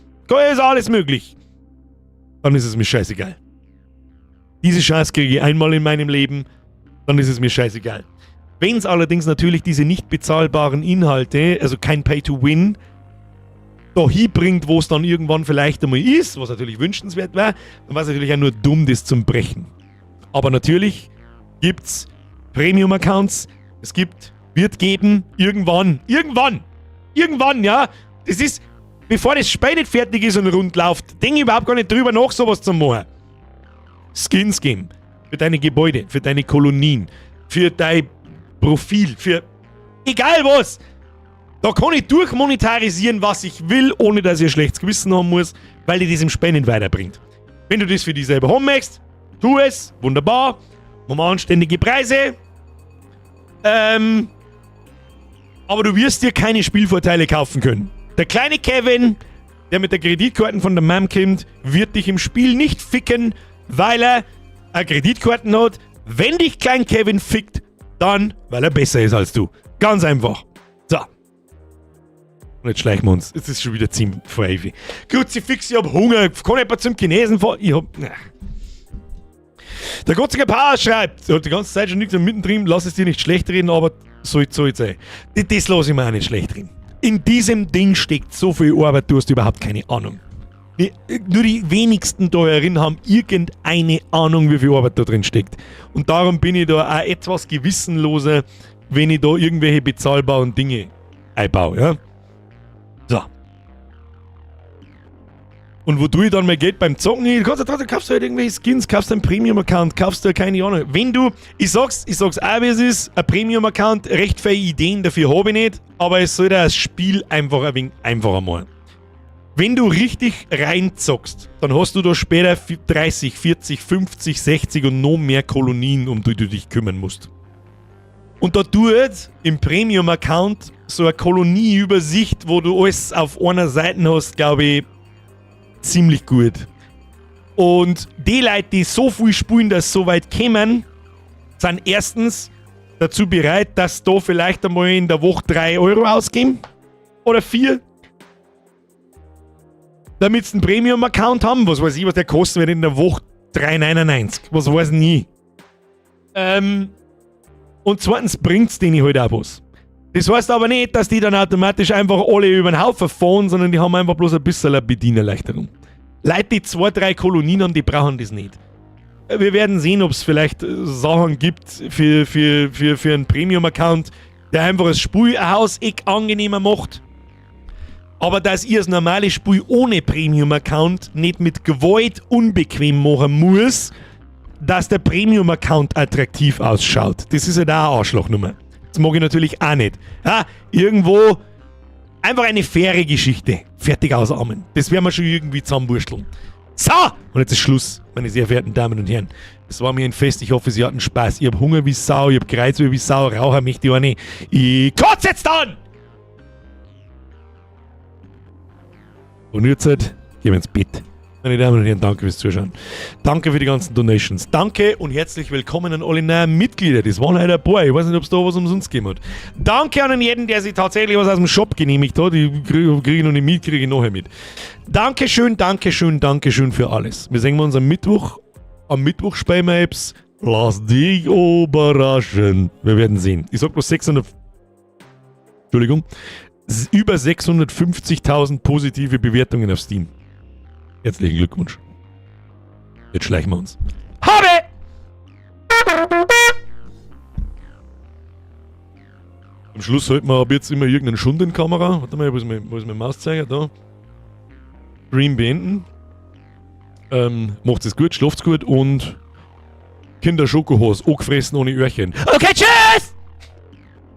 ist alles möglich, dann ist es mir scheißegal. Diese Chance kriege ich einmal in meinem Leben, dann ist es mir scheißegal. Wenn es allerdings natürlich diese nicht bezahlbaren Inhalte, also kein Pay-to-Win, da hinbringt, wo es dann irgendwann vielleicht einmal ist, was natürlich wünschenswert wäre, dann war es natürlich auch nur dumm, das zum Brechen. Aber natürlich gibt's Premium-Accounts, es gibt, wird geben, irgendwann, irgendwann, irgendwann, ja. Das ist, bevor das Spiel nicht fertig ist und rund läuft, denke ich überhaupt gar nicht drüber nach, sowas zu machen. Skins geben. Für deine Gebäude, für deine Kolonien, für dein Profil, für egal was. Da kann ich durchmonetarisieren, was ich will, ohne dass ich ein schlechtes Gewissen haben muss, weil dir das im Spiel nicht weiterbringt. Wenn du das für dich selber haben möchtest, tu es, wunderbar. Machen wir anständige Preise. Aber du wirst dir keine Spielvorteile kaufen können. Der kleine Kevin, der mit der Kreditkarte von der Mom kommt, wird dich im Spiel nicht ficken, weil er eine Kreditkarte hat. Wenn dich Klein Kevin fickt, dann, weil er besser ist als du. Ganz einfach. So. Und jetzt schleichen wir uns. Es ist schon wieder 4:50. Kruzifix, ich hab Hunger. Kann ich jemand zum Chinesen fahren? Ich hab. Na. Der Gotziger Power schreibt, hat die ganze Zeit schon nichts mittendrin, lass es dir nicht schlecht reden, aber soll es sein. Das lasse ich mir auch nicht schlecht reden. In diesem Ding steckt so viel Arbeit, du hast überhaupt keine Ahnung. Nur die wenigsten da herin haben irgendeine Ahnung, wie viel Arbeit da drin steckt. Und darum bin ich da auch etwas gewissenloser, wenn ich da irgendwelche bezahlbaren Dinge einbaue. Ja? So. Und wo tue ich dann mein Geld beim Zocken hin? Du kannst ja trotzdem, kaufst du halt irgendwelche Skins, kaufst einen Premium-Account, kaufst du keine Ahnung. Wenn du, ich sag's auch, wie es ist, ein Premium-Account, recht viele Ideen dafür habe ich nicht, aber es soll das Spiel einfach ein wenig einfacher machen. Wenn du richtig reinzockst, dann hast du da später 30, 40, 50, 60 und noch mehr Kolonien, um die du dich kümmern musst. Und da tut im Premium-Account so eine Kolonieübersicht, wo du alles auf einer Seite hast, glaube ich, ziemlich gut. Und die Leute, die so viel spielen, dass sie so weit kommen, sind erstens dazu bereit, dass da vielleicht einmal in der Woche 3 Euro ausgeben. Oder 4. Damit sie einen Premium-Account haben. Was weiß ich, was der kosten wird in der Woche, 3,99. Was weiß ich nie. Und zweitens bringt es denen halt auch was. Das heißt aber nicht, dass die dann automatisch einfach alle über den Haufen fahren, sondern die haben einfach bloß ein bisschen eine Bedienerleichterung. Leute, die zwei, drei Kolonien haben, die brauchen das nicht. Wir werden sehen, ob es vielleicht Sachen gibt für einen Premium-Account, der einfach das Spielhaus-Eck angenehmer macht. Aber dass ihr das normale Spiel ohne Premium-Account nicht mit Gewalt unbequem machen muss, dass der Premium-Account attraktiv ausschaut. Das ist halt auch eine Arschlochnummer. Das mag ich natürlich auch nicht. Ja, irgendwo einfach eine faire Geschichte. Fertig, aus, Amen. Das werden wir schon irgendwie zusammenwursteln. So, und jetzt ist Schluss, meine sehr verehrten Damen und Herren. Es war mir ein Fest. Ich hoffe, Sie hatten Spaß. Ich hab Hunger wie Sau, ich hab Kreuzweh wie Sau, Raucher möchte ich auch nicht. Ich kotze jetzt an! Und jetzt gehen wir ins Bett. Meine Damen und Herren, danke fürs Zuschauen. Danke für die ganzen Donations. Danke und herzlich willkommen an alle neuen Mitglieder. Das waren halt ein paar. Ich weiß nicht, ob es da was umsonst gegeben hat. Danke an jeden, der sich tatsächlich was aus dem Shop genehmigt hat. Ich kriege krieg noch nicht mit, kriege ich nachher mit. Dankeschön, Dankeschön, Dankeschön für alles. Wir sehen uns am Mittwoch. Am Mittwoch spielen wir Apps. Lass dich überraschen. Wir werden sehen. Ich sag bloß 600. Entschuldigung. Über 650.000 positive Bewertungen auf Steam. Herzlichen Glückwunsch. Jetzt schleichen wir uns. Habe! Am Schluss halten wir ab jetzt immer irgendeinen Schund in Kamera. Warte mal, wo ist mein Mauszeiger? Da. Stream beenden. Macht es gut, schlaft's gut und Kinder Schokohos, angefressen ohne Öhrchen. Okay, tschüss!